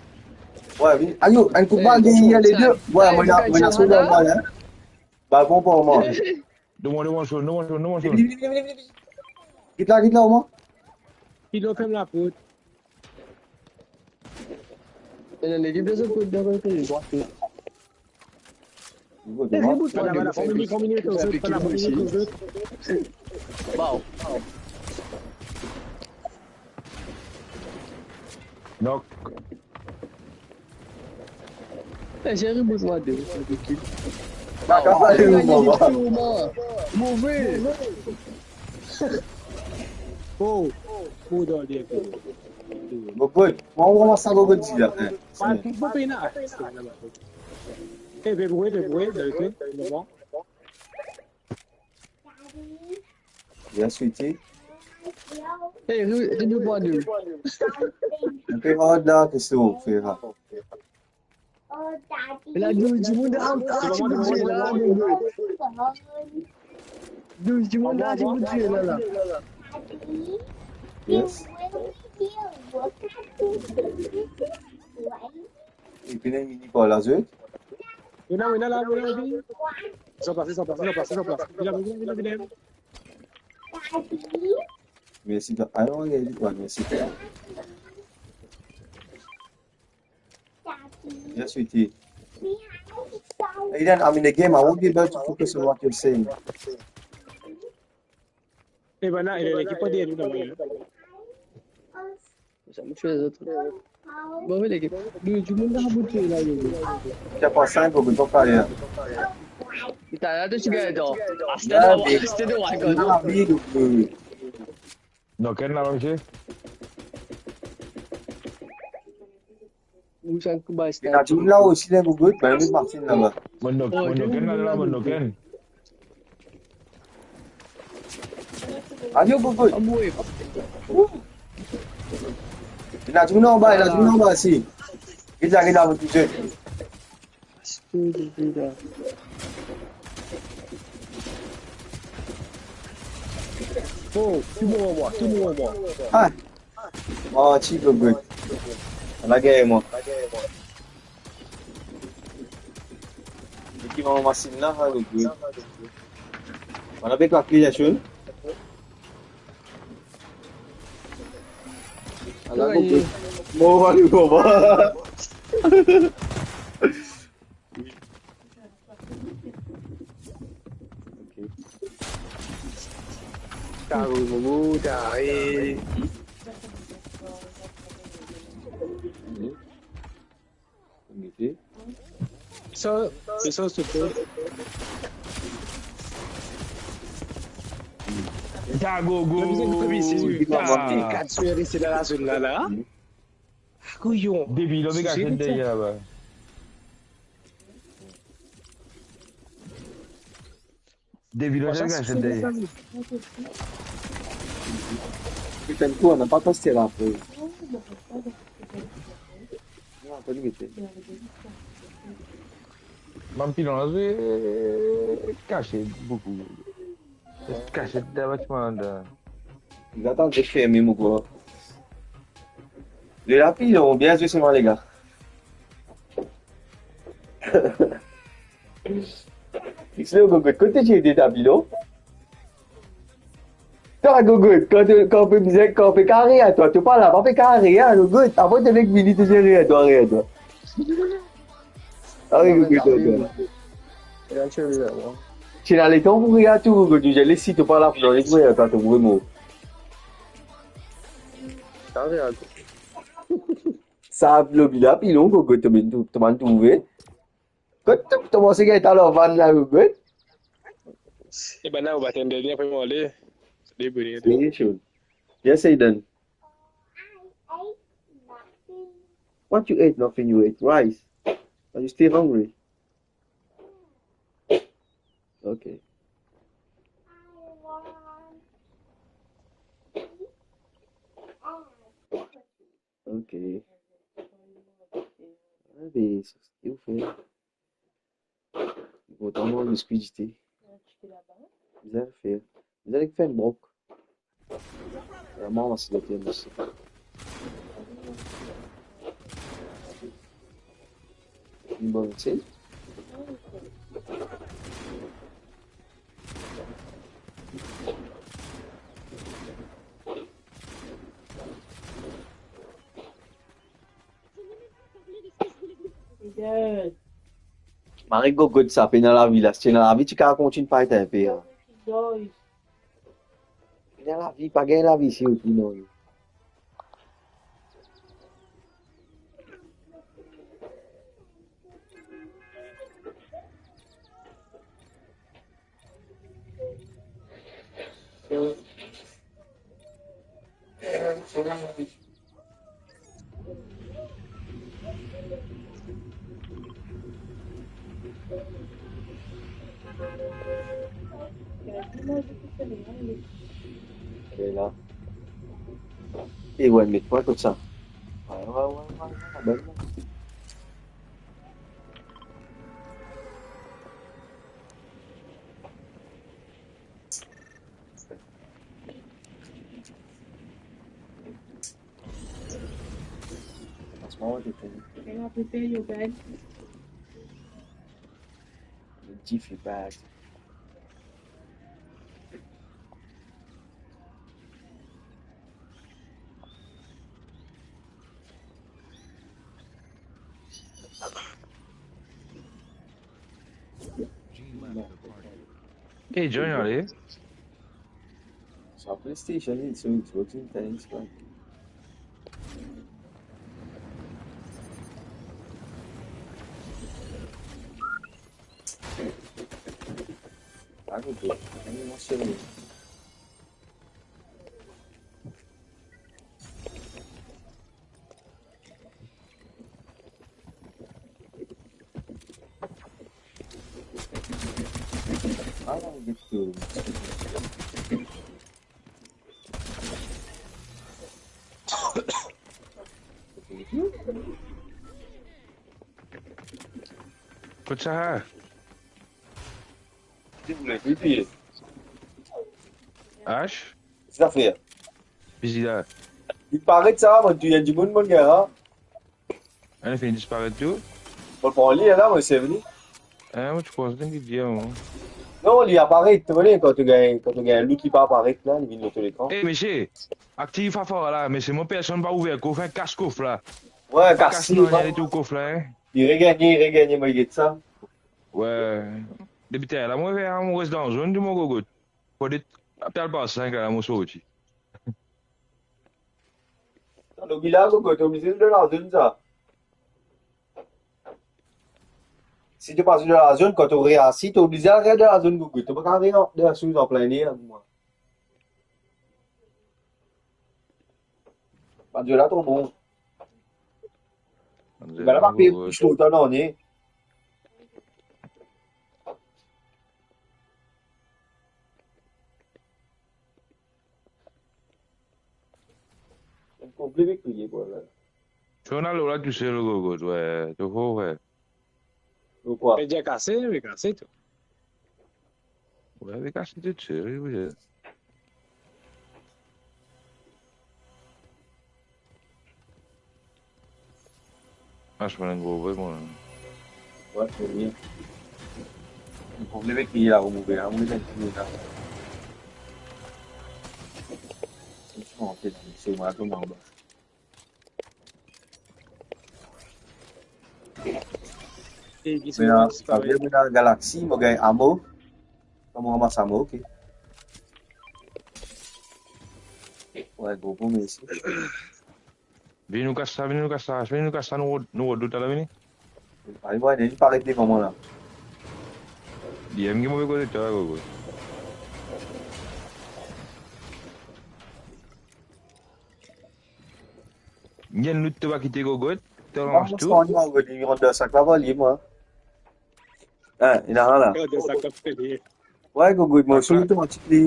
Wi, vini. Ayo, enn kout bal deryer le de. Wi, mo ena, mo ena so dan bal, hein. Bal ponp pou mwa. Donn mwa, donn mwa zone, donn mwa zone, donn mwa zone. Vini, vini, vini, vini, vini. Kit la, kit la, omwin. Pilon ferm laport. Ena lekip de zot kot, dan kot, drwat la. Reboot, reboot, reboot. Wow. Nok. Eh, j'ai reboot, moi, deux. Move. Oh, oh, dan le. Bon, bon, bon, sa va, bon, dir la. Hein. Eh, be boule, be boule, dan le, bon. Bien, sweetie. Eh, re-, reboot mwa de. Enn pe rod la, kisa ou fer la? La douz dimoun, ah, ah, ti bout die la, mon gars. Douz dimoun la, ti bout die la, la. Yes. Epi, ena mini par la, zot. Vinn la, vinn la, vinn la, vinn la. Sa pase, sa pase, sa pase, sa pase. Vinn la, vinn la, vinn la, vinn la. Mersi, ta-, ah non, li, wi, mersi. Yes, sweetie. Aiden, I'm in the game. I won't be able to focus on what you're saying. Eh ben là, il y a l'équipe derrière nous, là-bas, hein. Sa mo tue zot. Bon, vinn lekip. Douz dimoun la bout la, yo. Ti pas sink, ou pe pa ale. Putain, là, tu gagnes, toi. Ah, c'était droit, c'était droit, quoi. Non, ken la, misie? Ou sa kou bay. Ena dimoun la osi, la, Gogo, ba, met Martin laba. Mo nok, mo nok enn la, mo nok enn. Adio, Gogo. Ena dimoun anba, ena dimoun anba, si. Get la, get la, mo touzour. Oh, tou mour ar mwa, tou mour ar mwa. Ah. Oh, ti gogo. Ala gagn mwa. Ki mama masinn la, ha, gogo. Ala pe krak li, Jason. Ala, gogo. Mo, ale, mo, mo. Ok. Taru, Momo, taru. Mete. Sa, se sa, se pa. Tagogo. Wi, wi, wi. Kat swer isi dan lazone la, la. Kouyon. Depi, li pe gagn deryer laba. Depi, li pe gagn deryer. Putain, kou, on n'a pas testé la, après. Non, pas limité. Bann pilon la, se kase boukou. Kase dan batiman la. Li atann zot ferme, mo krwar. Le lapilon, bien zwe selman, lega. Fix le gogot, kot to ti ete lapilon? Twa, gogot, kan to, kan pe bizin, kan pe kare a twa, to pa la, pa pe kare a, gogot. Apre to nek vini, to dir, "Re a twa, re a twa." Awe, gogot, gogot. Ti ena letan pou re a tou, gogot. Les si to pa la pou dan letan, to pou mor. Sa, lobi la, pilon, gogot, to, to, to bann trouve. Kot to, to panse gagn talon vann la, gogot? E bann la, ou pa tann dernie, apre mo ale. Debrouye. Serye, Sean. Yes, Aiden. What you ate? Nothing, you ate rice. Are you still hungry? Okay. Okay. Ah, be, sa, sa ki ou fer? Pourtan, mo, mo speed ete. Bizin fer. Bizin fer enn brok. Vremem, se le pli mesi. Enn bon, ti. Mari gogot sa, pena lavi la. Si ti ena lavi, ti kav kontign pait inpe, an. Pena lavi, pa gagn lavi isi, non. Ela. E, wi, met pwin kot sa. Wi, wi, wi, wi, wi, bon. Franchman, wi, wi. Ela, prepare your bed. Jiffy bag. Hey, join, ale. Sa PlayStation li, so Xbox li, thanks, man. Agout, agout, mon seri. Ah, get to. Kot sa? Ki boule, ki touye? H? Sa fer. Fizi la. Li paret sa, mo touye dimoun, mo gagn la. Enn finn disparet tou? Mo pran li la, mo servi li. Hein, mo ti pans li dir, mwa. Non, li aparet, to kone, kan to gagn, kan to gagn loot, li pa aparet la, li vinn lor to lekran. Eh, misie, aktiv fafar la, misie, mo personn pa ouver kof, hein, kas kof la. Wi, kas li, li tou kof la, hein. Li regagne, li regagne, mo get sa. Wi. Depi tel la, mo fer, mo res dan zone, di mo gogot. Fode, apel par sink la, mo sorti. Lobi la, gogo, to oblize dan lazone sa. Si to pa dan lazone, kan to reasi, to oblize al dan lazone, gogo. To pa kav reasi dan plin er, mwa. Bann zwe la tro bon. Bann zwe la, pa pe plis lontan, non, ne? Enn konpli vekriye, bro, la. Ti ena lor la tousel, gogo, wi, to for, wi. Pourkwa? Li deza kase, li kase tou. Wi, li kase tousel, wi, wi. Ah, je prends un gros bruit, moi. Ouais, c'est bien. Le problème avec lui, il a remonté, hein, on est dans le, là. C'est moi, c'est moi, c'est moi, c'est moi. E ki... Me la, disparet. Sa vinn, me la Galaxy, mo gagn amo. Kan mo ramas amo, ok. Wi, gro, gro mersi. Vini nou kas sa, vini nou kas sa, vini nou kas sa, nou rod, nou rod, nou tala vini. Ayo, wi, li paret devan mwa la. Li enn ki move kote twa, gogo. Enn loot to pa kite, gogo, to ranmas tou. Non, mo soign mwa, gogo, li rant dan sak la, pa li, mwa. Hein, ena la. Rant dan sak la, pa li. Wi, gogo, mo soign otomatik li.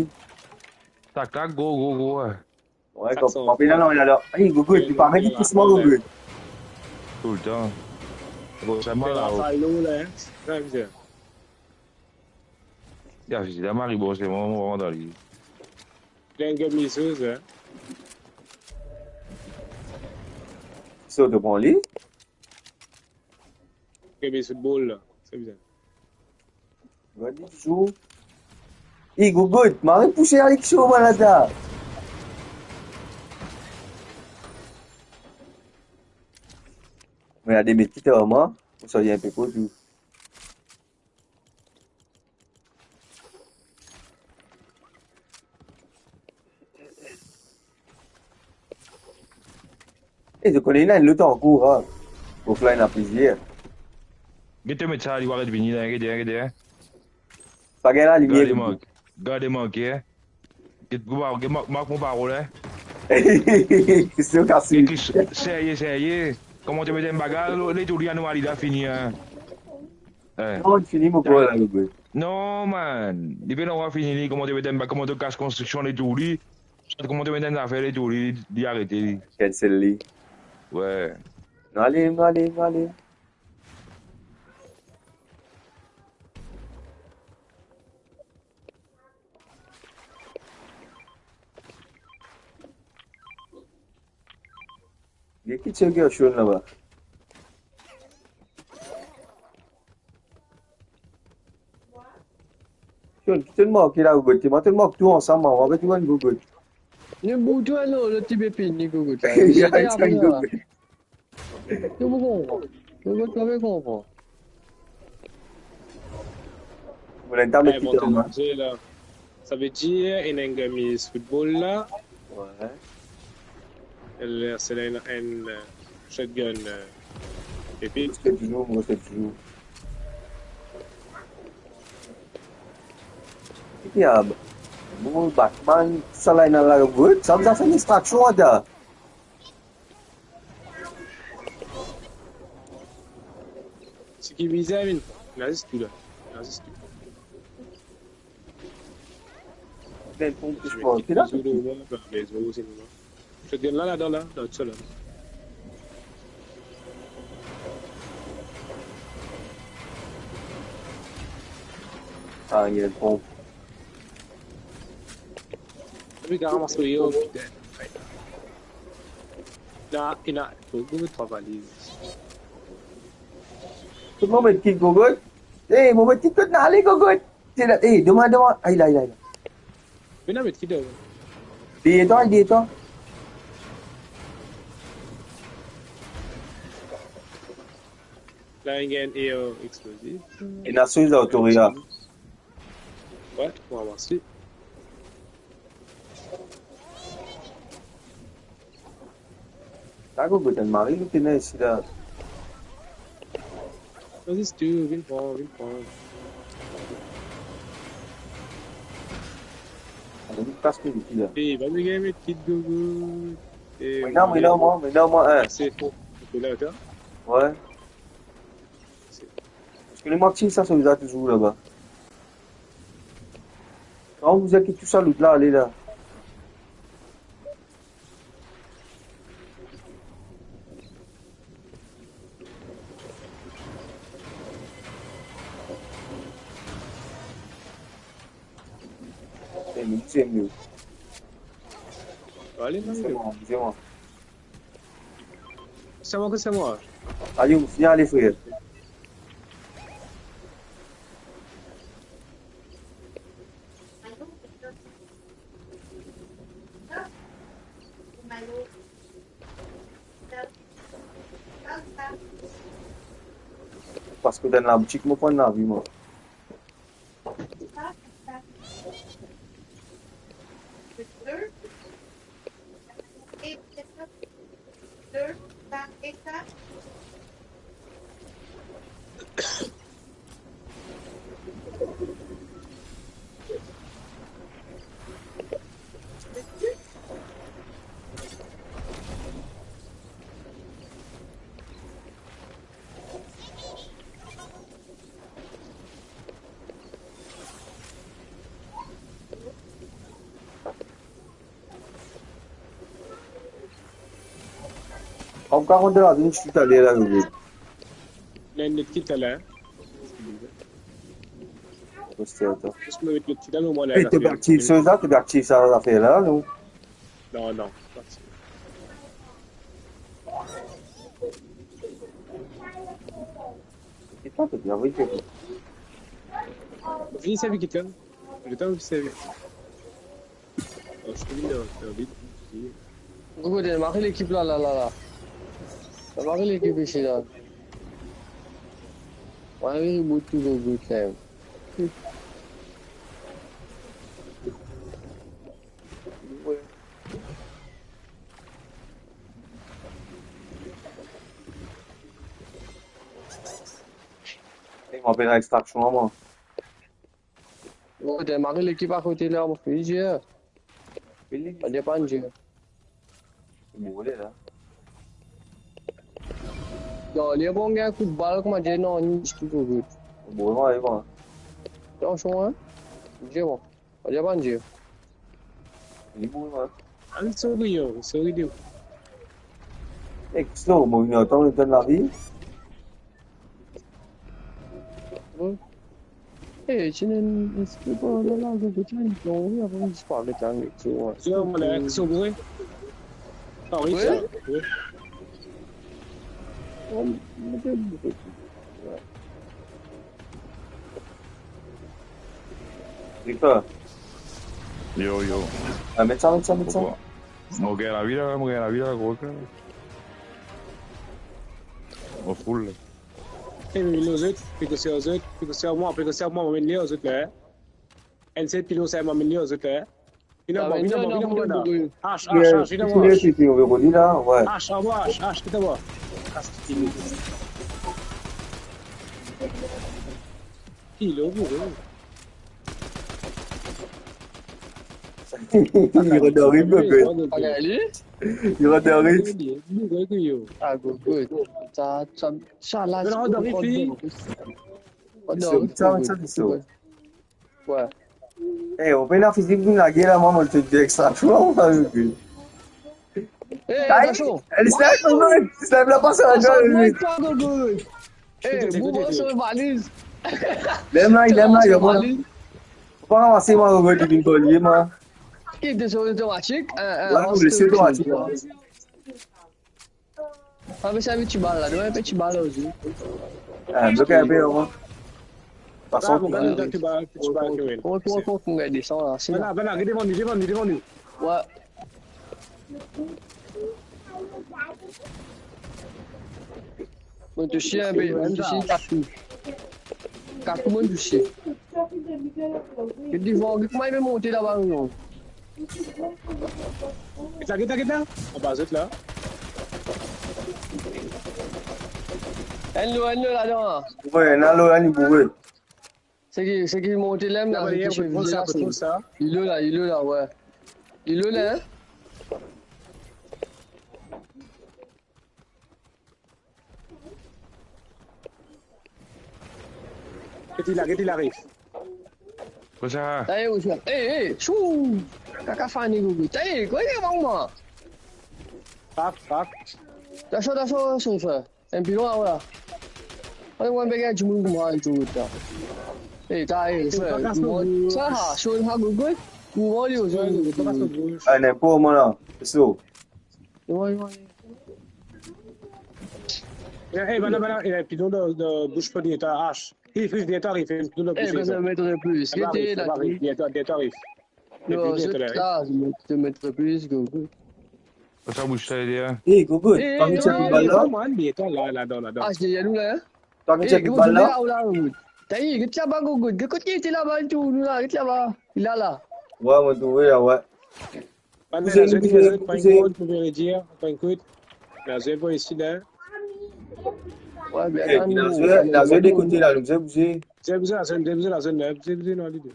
Sak la, gro, gro, gro, wi. Wi, sak kom, santi. Ena la, ena la. Ey, gogo, li pa met li plis mwa, gogo. Toultan. Gogo, sa mal la, oh. Sa long la, hein. Sa, mizè. Ya, si la mari, bon, se mwa, mo rant dan li. Li enn game li souz, hein. So, to pran li? Game li football la, se bizin. Gard li toultan. Ey, gogo, mari pouse Alexio, malada. Me ena de met ki tro, mwa, pou sa, li enn pe kout, wi. E, to kone, ena enn lot ankor, ha. Kof la, ena plizier. Get to met sa, li va ret vini la, get, get, get. Pa gagn lalimier. Gade mank, gade mank, hein. Get, get, get, mark, mark mo parol, hein. Serye, serye. Kouma to met enn bagay, letourli anou, li la fini, hein. Eh. Non, li fini, mo krwar la, le gwe. Non, man. Li pena fini, li, kouma to met enn ba-, kouma to kas konstriksion, letourli. Kouma to met enn zafer, letourli, li arete, li. Cancel li. Wi. Nou ale, nou ale, nou ale. Li ki tir Gershon laba? Gershon, ki to'nn marke la, gogot? Mwa, to'nn mark tou ansam, mwa, mwa, tou enn gogot. Li bout tou, non, lot ti pe pinn li, gogot la. Li ti ena enn gogot. To pou konpran. To pou konpran. Mo ena enn tab... Eh, ekip bon, an, hein. Sa ve dir, ena enn game football la. Wi. El, se la, ena enn, eh, shotgun, eh, epi. Mo reste touzour, mo reste touzour. Ya, bon, Batman, sa la, ena la, good. Sa, sa fer distraksion, ata. Seki vize, Amin. Ena zis tou la. Ena zis tou. Ena enn ponp plis fort ki la. Shotgun la, ladan la, dan sa la. Ah, il y a le pompe. Regarde, on va se réveiller, oh, putain. Là, il a, faut que trois valises. Tout le monde met kit, Gogot. Eh, mo met kit kot nale, Gogot. Ti la, eh, devan, devan. Ay, la, ay, la, ay, la. Vinn avek ki de? Deryer twa, deryer twa. La, inn gagn, eh, euh, explosif. Ena soz la, Autoria. Ouais, on va voir si. Sa, Gogot, enn mari, li pena isi la. Vas-y, si tu veux, vinn pran, vinn pran. Atann, li pas pe isi la. Eh, va gagn met kit, Gogot. Eh, mwa la, mwa la, mwa, mwa la, mwa, hein. C'est faux. C'est là, toi. Ouais. Parski lemwa tir sa solda touzour laba. Kan ou bizin kit tou sa loot la, ale la. Eh, nou diziem nou. Ale, ale. Se mwa, se mwa. Se mwa ki se mwa. Ale, ou fini ale, frer. Parski dan laboutik, mo pran lavi, mwa. An karan de la vinn tou taler la, nou. Ena enn lot ki taler. Kote, atann. Zis mo met lot ki taler, mo la. Ey, to pe aktiv sa, to pe aktiv sa, zafer la, non? Non, non. Vini servi kit la. Letan vini servi. Oh, je suis venu, euh, vite. Gogo, démarre l'équipe là, là, là, là. Démarre l'équipe ici, là. Ouais, oui, bout tout, bout, quand même. Ey, mo apel extraction, mwa. Bon, démarre l'équipe à côté là, mon fils, je. Fini. Pas de panne, je. Boule la. Non, li bon, gagn kout bal, kouma dir, non, ni ki kout. Boule, mwa, bon. Attention, hein. Je, bon. Pas de panne, je. Li boule, mwa. Al sori, yo, sori de. Exo, mo vinn atann, mo donn lavi. Bon. Eh, ti ena enn, eski pa la, la, la, la, la, la, la, la, disparet, hein, et tout, ouais. Yo, mo la, exo, boule. Ah oui, ouais. Ça, oui. Ouais, mais c'est bon, c'est bon. Ouais. Victor. Yo, yo. Ah, met sa, met sa, met sa. Pourquoi? Mo gagn lavi la, mo gagn lavi la, gro. Mo full la. Eh, mais nous autres, puis que c'est aux autres, puis que c'est à moi, puis que c'est à moi, on met les autres là, hein. N sept, puis nous, c'est à moi, on met les autres là, hein. Vinn, ah, vinn, vinn, vinn, vinn. Ash, Ash, Ash, vinn, vinn. Ash, anba, Ash, Ash, vinn, vinn. Ash, kit anba. Kilo, bouro. Li rod dan rim, Gogo. Li rod dan rim. Ah, Gogo. Sa, sa, sa la, rod dan rim, fi. Rod dan rim, sa, sa, sa. Ouais. Eh, ou pena fizik vinn lage la, mwa, mo ti dir extraction, mwa, Gogo. Eh, attention. Li snipe, Gogo. Li snipe la, pas la, Gogo. Eh, boum, sa valiz. Lem la, lem la, yo, valiz. Pa ramase mwa, Gogoy, li vinn kol li, mwa. Ki de son otomatik? Wi, nou lese otomatik, mwa. Ah, me sa, ti bal la, nou, pe ti bal la osi. Ah, nou kay pe, mwa. Fason, ah, bon, gade, ti bal, ti bal, Kevin. Bon, bon, bon, bon, gade, sa, la, se la. Vinn la, vinn la, devan nou, devan nou, devan nou. Wi. Mo touse enpe, mo touse kat kou. Kat kou mo touse. Get devan, get kouma li pe monte laba, non. Get la, get la, get la. Anba zot la. Enn lo, enn lo ladan la. Wi, enn lo, enn boure. Seki, seki monte la, la, la, seki, pran sa, pran sa. Li la, li la, wi. Li la, hein? Get li la, get li la, ariv. Kosa? Taye, kosa? Ey, ey, chou! Kaka fane, Gogoy. Taye, kouma li avan mwa? Paf, paf. Taso, taso, taso, frer. Enn pilon la, la. Ayo, mwa, be gagn dimoun kouma li tou la. Ey, taye, frer. Sa, sa, Gogoy. Kouma li, Gogoy? Ah, nenport mwa la. So. Ey, ey, bann la, bann la, ey, pilon dan, dan bous pa li, eta H. Riv, riv, biento ariv, pilon dan bous. Ey, bezoin met plis. Laba, ariv, laba, ariv, biento, biento ariv. Non, se la, met, met plis, Gogoy. Sa bous sa, li, hein? Ey, Gogoy, ey, pa met sa, ey, bal la. Ey, man, biento la, ladan, ladan. Ah, se deryer nou la, hein? Pa met sa, ey, Gogoy, bal la. Taye, get laba, Gogoy. Get kot li ete laba, tou, nou la, get laba. Li la, la. Wi, mo trouve la, wi. Bouze, bouze, bouze. Ey, bien, bien zwe, bien zwe de kote la, nou bizin bouze. Bouze, bouze, la zone, bouze, bouze, la zone, bouze, bouze, non, lide.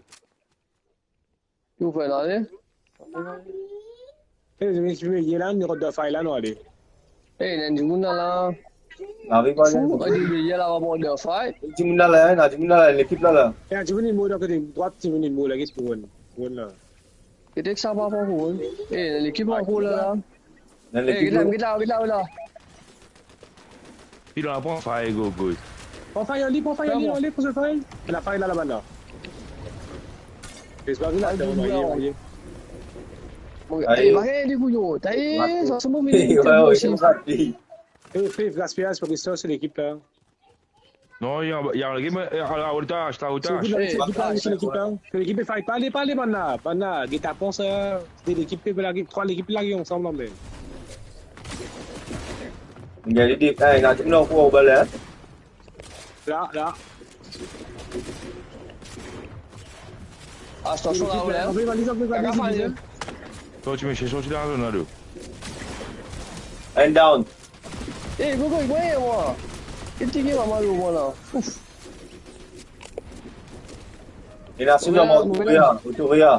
Ou fer la, ale? Ey, zot, zot, zot, ye la, nou rod dan fay la, nou ale. Ey, ena dimoun la, la. Ariv, ale. Fou, ale, ye la, rod dan fay. Dimoun la, la, ena dimoun la, la, lekip la, la. Ena dimoun, li mor dan kote drwat, dimoun, li mor la, get pou inn, pou inn la. Get ek sa, pa pou inn. Ey, lekip ankor la, la. Ey, get la, get la, get la, get la. Li la pran fay, Gogoy. Pran fay, ale, pran fay, ale, ale, pran fay. Ena fay la, laba la. Fes bal la, aye, aye. Bon, aye, ey, pa gagn li, kouyon. Taye, sa, se bon, vini. Ey, ey, ey, ey. Ey, fre, gaspiaz pou Christophe, se lekip la. Non, li anba, li anba, li anba, eh, ala, otaj, ta, otaj. Se lekip la, se lekip la, se lekip la. Fay, pa ale, pa ale, bann la, bann la, get la, pran sa, de lekip pe lage, trwa lekip lage ansam la mem. Gade, de, eh, ena dimoun ankor anba la, hein? La, la. Atansion la, la, hein? Sorti, mesye, sorti dan la zone la, do. Enn down. Ey, Gogoy, mwa, mwa. Ki ti gagn mwa, mwa la. Ouf. Ena sou mwa, otoria, otoria.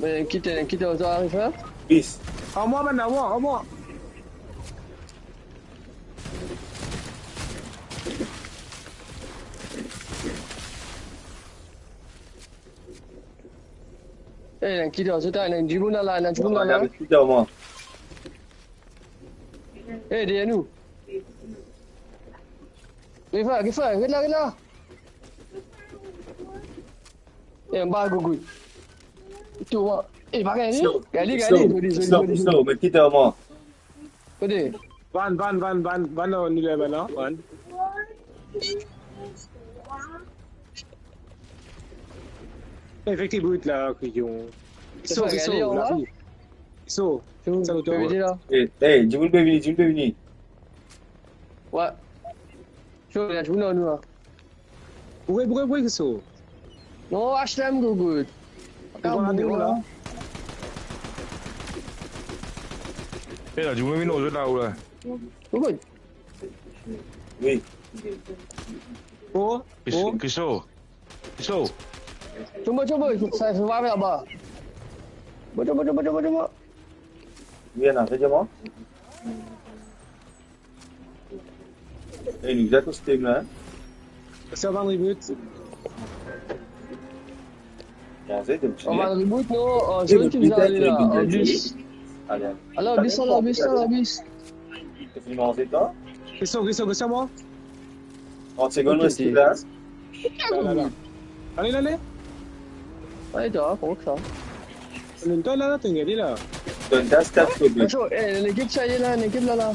Me kite, kite, otoria arive, hein? Bis. An mwa, bann la, an mwa, an mwa. Ey, ena ki dan zot la, ena dimoun la, ena dimoun la. Ey, deryer nou. Get la, get la, get la, get la. Ey, anba, Gogoy. Tou, ey, pa gagn li. Gagn li, gagn li. Zoli, zoli, zoli. Met ki dan mwa. Kote? Vann, vann, vann, vann, vann, nou leve la, vann. Efektif brut la, kouyon. Kiso, kiso, la vi. Kiso, sa nou pe vini la. Eh, eh, dimoun pe vini, dimoun pe vini. Wi. Kiso, ena dimoun la, nou la. Boure, boure, boure, kiso. Non, H T M, Gogoy. Devan la, devan la. Eh, la, dimoun vinn, zot la, ou la. Gogoy. Wi. Oh, kiso, oh. Kiso. Kiso. Tonbe, tonbe, sa, sa va laba. Tonbe, tonbe, tonbe, tonbe, tonbe. Wi, ena, se diaman. Eh, nou gagn kot stream la, hein? Sa va reboot. Bon, se de... On va reboot, non? Oh, eh, se ki bizar, li la, an bis. Ale, ale. Ala, bis, ala, bis, ala, bis. Kiso, kiso, kiso, mwa? Trant segonn, ok, reste la. La, la, la. Ale, ale. Ay, ta, kouma sa? Longtemps là, là, t'es regardé là. Donn ta stat, Kobe. Atann, eh, enn ekip sa ye la, enn ekip la la.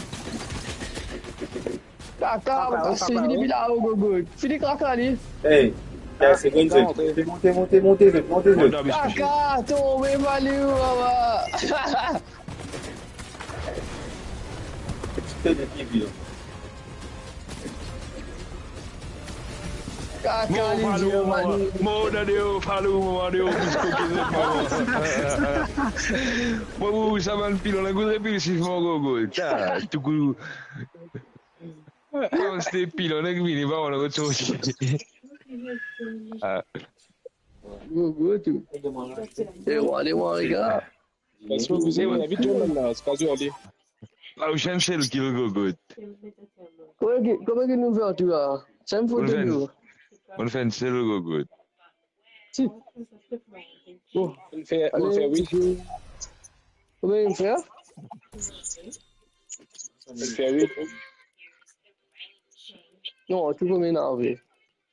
Kaka, Kaka, kaka, kaka, se li depi la, oh, go, go. Fini kaka li. Hey, kaz segonn, zot. Monte, monte, monte, zot, monte, zot. Kaka, tonbe, Valou, baba. Ti pe de ki vi, la. Kaka, Mo li, Valou, Valou. mo, mo dan deo, Valou, mo dan deo, plis koke zot, mo. Mo, mo, sa bann pilon, la, gout repil, si mo, go, go. Ta, tou kou. Kan se pilon, nek vini, pa, on a sorti. Ah. Go, go, tou. E, wale, wale, gars. Parce que vous avez la vie de même là, c'est pas dur à dire. La, ou change sel ki, go, go. Kouma ki, kouma ki nou fer, tou la? Sa, fo Ou de change. nou. On fait un sel, go, go. Si. Bon, On fait, on fait allez, oui. Kouma nou fer? On fait oui. Non, tou kouma nou ave.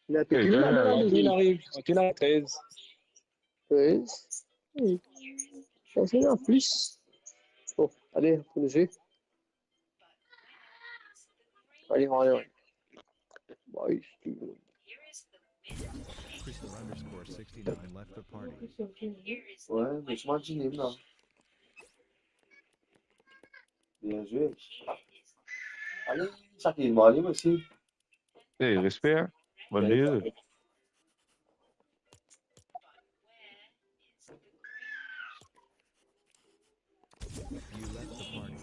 Li a Hey, pete la. non, non, Antoine arrive, Antoine arrive treize. Treize. Sa, se la plis. Bon, ale, pou nou zwe. Ale, ale, ale. Bye. Christopher underscore sixty-nine left the party. Ouais, mais tu m'as dit, non. Bien joué. Allez, ça qui est mal, moi aussi. Hey, respect, hein. Bonne nuit. You left the party.